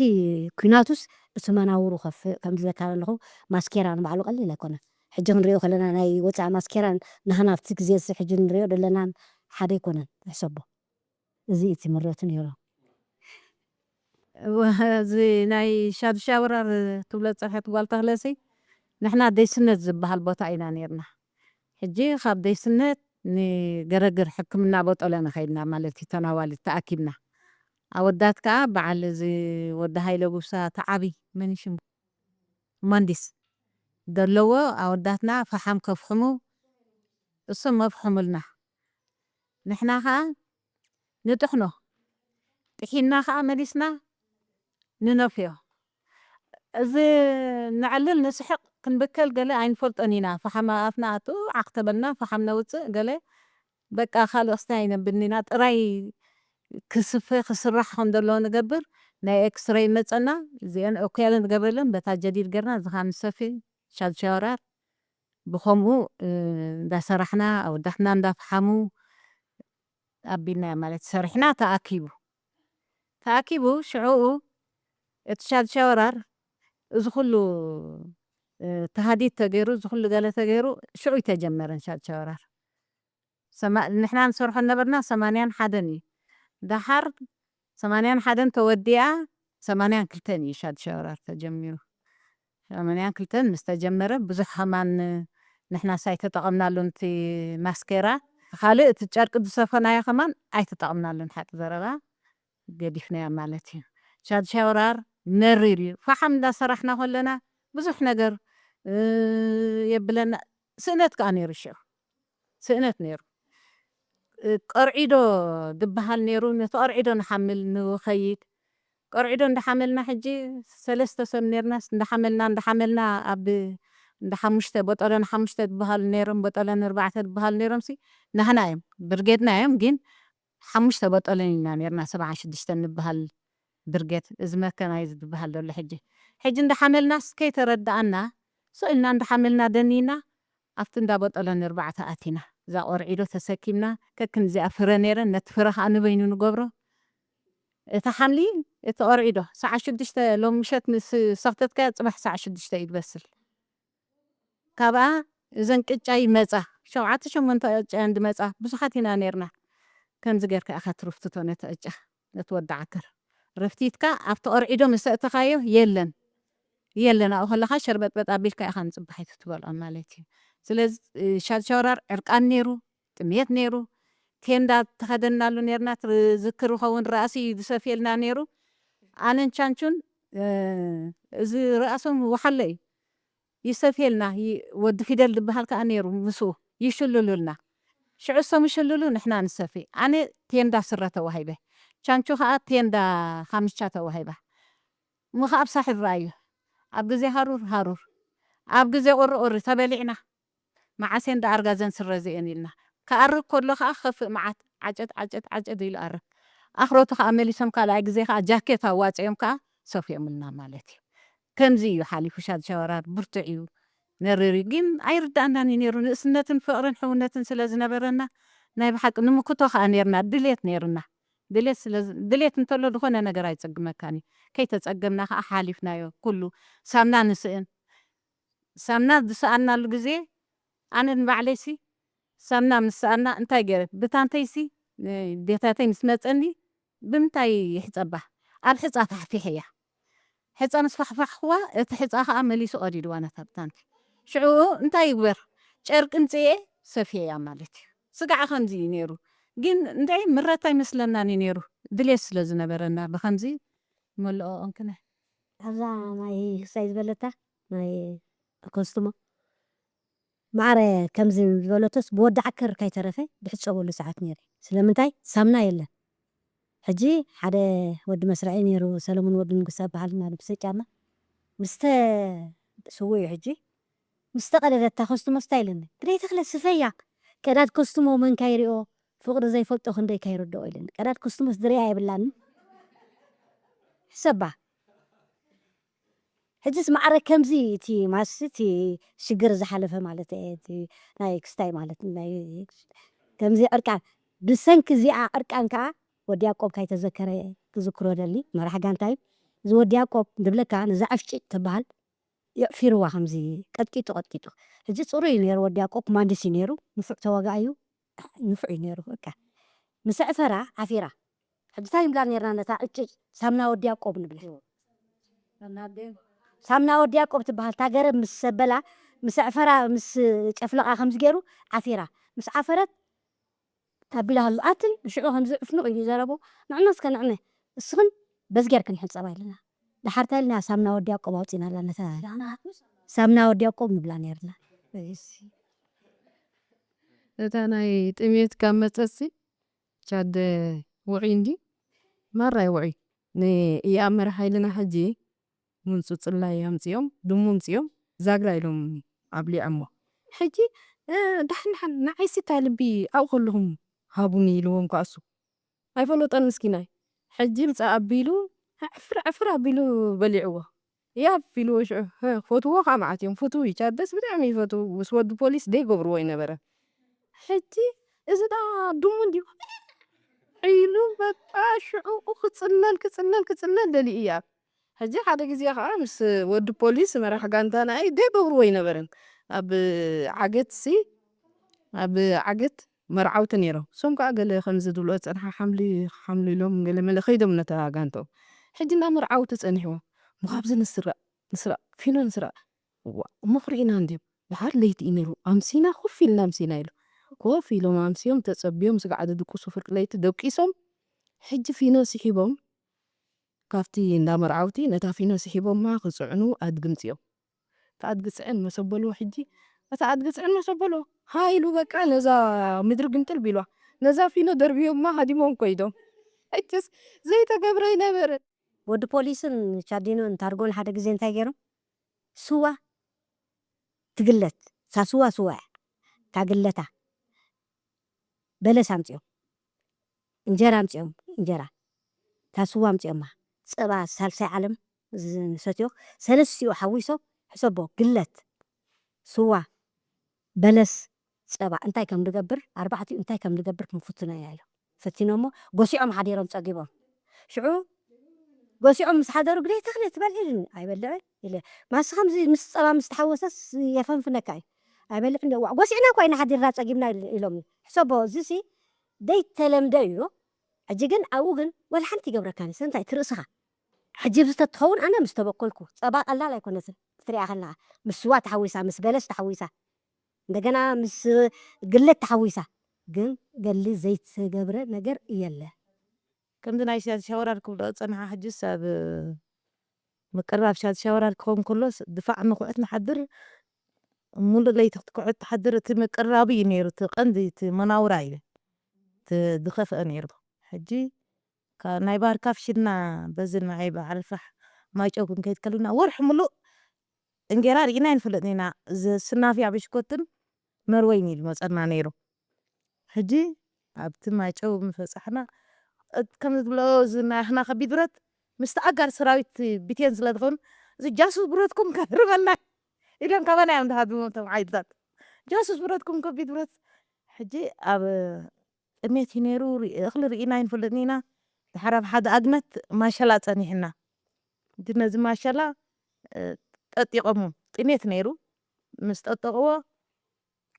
ኲናቱስ እቲ መናውሩ ከፍእ፣ ከም ዝብለካ ዘለኹ ማስኬራ ንባዕሉ ቀሊል ኣይኮነን። ሕጂ ክንሪኦ ከለና ናይ ወጻኢ ማስኬራን ንሕና ኣብቲ ግዜ እዚ ሕጂ ንሪኦ ዘለናን ሓደ ኣይኮነን፣ ሕሰቦ። እዚ እቲ ምረቱ ነይሩ። እወ፣ እዚ ናይ ሻዱሻ ወራር ትብሎ ዝጸንሐት ጓል ተኽለሲ፣ ንሕና ደይስነት ዝበሃል ቦታ ኢና ነይርና። ሕጂ ካብ ደይስነት ንገረግር ሕክምና ቦጦሎኒ ከይድና ማለት እዩ፣ ተናዋልት ተኣኪብና። ኣወዳት ከኣ በዓል እዚ ወዲ ሃይለ ጉሳ ተዓቢ፣ መን እዩ ሽሙ? መንዲስ ዘለዎ ኣወዳትና ፈሓም ከፍሕሙ፣ እሶም መፍሕሙልና። ንሕና ከኣ ንጥሕኖ። ጥሒንና ከኣ መሊስና ንነፍዮ። እዚ ነዕልል ንስሕቕ ክንብከል ገለ ኣይንፈልጦን ኢና። ፈሓም ኣብ ኣፍና ኣቱ ዓኽ ተበልና፣ ፈሓም ነውጽእ ገለ በቃ ካልእ ክስታይ ኣይነብልን ኢና። ጥራይ ክስፈ ክስራሕ ከም ዘለዎ ንገብር። ናይ ኤክስሬይ መጸና፣ እዚአን ኦክያለ ንገብረለን፣ በታ ጀዲድ ገርና፣ እዚ ከኣ ንሰፊ ሻድ ሻወራር። ብኸምኡ፣ እ፣ እንዳሰራሕና፣ ኣወዳትና እንዳፈሓሙ፣ ኣቢልናዮ ማለት እዩ። ሰሪሕና ተኣኪቡ። ተኣኪቡ ሽዑኡ እቲ ሻድሻይ ወራር እዚ ኩሉ፣ እ፣ ተሃዲድ ተገይሩ፣ እዚ ኩሉ ገለ ተገይሩ፣ ሽዑ ኣይተጀመረን ሻድሻይ ወራር። ሰማ-፣ ንሕና ንሰርሖ ነበርና ሰማንያን ሓደን እዩ። ደሓር ሰማንያን ሓደን ተወዲኣ፣ ሰማንያን ክልተን እዩ ሻድሻይ ወራር ተጀሚሩ። ሰማንያን ክልተን ምስ ተጀመረ ብዙሕ ከማን ንሕናስ ኣይተጠቐምናሉን እቲ ማስኬራ። ካልእ እቲ ጨርቂ ዝሰፈናዮ ከማን ኣይተጠቐምናሉን፣ ሓቂ ዘረባ ገዲፍናዮ ማለት እዩ። ሻድሻይ ወራር መሪር እዩ። ፈሓም እንዳሰራሕና ከለና ብዙሕ ነገር፣ እ፣ የብለና። ስእነት ከኣ ነይሩ ሽዑ። ስእነት ነይሩ። እ፣ ቀርዒዶ ዝበሃል ነይሩ። ነቲ ቀርዒዶ ንሓምል ንኸይድ። ቀርዒዶ እንዳሓመልና ሕጂ ሰለስተ ሰብ ነይርናስ እንዳሓመልና፣ እንዳሓመልና ኣብ እንዳ ሓሙሽተ፣ ቦጠለን ሓሙሽተ ዝበሃሉ ነይሮም፣ ቦጠለን ኣርባዕተ ዝበሃሉ ነይሮምሲ ናህና እዮም፣ ብርጌድና እዮም። ግን ሓሙሽተ ቦጠለን ኢና ነይርና፣ ሰብዓ ሽዱሽተ ንበሃል ብርጌድ። እዚ መከናይዝ ዝበሃል ዘሎ ሕጂ። ሕጂ እንዳሓመልናስ ከይተረድኣና፣ ስቕ ኢልና እንዳሓመልና ደኒና፣ ኣብቲ እንዳ ቦጠለን ኣርባዕተ ኣቲና። እዛ ቆርዒዶ ተሰኪምና፣ ከክንዚኣ ፍረ ነይረን፣ ነቲ ፍረ ከኣ ንበይኑ ንገብሮ። እቲ ሓምሊ፣ እቲ ቆርዒዶ፣ ሰዓት ሽዱሽተ ሎም ምሸት ምስ ሰኽተትካዮ፣ ጽባሕ ሰዓት ሽዱሽተ እዩ ዝበስል። ካብኣ እዘን ቅጫ ይመጻ፣ ሸውዓተ ሸሞንተ ቅጫ እየን ዝመጻ። ብዙሓት ኢና ነይርና። ከምዚ ጌርካ ኢኻ ትርፍትቶ ነቲ ቅጫ፣ ነቲ ወዲ ዓከር። ረፍቲትካ ኣብቲ ቆርዒዶ ምስ ኣእተኻዮ የለን። የለን፣ ኣብኡ ከለኻ ሸርበጥበጥ ኣቢልካ ኢኻ ንጽባሒቱ ትበልዖ ማለት እዩ። ስለዚ፣ እ፣ ሻድሻይ ወራር ዕርቃን ነይሩ፣ ጥሜት ነይሩ፣ ቴንዳ ተኸደናሉ ነይርና፣ ትዝክር ይኸውን ራእሲ እዩ ዝሰፍየልና ነይሩ። ኣነን ቻንቹን፣ እ፣ እዚ ራእሶም ወሓለ እዩ። ይሰፍየልና፣ ይ-፣ ወዲ ፊደል ዝበሃል ከኣ ነይሩ ምስኡ፣ ይሽልሉልና። ሽዑ እሶም ይሽልሉ፣ ንሕና ንሰፍይ። ኣነ ቴንዳ ስረ ተዋሂበ፣ ቻንቹ ከኣ ቴንዳ ካምቻ ተዋሂባ። እሞ ከኣ ኣብ ሳሕል ረኣዮ። ኣብ ግዜ ሃሩር፣ ሃሩር። ኣብ ግዜ ቁሪ፣ ቁሪ ተበሊዕና። መዓስ እየን ደኣ ኣርጋዘን ስረ እዚኤን ኢልና። ክኣርግ ከሎ ከኣ ክኸፍእ መዓት፣ ዓጨድ፣ ዓጨድ፣ ዓጨድ ኢሉ ኣረግ። ኣኽረቱ ከኣ መሊሶም ካልኣይ ግዜ ከኣ ጃኬት ኣዋጺኦም ከኣ ሰፍዮምልና ማለት እዩ። ከምዚ እዩ ሓሊፉ ሻድሻይ ወራር፣ ብርቱዕ እዩ፣ መሪር እዩ። ግን ኣይርድኣናን እዩ ነይሩ። ንእስነትን ፍቕርን ሕውነትን ስለ ዝነበረና፣ ናይ ብሓቂ ንምክቶ ከኣ ነይርና፣ ድሌት ነይሩና። ድሌት ስለ ዝ-፣ ድሌት እንተሎ ዝኾነ ነገር ኣይጸግመካን እዩ። ከይተጸገምና ከኣ ሓሊፍናዮ ኩሉ። ሳምና ንስእን። ሳምና ዝሰኣናሉ ግዜ፣ ኣነ ንባዕለይሲ ሳምና ምስ ሰኣና እንታይ ገይረ? ብታንተይሲ፣ እ፣ ቤታተይ ምስ መጸኒ፣ ብምንታይ ይሕጸባ? ኣብ ሕጻ ፋሕፊሐያ። ሕጻ ምስ ፋሕፋሕኩዋ፣ እቲ ሕጻ ከኣ መሊሱ ቀዲድዋ ነታ ብታንተይ። ሽዑ እንታይ ይግበር? ጨርቂ ምጽኤ ሰፍየያ ማለት እዩ። ስጋዕ ከምዚ እዩ ነይሩ። ግን እንታይ ምረት ኣይመስለናን እዩ ነይሩ። ድሌት ስለ ዝነበረና ብኸምዚ መለኦ እንክነ። ኣብዛ ናይ ክሳይ ዝበለታ ናይ ኮስትሞ ማዕረ ከምዚ ዝበለቶስ ብወዲ ዓከር ከይተረፈ ብሕጸበሉ ሰዓት ነይረ። ስለምንታይ? ሳምና የለን። ሕጂ ሓደ ወዲ መስርዐይ ነይሩ፣ ሰለሙን ወዲ ንጉሳ በሃል፣ ናብ ብሰጫማ። ምስተ-፣ ስዉእ እዩ ሕጂ። ምስ ተቐደደታ ኮስትሞ ስታ ኢለኒ። "ግደይ ተኽለ ስፈያ፣ ቀዳድ ኮስትሞ መን ካይሪኦ፣ ፍቕሪ ዘይፈልጦ ክንደይ ካይርድኦ?" ኢለኒ። ቀዳድ ኮስትሞስ ዝርእያ የብላኒ። ሕሰባ። ሕጅስ ማዕረ ከምዚ እቲ ማስ እቲ ሽግር ዝሓለፈ ማለት እየ፣ እቲ ናይ ክስታይ ማለት ናይ ከምዚ ዕርቃን፣ ብሰንኪ እዚኣ ዕርቃን ከኣ ወዲ ያዕቆብ ካይተዘከረ ክዝክሮ ደሊ፣ መራሕ ጋንታይ። እዚ ወዲ ያዕቆብ ንብለካ ነዛ ዕፍጭጭ ትበሃል የዕፊርዋ ከምዚ ቀጥቂጡ ቀጥቂጡ። ሕጂ ጽሩይ እዩ ነይሩ ወዲ ያዕቆብ፣ ኮማንዲስ እዩ ነይሩ፣ ንፉዕ ተዋጋኢ እዩ፣ ንፉዕ እዩ ነይሩ በቃ። ምስ ዕፈራ ዓፊራ። ሕጂ እንታይ ንብላ ነይርና ነታ ዕጭጭ? ሳምና ወዲ ያዕቆብ ንብላ። ሳምና ወዲ ያዕቆብ ትበሃል። እታ ገረብ ምስ ሰበላ፣ ምስ ዕፈራ፣ ምስ ጨፍለቓ ከምዚ ገይሩ ዓፊራ። ምስ ዓፈረት ኣቢላ ከሎ፣ ኣትን ንሽዑ ከምዚ ዕፍኑቕ ኢሉ ዘረቦ፣ ንዕና እስከ ንዕነ፣ እስኽን በዚ ጌርክን ሕጸባ ኢልና። ደሓር እንታይ ኢልና ሳምና ወዲ ያዕቆብ ኣውጺእናላ ነታ ሳምና ወዲ ያዕቆብ ንብላ ነይርና። እሺ። እታ ናይ ጥሜት ካብ መጸሲ ቻድ ውዒ እንዲ ማራይ ውዒ። ንኢኣመር ሓይልና ሕጂ ምንጹ ጽላይ ኣምጺኦም፣ ድሙ ኣምጺኦም፣ ዛግራ ኢሎም ኣብሊዖሞ። ሕጂ፣ እ፣ ዳሕን ዳሕን ንዓይሲ እንታይ ልቢ ኣብኡ ከለኹም ሃቡኒ ኢልዎም ከኣሱ። ኣይፈለጦን ምስኪናይ። ሕጂ ምጻእ ኣቢሉ፣ ዕፍር ዕፍር ኣቢሉ በሊዕዎ። ያብ ኢልዎ ሽዑ፣ ህ፣ ፈትዎ ከኣ መዓት እዮም። ፍትው እዩ። ቻደስ ብጣዕሚ ይፈትው። ምስ ወዲ ፖሊስ ደይገብርዎ ኣይነበረን። ሕጂ እዚ ደኣ ድሙ እንድዩ። ኢሉ በቃ ሽዑ ክጽለል፣ ክጽለል፣ ክጽለል ደሊኡ እያ። ሕጂ ሓደ ግዜ ኸዓ ምስ ወዲ ፖሊስ መራሕ ጋንታ ንኣይ ዘይገብርዎ ኣይነበረን። ኣብ ዓገትሲ፣ ኣብ ዓገት መርዓውቲ ነይሮም። እሶም ከኣ ገለ ከምዚ ዝብልኦ ዝጸንሓ ሓምሊ፣ ሓምሊ ኢሎም ገለ መለ ከይዶም ነታ ጋንታኦም። ሕጂ እንዳ መርዓውቲ ጸኒሕዎ። እሞ ካብዚ ንስረቕ፣ ንስረቕ፣ ፊኖ ንስረቕ። እዋ፣ እሞ ክርእዩና እንድዮም። ደሓር ለይቲ እዩ ነይሩ። ኣምሲና፣ ኮፍ ኢልና ኣምሲና ኢሉ። ኮፍ ኢሎም ኣምስዮም፣ ተጸብዮም፣ ስጋዕ ድድቅሱ ፍርቂ ለይቲ ደቂሶም። ሕጂ ፊኖ ስሒቦም፣ ካብቲ እንዳ መርዓውቲ ነታ ፊኖ ስሒቦማ ክጽዕኑ ኣድጊ ምጽኦም። እታ ኣድጊ ጽዕን መሰ በልዎ ሕጂ፣ እታ ኣድጊ ጽዕን መሰ በልዎ። ሃ ኢሉ በቃ ነዛ ምድሪ ግምጥል ቢልዋ። ነዛ ፊኖ ደርብዮማ ሃዲሞም ኮይዶም። ሕጅስ ዘይተገብረ ኣይነበረን። ወዲ ፖሊስን ቻዲኖን ታርጎን ሓደ ግዜ እንታይ ገይሮም? ስዋ ትግለት። እታ ስዋ ስዋ እያ። እታ ግለታ በለስ ኣምጺኦም። እንጀራ ኣምጺኦም፣ እንጀራ። እታ ስዋ ኣምጺኦማ። ጸባ ሳልሳይ ዓለም ዝሰትዮ፣ ሰለስቲኡ ሓዊሶም፣ ሕሰቦ፣ ግለት፣ ስዋ፣ በለስ፣ ጸባ እንታይ ከም ዝገብር፣ ኣርባዕቲኡ እንታይ ከም ዝገብር ክንፍትኖ ኢና ኢሎም። ፈቲኖሞ፣ ጎሲዖም ሓዲሮም ጸጊቦም። ሽዑ ጎሲዖም ምስ ሓደሩ፣ "ግደይ ተኽለ ትበልዒ?" "ኣይበልዕን" ኢለ። "ማስ ከምዚ ምስ ጸባ ምስ ተሓወሰስ የፈንፍነካ እዩ። ኣይበልዕን ዶ?" "ዋዕ፣ ጎሲዕና እኳ ኢና ሓዲርና ጸጊብና" ኢል-፣ ኢሎም። ሕሰቦ፣ እዚሲ ዘይተለምደ እዩ። ሕጂ ግን ኣብኡ ግን ወላ ሓንቲ ይገብረካን እዩ። ስለምንታይ? እቲ ርእስኻ። ሕጂ ኣብዚ ተትኸውን ኣነ ምስ ተበከልኩ፣ ጸባ ቀላል ኣይኮነትን። ክትሪኣ ከለኻ፣ ምስ ስዋ ተሓዊሳ፣ ምስ በለስ ተሓዊሳ፣ እንደገና ምስ ግለት ተሓዊሳ። ግን ገሊ ዘይተገብረ ነገር የለ። ከምዚ ናይ ሻ-፣ ሻወራር ክብልኦ ዝጸንሓ ሕጅስ ኣብ ምቅርራብ ሻ-፣ ሻወራር ክኸውን ከሎስ ድፋዕ ንኹዕት ንሓድር፣ ሙሉእ ለይቲ ክትኩዕት ትሓድር። እቲ ምቅርራቡ እዩ ነይሩ፣ እቲ ቀንዲ፣ እቲ መናውራ እዩ፣ እቲ ዝኸፍአ ነይሩ። ሕጂ ካ-፣ ናይ ባርካ ፍሽልና በዚ ናይ በዓል ፋሕ ማይጨው ክንከይድ ከለና ወርሒ ሙሉእ እንጌራ ርኢና ኣይንፈልጥን ኢና። እዚ ስናፍያ ብሽኮትን መርወይን እዩ ዝመጸና ነይሩ። ሕጂ ኣብቲ ማይጨው ምፈጻሕና፣ እት-፣ ከም ዝብሎ እዚ ናይ ኣኽና ከቢድ ብረት ምስቲ ኣጋር ሰራዊት ቢቴን ስለ ዝኾኑ፣ "እዚ ጃሱስ ብረትኩም ከህርመና" ኢሎም ካባና እዮም ዝሃድሙ እቶም ዓይነታት። "ጃሱስ ብረትኩም ከቢድ ብረት" ሕጂ ኣብ ጥሜት እዩ ነይሩ። ርኢ-፣ እኽሊ ርኢና ኣይንፈልጥን ኢና። ድሓር ኣብ ሓደ ኣግመት ማሸላ ጸኒሕና። እቲ ነዚ ማሸላ፣ እ፣ ጠጢቖሞ። ጥሜት ነይሩ። ምስ ጠጠቕዎ፣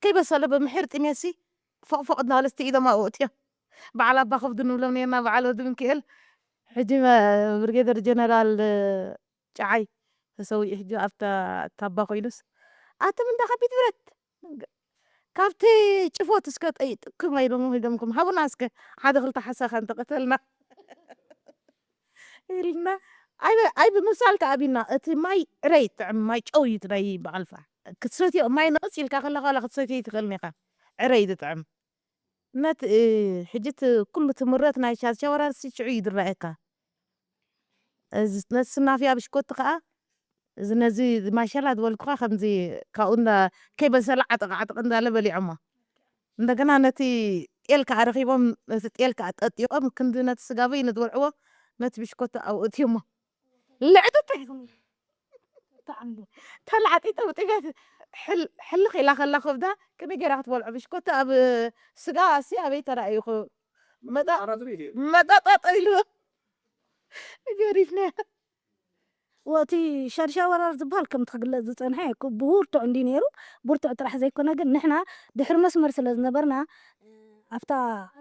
ከይበሰለ ብምሒር ጥሜትሲ፣ ፎቕ ፎቕ እናበለ እስቲ ኢሎም ኣብኡ እትዮ። በዓል ኣባ ከብዱ ንብሎም ነይርና፣ በዓል ወዲ ምክኤል። ሕጂ መ-፣ ብርጌደር ጀነራል ጨዓይ ተሰዊኡ ሕጂ ኣብታ ታባ ኮይኑስ፣ ኣቱም እንዳ ከቢድ ብረት፣ ካብቲ ጭፎት እስከ ጠይጥኩም ኣይሎም ኢሎምኩም፣ ሃቡና እስከ ሓደ ክልተ ሓሳኻ እንተቐተልና ኢልና፣ ኣይ፣ ኣይ ብምብሳል ከኣ ኣቢልና፣ እቲ ማይ ዕረ ይጥዕም፣ ማይ ጨው እዩ እቲ ናይ በዓል ፋሕ። ክትሰትዮ ማይ ንቕጽ ኢልካ ከለኻ ዋላ ክትሰትዮ ኣይትኽእልን ኢኻ። ዕረ እዩ ዝጥዕም። ነት-፣ እ፣ ሕጂ እቲ ኩሉ እቲ ምረት ናይ ሻ-፣ ሻወራርሲ ሽዑ እዩ ዝረኣየካ። እዚ ነቲ ስናፍያ ብሽኮቲ ከኣ፣ እዚ ነዚ ማሸላ ዝበልኩኻ ከምዚ ካብኡ እንዳ ከይበሰለ ዓጠቕ ዓጠቕ እንዳለ በሊዖሞ። እንደገና ነቲ ጤል ከኣ ረኺቦም፣ ነቲ ጤል ከኣ ጠጢቖም፣ ክንዲ ነቲ ስጋ በይኑ ዝበልዕዎ፣ ነቲ ብሽኮቲ ኣብኡ እትዮሞ። ልዕጥጥ ኢኹም። ተዓምዱ። ተላዕጢጠ ብጥሜት ሕል-፣ ሕልኽ ኢላ ከላ ከብዳ፣ ከመይ ገይራ ክትበልዖ? ብሽኮቲ ኣብ ስጋ ኣሲ ኣበይ ተራእዩኹ? መጣ-፣ መጣጣጥ ኢሉ። ገሪፍና። ወቲ ሻድሻ ወራር ዝበሃል ከምቲ ክግለጽ ዝጸንሐ እኮ ብውርቱዕ እንዲ ነይሩ፣ ብውርቱዕ ጥራሕ ዘይኮነ ግን ንሕና ድሕሪ መስመር ስለ ዝነበርና፣ ኣብታ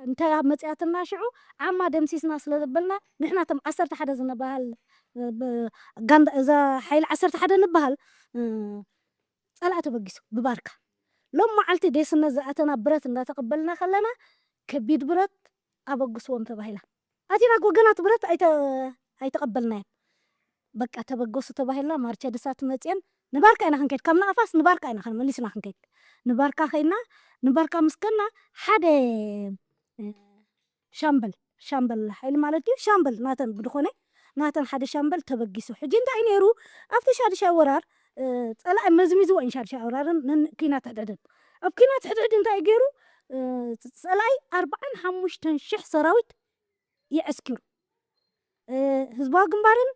እንታይ ኣብ መጽያትና ሽዑ ዓማ ደምሲስና ስለ ዘበልና፣ ንሕና እቶም ዓሰርተ ሓደ ዝነበሃል፣ ብ-፣ ጋንዳ፣ እዛ ሓይሊ ዓሰርተ ሓደ ንበሃል፣ እ፣ ጸላኢ ተበጊሱ ብባርካ። ሎም መዓልቲ ዴስነት ዝኣተና ብረት እንዳተቐበልና ከለና፣ ከቢድ ብረት ኣበግስዎም ተባሂላ። ኣቲና ወገናት ብረት ኣይተ-፣ ኣይተቐበልናዮን። በቃ ተበገሱ ተባሂልና፣ ማርቸድሳት መጽየን ንባርካ ኢና ክንከይድ። ካብ ንኣፋስ ንባርካ ኢና ከን-፣ መሊስና ክንከይድ። ንባርካ ከይድና፣ ንባርካ ምስ ከድና፣ ሓደ፣ እ፣ ሻምበል፣ ሻምበል ሓይሊ ማለት ድዩ? ሻምበል ናተን ብድኾነ፣ ናተን ሓደ ሻምበል ተበጊሱ። ሕጂ እንታይ እዩ ነይሩ? ኣብቲ ሻድሻይ ወራር፣ እ፣ ጸላኢ መዝሚዝዎ እዩ ሻድሻይ ወራርን ንን-፣ ኲናት ሕድሕድን። ኣብ ኲናት ሕድሕድ እንታይ እዩ ገይሩ? እ፣ ጸላኢ ኣርባዓን ሓሙሽተን ሽሕ ሰራዊት የዐስኪሩ። እ፣ ህዝባዊ ግንባርን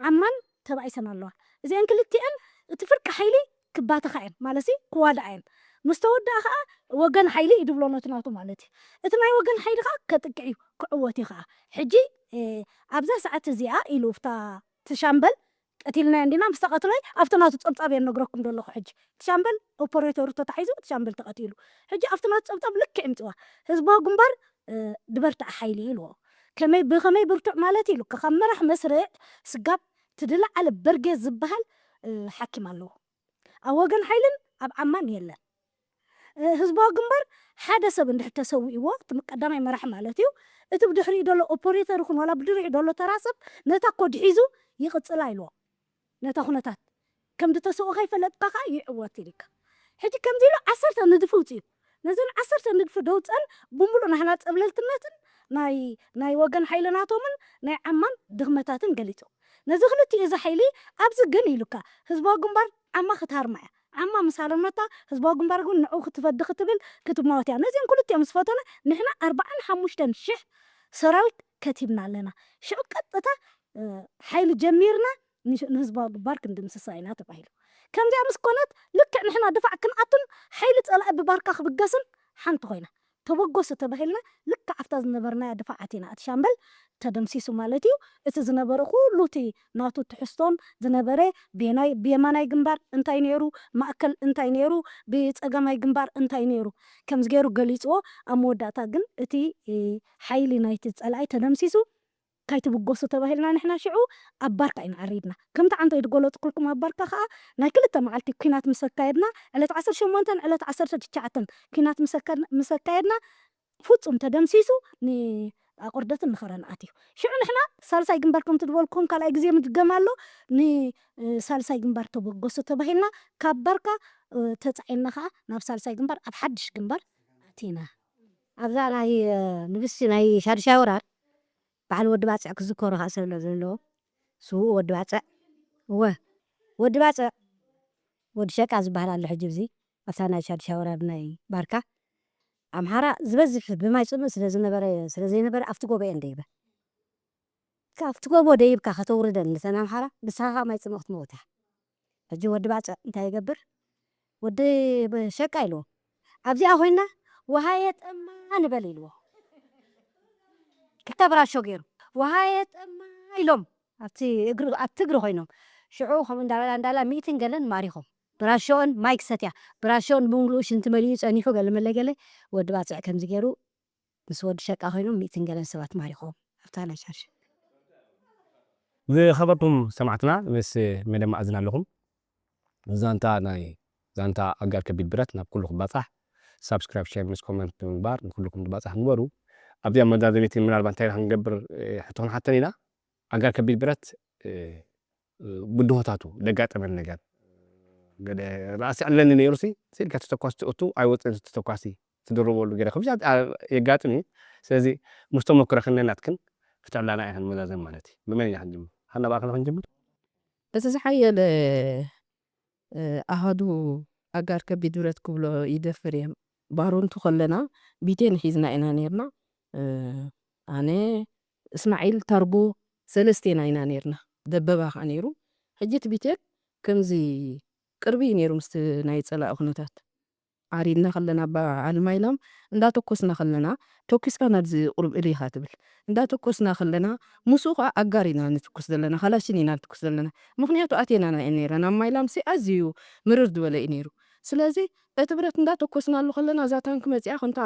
ዓማን ተባኢሰን ኣለዋ። እዚአን ክልቲአን እቲ ፍርቂ ሓይሊ ክባተኻ እየን፣ ማለትሲ ክዋድኣ እየን። ምስ ተወድኣ ከዓ ወገን ሓይሊ እዩ ድብሎ ነቲ ናቱ ማለት እዩ። እቲ ናይ ወገን ሓይሊ ከዓ ከጥቅዕ እዩ፣ ክዕወት እዩ ከዓ። ሕጂ፣ እ፣ ኣብዛ ሰዓት እዚኣ ኢሉ እፍታ እቲ ሻምበል ቀቲልናዮ እንዲና፣ ምስ ተቐትሎይ ኣብቲ ናቱ ጸብጻብ እየ ነግረኩም ዘለኹ። ሕጂ እቲ ሻምበል ኦፐሬተሩ ተታሒዙ፣ እቲ ሻምበል ተቐቲሉ። ሕጂ ኣብቲ ናቱ ጸብጻብ ልክዕ ይምጽዋ። ህዝባዊ ግንባር፣ እ፣ ድበርትዕ ሓይሊ ኢልዎ። ከመይ፣ ብኸመይ ብርቱዕ ማለት ኢሉ፣ ካብ መራሕ መስርዕ ስጋብ ትድለ ዓለ በርጌ ዝበሃል፣ እ፣ ሓኪም ኣለዎ። ኣብ ወገን ሓይልን ኣብ ዓማን የለን። እ፣ ህዝባዊ ግንባር ሓደ ሰብ እንድሕር ተሰዊእዎ፣ እቲ ቀዳማይ መራሒ ማለት እዩ፣ እቲ ብድሕሪኡ ዘሎ ኦፐሬተር ይኹን ዋላ ብድሕሪኡ ዘሎ ተራ ሰብ ነታ ኮድ ሒዙ ይቕጽላ ኢልዎ። ነታ ኩነታት ከም ዝተሰወ ከይፈለጥካ ከኣ ይዕወት ኢልካ። ሕጂ ከምዚ ኢሉ ዓሰርተ ንድፊ ውጽኡ። ነዘን ዓሰርተ ንድፊ ደውጸን ብምሉእ ናህና ጸብለልትነትን ናይ፣ ናይ ወገን ሓይልናቶምን ናይ ዓማን ድኽመታትን ገሊጹ። ነዚ ክልቲኡ እዚ ሓይሊ ኣብዚ ግን ኢሉካ፣ ህዝባዊ ግንባር ዓማ ክትሃርማ እያ። ዓማ ምስ ሃረመታ፣ ህዝባዊ ግንባር ግን ንዕኡ ክትፈዲ ክትብል ክትማወት እያ። ነዚኦም ክልቲኦም ምስ ፈተነ፣ ንሕና ኣርባዓን ሓሙሽተን ሽሕ ሰራዊት ከቲብና ኣለና። ሽዑ ቀጥታ፣ እ፣ ሓይሊ ጀሚርና ንሽ-፣ ንህዝባዊ ግንባር ክንድምስሳ ኢና ተባሂሉ። ከምዚኣ ምስ ኮነት፣ ልክዕ ንሕና ድፋዕ ክንኣቱን ሓይሊ ጸላኢ ብባርካ ክብገስን ሓንቲ ኮይና። ተበገሱ ተባሂልና፣ ልክዕ ኣብታ ዝነበርናያ ድፋዓት ኢና። እቲ ሻምበል ተደምሲሱ ማለት እዩ። እቲ ዝነበረ ኩሉ እቲ ናቱ ትሕዝቶን ዝነበረ ብየናይ-፣ ብየማናይ ግንባር እንታይ ነይሩ፣ ማእከል እንታይ ነይሩ፣ ብጸጋማይ ግንባር እንታይ ነይሩ፣ ከምዚ ገይሩ ገሊጽዎ። ኣብ መወዳእታ ግን እቲ፣ እ፣ ሓይሊ ናይቲ ጸላኢ ተደምሲሱ። ካይትብገሱ ተባሂልና ንሕና ሽዑ ኣብ ባርካ ኢና ዓሪድና። ከምቲ ዓንተይ ዝገለጽኩልኩም ኣብ ባርካ ከኣ ናይ ክልተ መዓልቲ ኲናት ምስ ኣካየድና፣ ዕለት ዓሰርተ ሸሞንተን ዕለት ዓሰርተ ትሽዓተን ኲናት ምስ ኣካ-፣ ምስ ኣካየድና፣ ፍጹም ተደምሲሱ፣ ንኣቑርደትን ንኸረን ኣትዩ። ሽዑ ንሕና ሳልሳይ ግንባር ከምቲ ዝበልኩም ካልኣይ ግዜ ምድገም ኣሎ፣ ን-፣ ሳልሳይ ግንባር ተበገሱ ተባሂልና፣ ካብ ባርካ፣ እ፣ ተጻዒንና ከኣ ናብ ሳልሳይ ግንባር፣ ኣብ ሓድሽ ግንባር ኣቲና። ኣብዛ ናይ፣ እ፣ ንግስቲ ናይ ሻድሻይ ወራር በዓል ወዲ ባጽዕ ክዝከሮ ከኣ ስለ ዘለዎ፣ ስዉእ ወዲ ባጽዕ፣ እወ፣ ወዲ ባጽዕ፣ ወዲ ሸቃ ዝበሃል ኣሎ ሕጂ፣ ኣብዚ ኣብታ ናይ ሻድሻይ ወራር ናይ ባርካ፣ ኣምሓራ ዝበዝሕ ብማይ ጽምእ ስለ ዝነበረ፣ ስለ ዘይነበረ፣ ኣብቲ ጎቦ እየን ደይበ። ካብቲ ጎቦ ደይብካ ከተውርደን ነተን ኣምሓራ፣ ንስኻ ከኣ ማይ ጽምእ ክትመውት ኢኻ። ሕጂ ወዲ ባጽዕ እንታይ ይገብር? ወዲ ብ-፣ ሸቃ ኢልዎ። ኣብዚኣ ኮይና፣ "ወሃየ ጠማ ንበል" ኢልዎ። ክልተ ብራሾ ገይሩ፣ "ወሃየ ጠማ" ኢሎም፣ ኣብቲ እግሪ፣ ኣብቲ እግሪ ኮይኖም። ሽዑ ከምኡ እንዳበላ፣ እንዳበላ ሚእትን ገለን ማሪኾም። ብራሾኦን ማይ ክሰትያ፣ ብራሾኦን ብምሉኡ ሽንቲ መሊኡ ጸኒሑ፣ ገለ መለ ገለ፣ ወዲ ባጽዕ ከምዚ ገይሩ ምስ ወዲ ሸቃ ኮይኖም ሚእትን ገለን ሰባት ማሪኾም። ኣብታ ናይ ሻድሻይ። ዝኸበርኩም ሰማዕትና፣ ምስ መደብ መኣዝን ኣለኹም። ዛንታ ናይ፣ ዛንታ ኣጋር ከቢድ ብረት ናብ ኩሉ ክባጻሕ፣ ሳብስክራይብ፣ ሼር ምስ ኮመንት ብምግባር ንኩልኩም ዝባጻሕ ግበሩ። ኣብዚኣ መዛዘሚቲ ምናልባት እንታይ ክንገብር፣ እ፣ ሕቶ ክንሓተን ኢና። ኣጋር ከቢድ ብረት፣ እ፣ እ፣ ብድሆታቱ ዘጋጠመን ነገር፣ ገለ ራእሲ ኣለኒ ነይሩሲ፣ ስኢልካ ተተኳሲ ትእቱ፣ ኣይወጽእን ተተኳሲ ትድርበሉ ገለ ከምዚ ኣ-፣ የጋጥም እዩ። ስለዚ ምስ ተመክሮ ክንደይ ናትክን ክትዕላና ኢኽን መዛዘም ማለት እዩ። ብመን ኢና ክንጅምር? ሃና ብኣኽን ክንጅምር? እቲ ዝሓየለ፣ እ፣ ኣሃዱ ኣጋር ከቢድ ብረት ክብሎ ይደፍር እየ። ባሮንቱ ከለና ቢቴን ሒዝና ኢና ነይርና። እ፣ ኣነ፣ እስማዒል፣ ታርቦ ሰለስቴና ኢና ነይርና። ደበባ ከኣ ነይሩ። ሕጂ እቲ ቢቴን ከምዚ ቅርቢ እዩ ነይሩ ምስቲ ናይ ጸላኢ ኩነታት። ዓሪድና ከለና በዓል ማይላም እንዳተኮስና ከለና፣ ተኩስካ ናብዚ ቁሩብ እሊ ኢኻ ትብል። እንዳተኮስና ከለና፣ ምስኡ ኸዓ ኣጋር ኢና ንትኩስ ዘለና፣ ካላሽን ኢና ንትኩስ ዘለና። ምኽንያቱ ኣቴና ኢና ነይረን። ኣብ ማይላምሲ ኣዝዩ ምርር ዝበለ እዩ ነይሩ። ስለዚ እቲ ብረት እንዳተኮስናሉ ከለና፣ እዛ ታንክ መጺኣ፣ ከምታ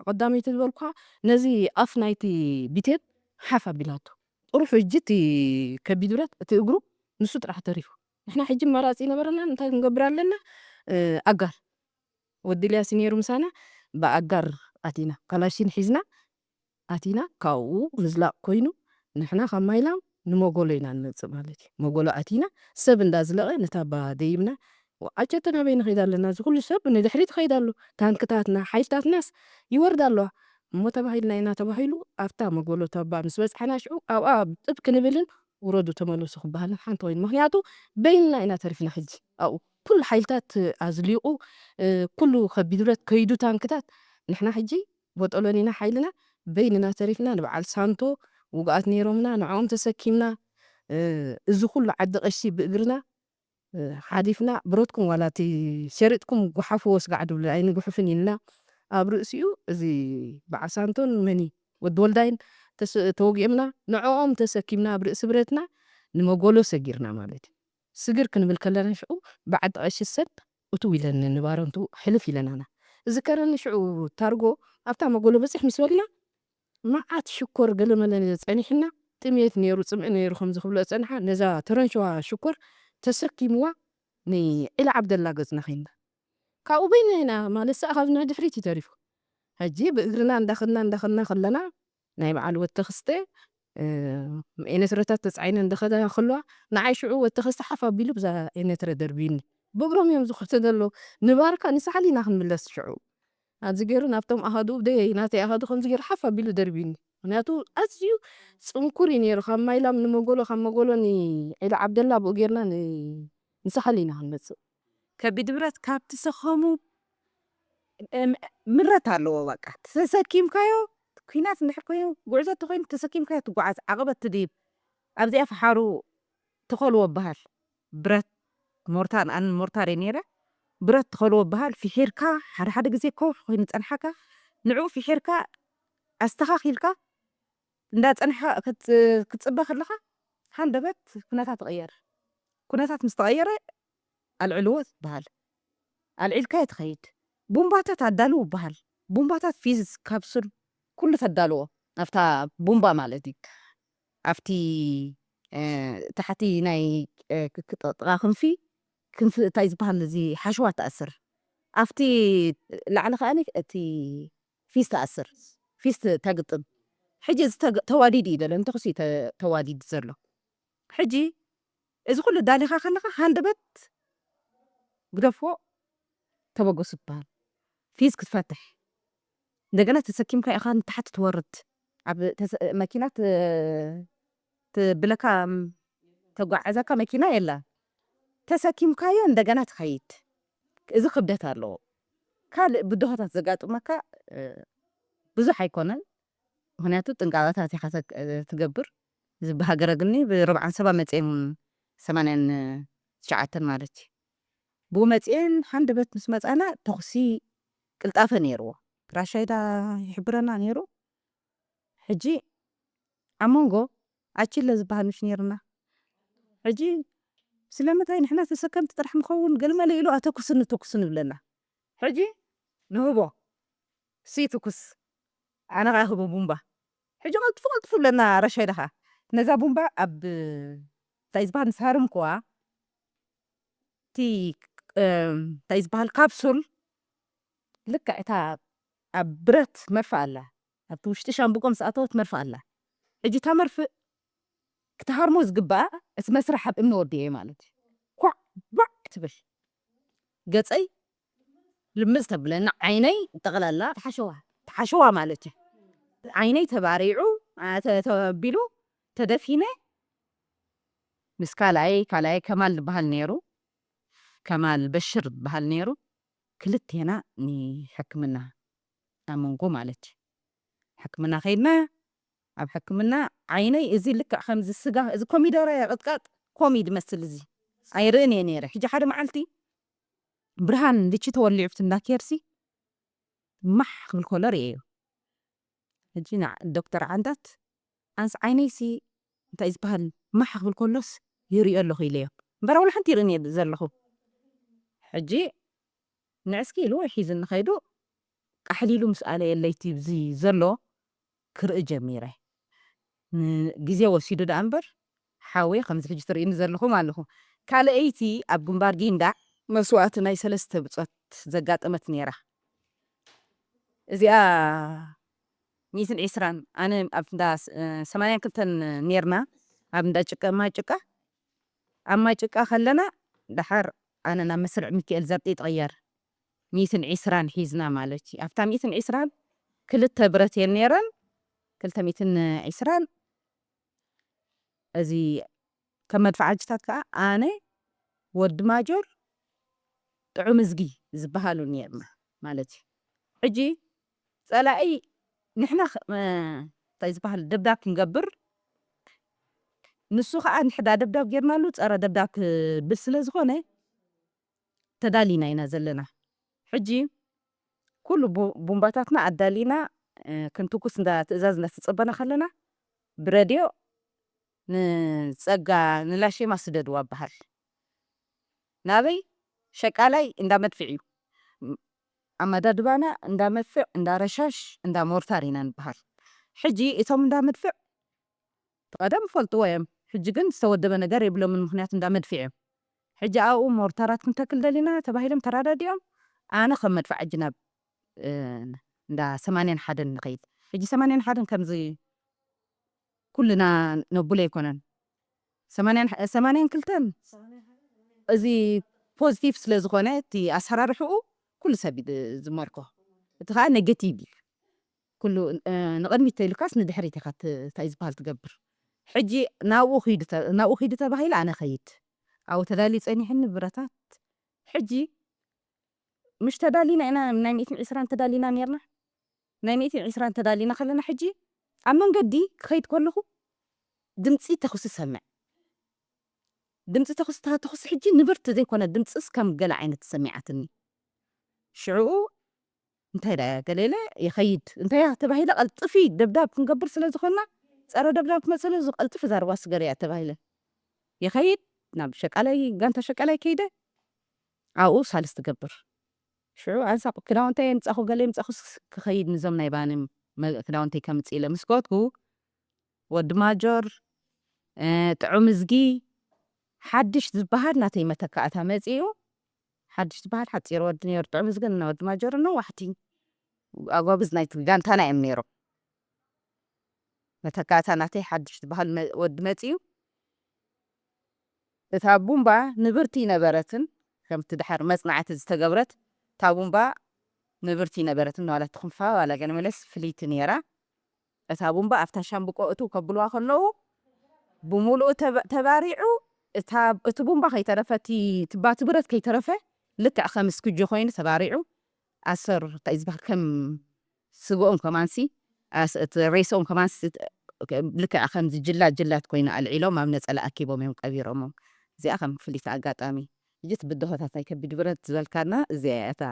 ቀዳመይቲ ዝበልኩኻ፣ ነዚ ኣፍ ናይቲ ቢቴን ሓፍ ኣቢላቶ። ጥርሑ ሕጂ እቲ ከቢድ ብረት፣ እቲ እግሩ ንሱ ጥራሕ ተሪፉ። ንሕና ሕጂ መራጺ ነበረና፣ እንታይ ክንገብር ኣለና? እ፣ ኣጋር። ወዲ ኢልያስ ነይሩ ምሳና፣ ብኣጋር ኣቲና፣ ካላሽን ሒዝና ኣቲና፣ ካብኡ ምዝላቕ ኮይኑ፣ ንሕና ካብ ማይላም ንመጎሎ ኢና ንመጽእ ማለት እዩ። መጎሎ ኣቲና፣ ሰብ እንዳዝለቐ፣ ነታ ኣባ ደይብና፣ "ኣቸተ ናበይ ንኸይድ ኣለና? እዚ ኩሉ ሰብ ንድሕሪት ይኸይድ ኣሎ። ታንክታትና፣ ሓይልታትናስ ይወርዳ ኣለዋ እሞ" ተባሂልና ኢና ተባሂሉ፣ ኣብታ መጎሎ እታ ኣባ ምስ በጽሓና ሽዑ፣ ኣብኣ ጥብ ክንብልን፣ "ውረዱ፣ ተመለሱ" ክበሃልን ሓንቲ ኮይኑ። ምኽንያቱ፣ በይንና ኢና ተሪፍና ሕጂ ኣብኡ። ኩሉ ሓይልታት ኣዝሊቑ፣ እ፣ ኩሉ ከቢድ ብረት ከይዱ ታንክታት፣ ንሕና ሕጂ ቦጦሎኒ ኢና ሓይልና፣ በይንና ተሪፍና፣ ንበዓል ሳንቶ ውጉኣት ነይሮምና፣ ንዕኦም ተሰኪምና፣ እ፣ እዚ ኩሉ ዓዲ ቀሺ ብእግርና ሓሊፍና፣ ብረትኩም ዋላ እቲ ሸሪጥኩም ጉሓፍዎ ስጋዕ ድብሉ ኣይንጉሕፍን ኢልና፣ ኣብ ርእሲኡ እዚ በዓል ሳንቶን መኒ ወዲ ወልዳይን ተስ-፣ ተወጊኦምና፣ ንዕኦም ተሰኪምና ኣብ ርእሲ ብረትና ንመጎሎ ሰጊርና ማለት እዩ። ስግር ክንብል ከለና ሽዑ ብዓዲ ቀሺ ሰድ እትው ኢለን ንባረንቱ ሕልፍ ኢለናና። ዝከረኒ ሽዑ ታርጎ ኣብታ መጎሎ በጺሕ ምስ በልና፣ መዓት ሽኮር ገለመለ ጸኒሕና፣ ጥሜት ነይሩ፣ ጽምኢ ነይሩ ከም ዝኽብሎ ጸንሓ፣ ነዛ ተረንሸዋ ሽኮር ተሰኪምዋ ንዒላ ዓብደላ ገጽና ኸይንና። ካብኡ በይና ኢና ማለት ሰኣ ካብና ድሕሪት እዩ ተሪፉ። ሕጂ ብእግርና እንዳኸድና፣ እንዳኸድና ከለና፣ ናይ በዓል ወተኽስተ፣ እ፣ ኤነትረታት ተጻዒነ እንደኸዳ ከለዋ፣ ንዓይ ሽዑ ወተኽስተ ሓፍ ኣቢሉ ብዛ ኤነትረ ደርብዩኒ። ብእግሮም እዮም ዝኸዱ ዘለዉ። ንባርካ ንሳሕል ኢና ክንምለስ ሽዑ። ኣብዚ ገይሩ ናብቶም ኣሃዱ፣ ደይ ናተይ ኣሃዱ ከምዚ ገይሩ ሓፍ ኣቢሉ ደርብዩኒ። ምኽንያቱ ኣዝዩ ጽንኩር እዩ ነይሩ። ካብ ማይላም ንመጎሎ፣ ካብ መጎሎ ንዒላ ዓብደላ ብኡ ጌርና ን-፣ ንሳሕል ኢና ክንመጽእ። ከቢድ ብረት ካብ ትሰኸሙ፣ እም፣ ምረት ኣለዎ። በቃ ተሰኪምካዮ፣ ኲናት እንድሕር ኮይኑ፣ ጉዕዞ እንተኾይኑ ተሰኪምካዮ ትጓዓዝ፣ ዓቐበት ትድይብ። ኣብዚኣ ፈሓሩ ተኸልዎ በሃል። ብረት ሞርታር፣ ኣነ ሞርታር እየ ነይረ። ብረት ተኸልዎ በሃል፣ ፍሒርካ፣ ሓደ ሓደ ግዜ ከውሒ ኮይኑ ጸንሓካ፣ ንዕኡ ፍሒርካ፣ ኣስተኻኺልካ፣ እንዳጸንሓ ክት-፣ ክትጽበ ከለኻ፣ ሃንደበት ኩነታት ትቕየር። ኩነታት ምስ ተቐየረ፣ ኣልዕልዎ ትበሃል። ኣልዒልካዮ ትኸይድ። ቡምባታት ኣዳልዉ ይበሃል። ቡምባታት ፊዝ፣ ካፕሱል፣ ኩሉ ተዳልዎ። ኣብታ ቡምባ ማለት እዩ። ኣብቲ፣ እ፣ ታሕቲ ናይ፣ እ፣ ክ-፣ ክ-፣ ጥቓ ክንፊ፣ ክንፊ እንታይ ዝበሃል እዚ ሓሸዋ ትኣስር። ኣብቲ ላዕሊ ከኣ እቲ ፊዝ ትኣስር። ፊዝ ት-፣ ተግጥም። ሕጂ እዚ ተግ-፣ ተዋዲዱ እዩ ዘሎ። ንተኹሲ እዩ ተ-፣ ተዋዲዱ ዘሎ። ሕጂ እዚ ኩሉ ዳሊኻ ከለኻ ሃንደበት ግደፎ ተበገሱ ትበሃል። ፊዝ ክትፈትሕ። እንደገና ተሰኪምካ ኢኻ ንታሕቲ ትወርድ። ኣብ ተሰ-፣ መኪና ት-፣ ትብለካ፣ ተጓዓዘካ መኪና የላ። ተሰኪምካዮ እንደገና ትኸይድ። እዚ ክብደት ኣለዎ። ካልእ ብድሆታት ዘጋጥመካ፣ እ፣ ብዙሕ ኣይኮነን። ምኽንያቱ ጥንቃቐታት ኢኻ ተግ-፣ ትገብር። እዚ ብሃገረ ግኒ ብርብዓን ሰባ መጽኤን ሰማንያን ትሽዓተን ማለት እዩ። ብኡ መጽኤን ሃንደበት ምስ መጻና ተኹሲ ቅልጣፈ ነይርዎ። ራሻይዳ ይሕብረና ነይሩ። ሕጂ ኣብ መንጎ ኣቺለ ዝበሃል ምሽ ነይርና። ሕጂ ስለምንታይ ንሕና ተሰከምቲ ጥራሕ ንኸውን ገለመለ ኢሉ ኣተኩስኒ፣ ተኩስኒ ይብለና። ሕጂ ንህቦ፣ "ሲ ትኩስ፣ ኣነ ኸኣ ህቦ ቡምባ." ሕጂ ቀልጥፉ ቀልጥፉ ብለና ራሻይዳ ኸኣ። ነዛ ቡምባ ኣብ እንታይ ዝበሃል ምስ ሃረምክዋ፣ እቲ፣ እም፣ እንታይ ዝበሃል ካፕሱል ልክዕ እታ ኣብ ብረት መርፍእ ኣላ። ኣብቲ ውሽጢ ሻምብቆ ምስ ኣተወት መርፍእ ኣላ። ሕጂ እታ መርፍእ ክትሃርሞ ዝግባኣ እቲ መስርሕ ኣብ እምኒ ወዲኤ ማለት እዩ። ኳዕ ባዕ ትብል። ገጸይ ልምጽ ተብለኒ፣ ዓይነይ ጠቕላላ ተሓሸዋ፣ ተሓሸዋ ማለት እዩ። ዓይነይ ተባሪዑ፣ ኣ፣ ተ-፣ ተቢሉ፣ ተደፊነ። ምስ ካልኣይ፣ ካልኣይ ከማል ዝበሃል ነይሩ፣ ከማል በሽር ዝበሃል ነይሩ። ክልቴና ንሕክምና፣ ኣብ መንጎ ማለት እዩ። ሕክምና ከይድና፣ ኣብ ሕክምና ዓይነይ እዚ ልክዕ ከምዚ ስጋ፣ እዚ ኮሚደረ ቅጥቃጥ ኮሚ ዝመስል እዚ ኣይርእን እየ ነይረ። ሕጂ ሓደ መዓልቲ ብርሃን ልቺ ተወሊዑ ኣብቲ እንዳ ኬርሲ ማሕ ክብል ከሎ ርእየዮ። ሕጂ ንዓ-፣ ዶክተር ዓንዳት፣ ኣንስ ዓይነይሲ እንታይ ዝበሃል ማሕ ክብል ከሎስ ይርእዮ ኣለኹ ኢለዮ። እምበር ዋላ ሓንቲ ይርእን እየ ዘለኹ። ሕጂ ንዕስኪ ኢሉ ሒዝኒ ከይዱ ቃሕሊሉ ምስ ኣለየ ለይቲ ብዚ ዘሎ ክርኢ ጀሚረ። ን-፣ ግዜ ወሲዱ ደኣ እምበር፣ ሓወይ ከምዚ ሕጂ ትርእይኒ ዘለኹም ኣለኹ። ካልኣይቲ ኣብ ግንባር ጊንዳዕ መስዋእቲ ናይ ሰለስተ ብጾት ዘጋጠመት ነይራ። እዚኣ ሚእትን ዕስራን፣ ኣነ ኣብ እንዳ ስ-፣ ሰማንያን ክልተን ነይርና፣ ኣብ እንዳ ጭቃ፣ ማይ ጭቃ። ኣብ ማይ ጭቃ ከለና፣ ደሓር ኣነ ናብ መስርዕ ሚካኤል ዘርጢ ትቕየር። ሚእትን ዕስራን ሒዝና ማለት እዩ። ኣብታ ሚእትን ዕስራን ክልተ ብረት እየን ነይረን፣ ክልተ ሚእትን ዕስራን። እዚ ከም መድፍዓጅታት ከኣ ኣነ፣ ወዲ ማጆር፣ ጥዑም እዝጊ ዝበሃሉ ነይርና ማለት እዩ። ሕጂ ጸላኢ ንሕና ኸ-፣ መ-፣ እንታይ ዝበሃል ደብዳብ ክንገብር፣ ንሱ ከዓ እንድሕዳ ደብዳብ ጌርናሉ ጸረ ደብዳብ ክብል ስለ ዝኾነ ተዳሊና ኢና ዘለና። ሕጂ ኩሉ ቡ- ቡምባታትና ኣዳሊና፣ እ፣ ክንትኩስ እንዳ ትእዛዝ እንዳተጸበና ከለና ብረድዮ ንጸጋ ንላሼማ ስደድዋ በሃል። ናበይ? ሸቃላይ እንዳ መድፍዕ እዩ። ም- ኣመዳድባና እንዳ መድፍዕ፣ እንዳ ረሻሽ፣ እንዳ ሞርታር ኢና ንበሃል። ሕጂ እቶም እንዳ መድፍዕ እቲ ቀደም ይፈልጥዎ እዮም። ሕጂ ግን ዝተወደበ ነገር የብሎምን፣ ምኽንያቱ እንዳ መድፍዕ እዮም። ሕጂ ኣብኡ ሞርታራት ክንተክል ደሊና ተባሂሎም ተራዳዲኦም፣ ኣነ ከም መድፍዕ ሕጂ ናብ፣ እ፣ እንዳ ሰማንያን ሓደን ንኸይድ። ሕጂ ሰማንያን ሓደን ከምዚ ኩልና ነብሎ ኣይኮነን። ሰማንያን፣ ሰማንያን ክልተን እዚ ፖዚቲቭ ስለ ዝኾነ እቲ ኣሰራርሕኡ ኩሉ ሰብ እዩ ዝመርኮ። እቲ ኸዓ ኔጌቲቭ እዩ። ኩሉ፣ እ፣ ንቕድሚት ተይሉካስ ንድሕሪት ኢኻ ት-፣ እንታይ ዝበሃል ትገብር። ሕጂ ናብኡ ኺዱ ተ-፣ ናብኡ ኺዱ ተባሂለ ኣነ ኸይድ። ኣብኡ ተዳልዩ ጸኒሕኒ ብረታት። ሕጂ ምሽ ተዳሊና ኢና፣ ናይ ሚእትን ዕስራን ተዳሊና ኔርና። ናይ ሚእትን ዕስራን ተዳሊና ከለና ሕጂ ኣብ መንገዲ ክኸይድ ከለኹ ድምጺ ተኹሲ ሰምዕ። ድምጺ ተኹሲ፣ እታ ተኹሲ ሕጂ ንብርቲ ዘይኮነ ድምጽስ ከም ገለ ዓይነት ተሰሚዓትኒ። ሽዑኡ እንታይ ደኣ ገለ ኢለ ይኸይድ። እንታይ እያ ተባሂለ ቀልጥፊ ደብዳብ ክንገብር ስለ ዝኾንና ጸረ ደብዳብ ክመጽእ ስለ ዝቐልጥፍ እዛ ርባ ስገር እያ ተባሂለ። ይኸይድ ናብ ሸቃላይ፣ ጋንታ ሸቃላይ ከይደ ኣብኡ ሳልስ ትገብር። ሽዑ ኣንሳ ክዳውንተይ የምጻኹ፣ ገለ የምጻኹስ ክኸይድ ንዞም ናይ ባኒ መ-፣ ክዳውንተይ ከምጽእ ኢለ ምስ ከድኩ፣ ወዲ ማጆር፣ እ፣ ጥዑም እዝጊ፣ ሓድሽ ዝበሃል ናተይ መተካእታ መጺኡ። ሓድሽ ዝበሃል ሓጺር ወዲ ነይሩ፣ ጥዑም እዝጊ እና ወዲ ማጆር እና ዋሕቲ ኣጓብዝ ናይቲ ጋንታና እዮም ነይሮም። መተካእታ ናተይ ሓድሽ ዝበሃል መ-፣ ወዲ መጺኡ። እታ ቡምባ ንብርቲ ነበረትን፣ ከምቲ ድሓር መጽናዕቲ ዝተገብረት፣ እታ ቡምባ ንብርቲ ነበረትን፣ ዋላ ትኽንፋ ዋላ ገለ መለስ ፍልይቲ ነይራ። እታ ቡምባ ኣብታ ሻምብቆ እትው ከብልዋ ከለዉ፣ ብምሉኡ ተባ-፣ ተባሪዑ፣ እታ፣ እቲ ቡምባ ከይተረፈ፣ እቲ፣ እቲ ባቲ ብረት ከይተረፈ፣ ልክዕ ከም እስክጆ ኮይኑ ተባሪዑ፣ ኣሰር፣ እንታይ ዝበሃል፣ ከም ስግኦም ከማንሲ፣ ኣስ-፣ እቲ ሬስኦም ከማንሲ፣ ልክዕ ከምዚ ጅላት ጅላት ኮይኑ ኣልዒሎም ኣብ ነጸላ ኣኪቦም እዮም ቀቢሮሞም። እዚኣ ከም ፍልይቲ ኣጋጣሚ። ሕጂ እቲ ብድሆታት ናይ ከቢድ ብረት ዝበልካና እዚኣ እያ እታ።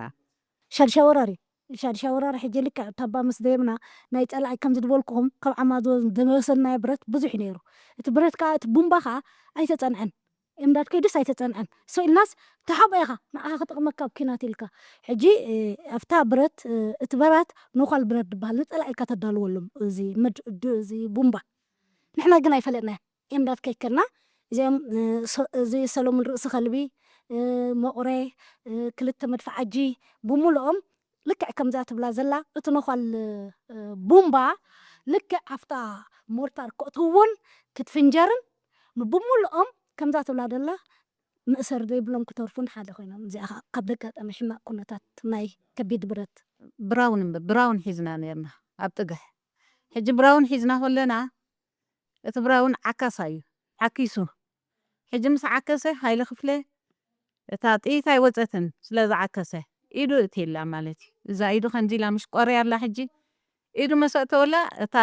ሻድሻይ ወራር እዩ። ሻድሻይ ወራር ሕጂ ልክዕ እታ ባ ምስ ደየብና ናይ ጸላኢ ከምዚ ዝበልኩኹም ካብ ዓማዞ ዝመሰልናዮ ብረት ብዙሕ እዩ ነይሩ። እቲ ብረት ከኣ፣ እቲ ቡምባ ከኣ ኣይተጸንዐን። ኤምዳድ ከይዱስ ኣይተጸንዐን። ሰው ኢልናስ ተሓቦ ኢኻ፣ ንዓኻ ክጥቕመካ ኣብ ኲናት ኢልካ። ሕጂ፣ እ፣ ኣብታ ብረት፣ እ፣ እቲ ብረት ኖኳል ብረት ዝበሃል ንጸላኢ ኢልካ ተዳልወሎም፣ እዚ መድ-፣ ድ-፣ እዚ ቡምባ። ንሕና ግን ኣይፈለጥናዮ። ኤምዳድ ከይከድና፣ እዚኦም፣ እ፣ ሰ-፣ እዚ ሰሎሙን ርእሲ ከልቢ፣ እ፣ መቑረ፣ እ፣ ክልተ መድፍዓጂ፣ ብምሉኦም ልክዕ ከምዛ ትብላ ዘላ፣ እቲ ነዃል፣ እ፣ ቡምባ ልክዕ ኣብታ ሞርታር ከእትውዎን ክትፍንጀርን፣ ብምሉኦም ከምዛ ትብላ ዘላ፣ መእሰሪ ዘይብሎም ክተርፉን ሓደ ኮይኖም። እዚኣ ኸ ካብ ደጋጣሚ ሕማቕ ኩነታት ናይ ከቢድ ብረት። ብራውን እምበር፣ ብራውን ሒዝና ነርና ኣብ ጥግሕ። ሕጂ ብራውን ሒዝና ከለና፣ እቲ ብራውን ዓካሳ እዩ፣ ዓኪሱ። ሕጂ ምስ ዓከሰ፣ ሃይለ ክፍለ፣ እታ ጥይት ኣይወጸትን፣ ስለ ዝዓከሰ፣ ኢዱ እትይላ ማለት እዩ። እዛ ኢዱ ከምዚ ኢላ ምሽ ቆርያ ኣላ ሕጂ፣ ኢዱ መሰእተወላ፣ እታ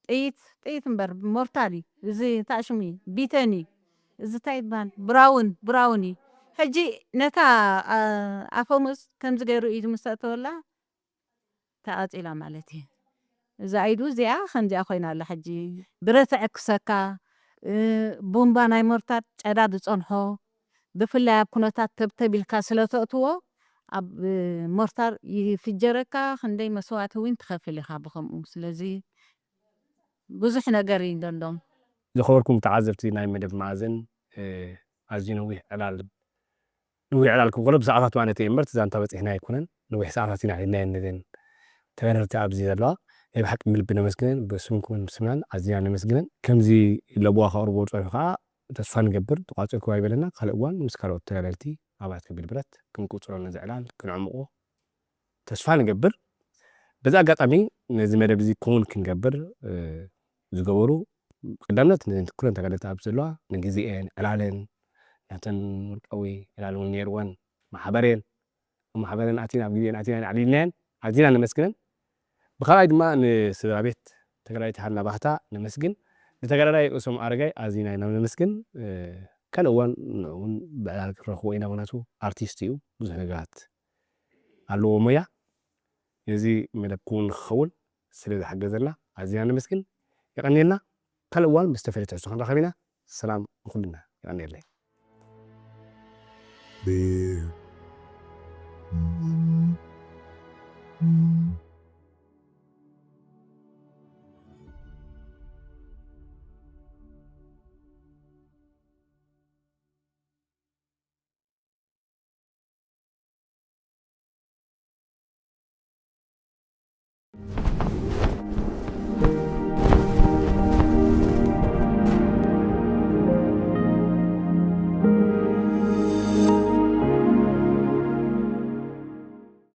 ጥይት፣ ጥይት እምበር፣ ሞርታር እዩ። እዚ እንታይ ሽሙ እዩ? ቢተን እዩ። እዚ እንታይ ይበሃል? ብራውን፣ ብራውን እዩ። ሕጂ ነታ፣ ኣ-፣ ኣፈሙዝ ከምዚ ገይሩ ኢዱ መሰእተወላ፣ ተቓጺላ ማለት እዩ። እዛ ኢዱ እዚኣ ከምዚኣ ኮይና ኣላ ሕጂ። ብረት ተዕክሰካ፣ እ፣ ቡምባ ናይ ሞርታር ጨዳ ዝጸንሖ፣ ብፍላይ ኣብ ኩነታት ተብተብ ኢልካ ስለ ተእትዎ፣ ኣብ፣ እ፣ ሞርታር ይፍጀረካ፣ ክንደይ መስዋእቲ እውን ትኸፍል ኢኻ ብኸምኡ። ስለዚ ብዙሕ ነገር እዩ ዘሎ። ዝኸበርኩም ተዓዘብቲ ናይ መደብ መኣዝን፣ እ፣ ኣዝዩ ነዊሕ ዕላል፣ ነዊሕ ዕላል ክብሎ ብሰዓታት ዋነ እምበር፣ እቲ ዛንታ በጺሕና ኣይኮነን። ነዊሕ ሰዓታት ኢና ሒዝናየን ነዘን ተጋደልቲ ኣብዚ ዘለዋ። ናይ ብሓቂ ብልቢ ነመስግነን፣ ብስምኩምን ብስምናን ኣዝና ነመስግነን። ከምዚ ለበዋ ከቕርቦ ዝጸንሑ ከኣ ተስፋ ንገብር፣ ተቋጺርክዋ ይበለና። ካልእ እዋን ምስ ካልኦት ተጋደልቲ ኣባላት ከቢድ ብረት ክንቅጽሎ ነዚ ዕላል፣ ክንዕምቆ ተስፋ ንገብር። በዚ ኣጋጣሚ ነዚ መደብ እዚ ክውን ክንገብር፣ እ፣ ዝገበሩ፣ ቀዳምነት ነዘን ኩለን ተጋደልቲ ኣብ ዘለዋ፣ ንግዜኤን ዕላለን፣ ናተን ውልቃዊ ዕላል እውን ነይርወን፣ ማሕበሬን፣ ኣብ ማሕበረን ኣቲና፣ ኣብ ግዜኤን ኣቲና ኣዕሊልናየን፣ ኣዚና ነመስግነን። ብኻልኣይ ድማ ንስድራ ቤት ተጋዳሊት ሃና ባህታ ነመስግን። ንተጋዳላይ ርእሶም ኣረጋይ ኣዚና ኢና ነመስግን። ካልእ እዋን ንዕኡ እውን ብዕላል ክንረኽቦ ኢና። ምኽንያቱ ኣርቲስት እዩ፣ ብዙሕ ነገራት ኣለዎ ሞያ። ነዚ መደብ ክውን ንክኸውን ስለ ዝሓገዘና ኣዚና ነመስግን። የቐንየልና። ካልእ እዋን ብዝተፈለየ ትሕዝቶ ክንራኸብ ኢና። ሰላም ንኹልና። የቐንየለይ።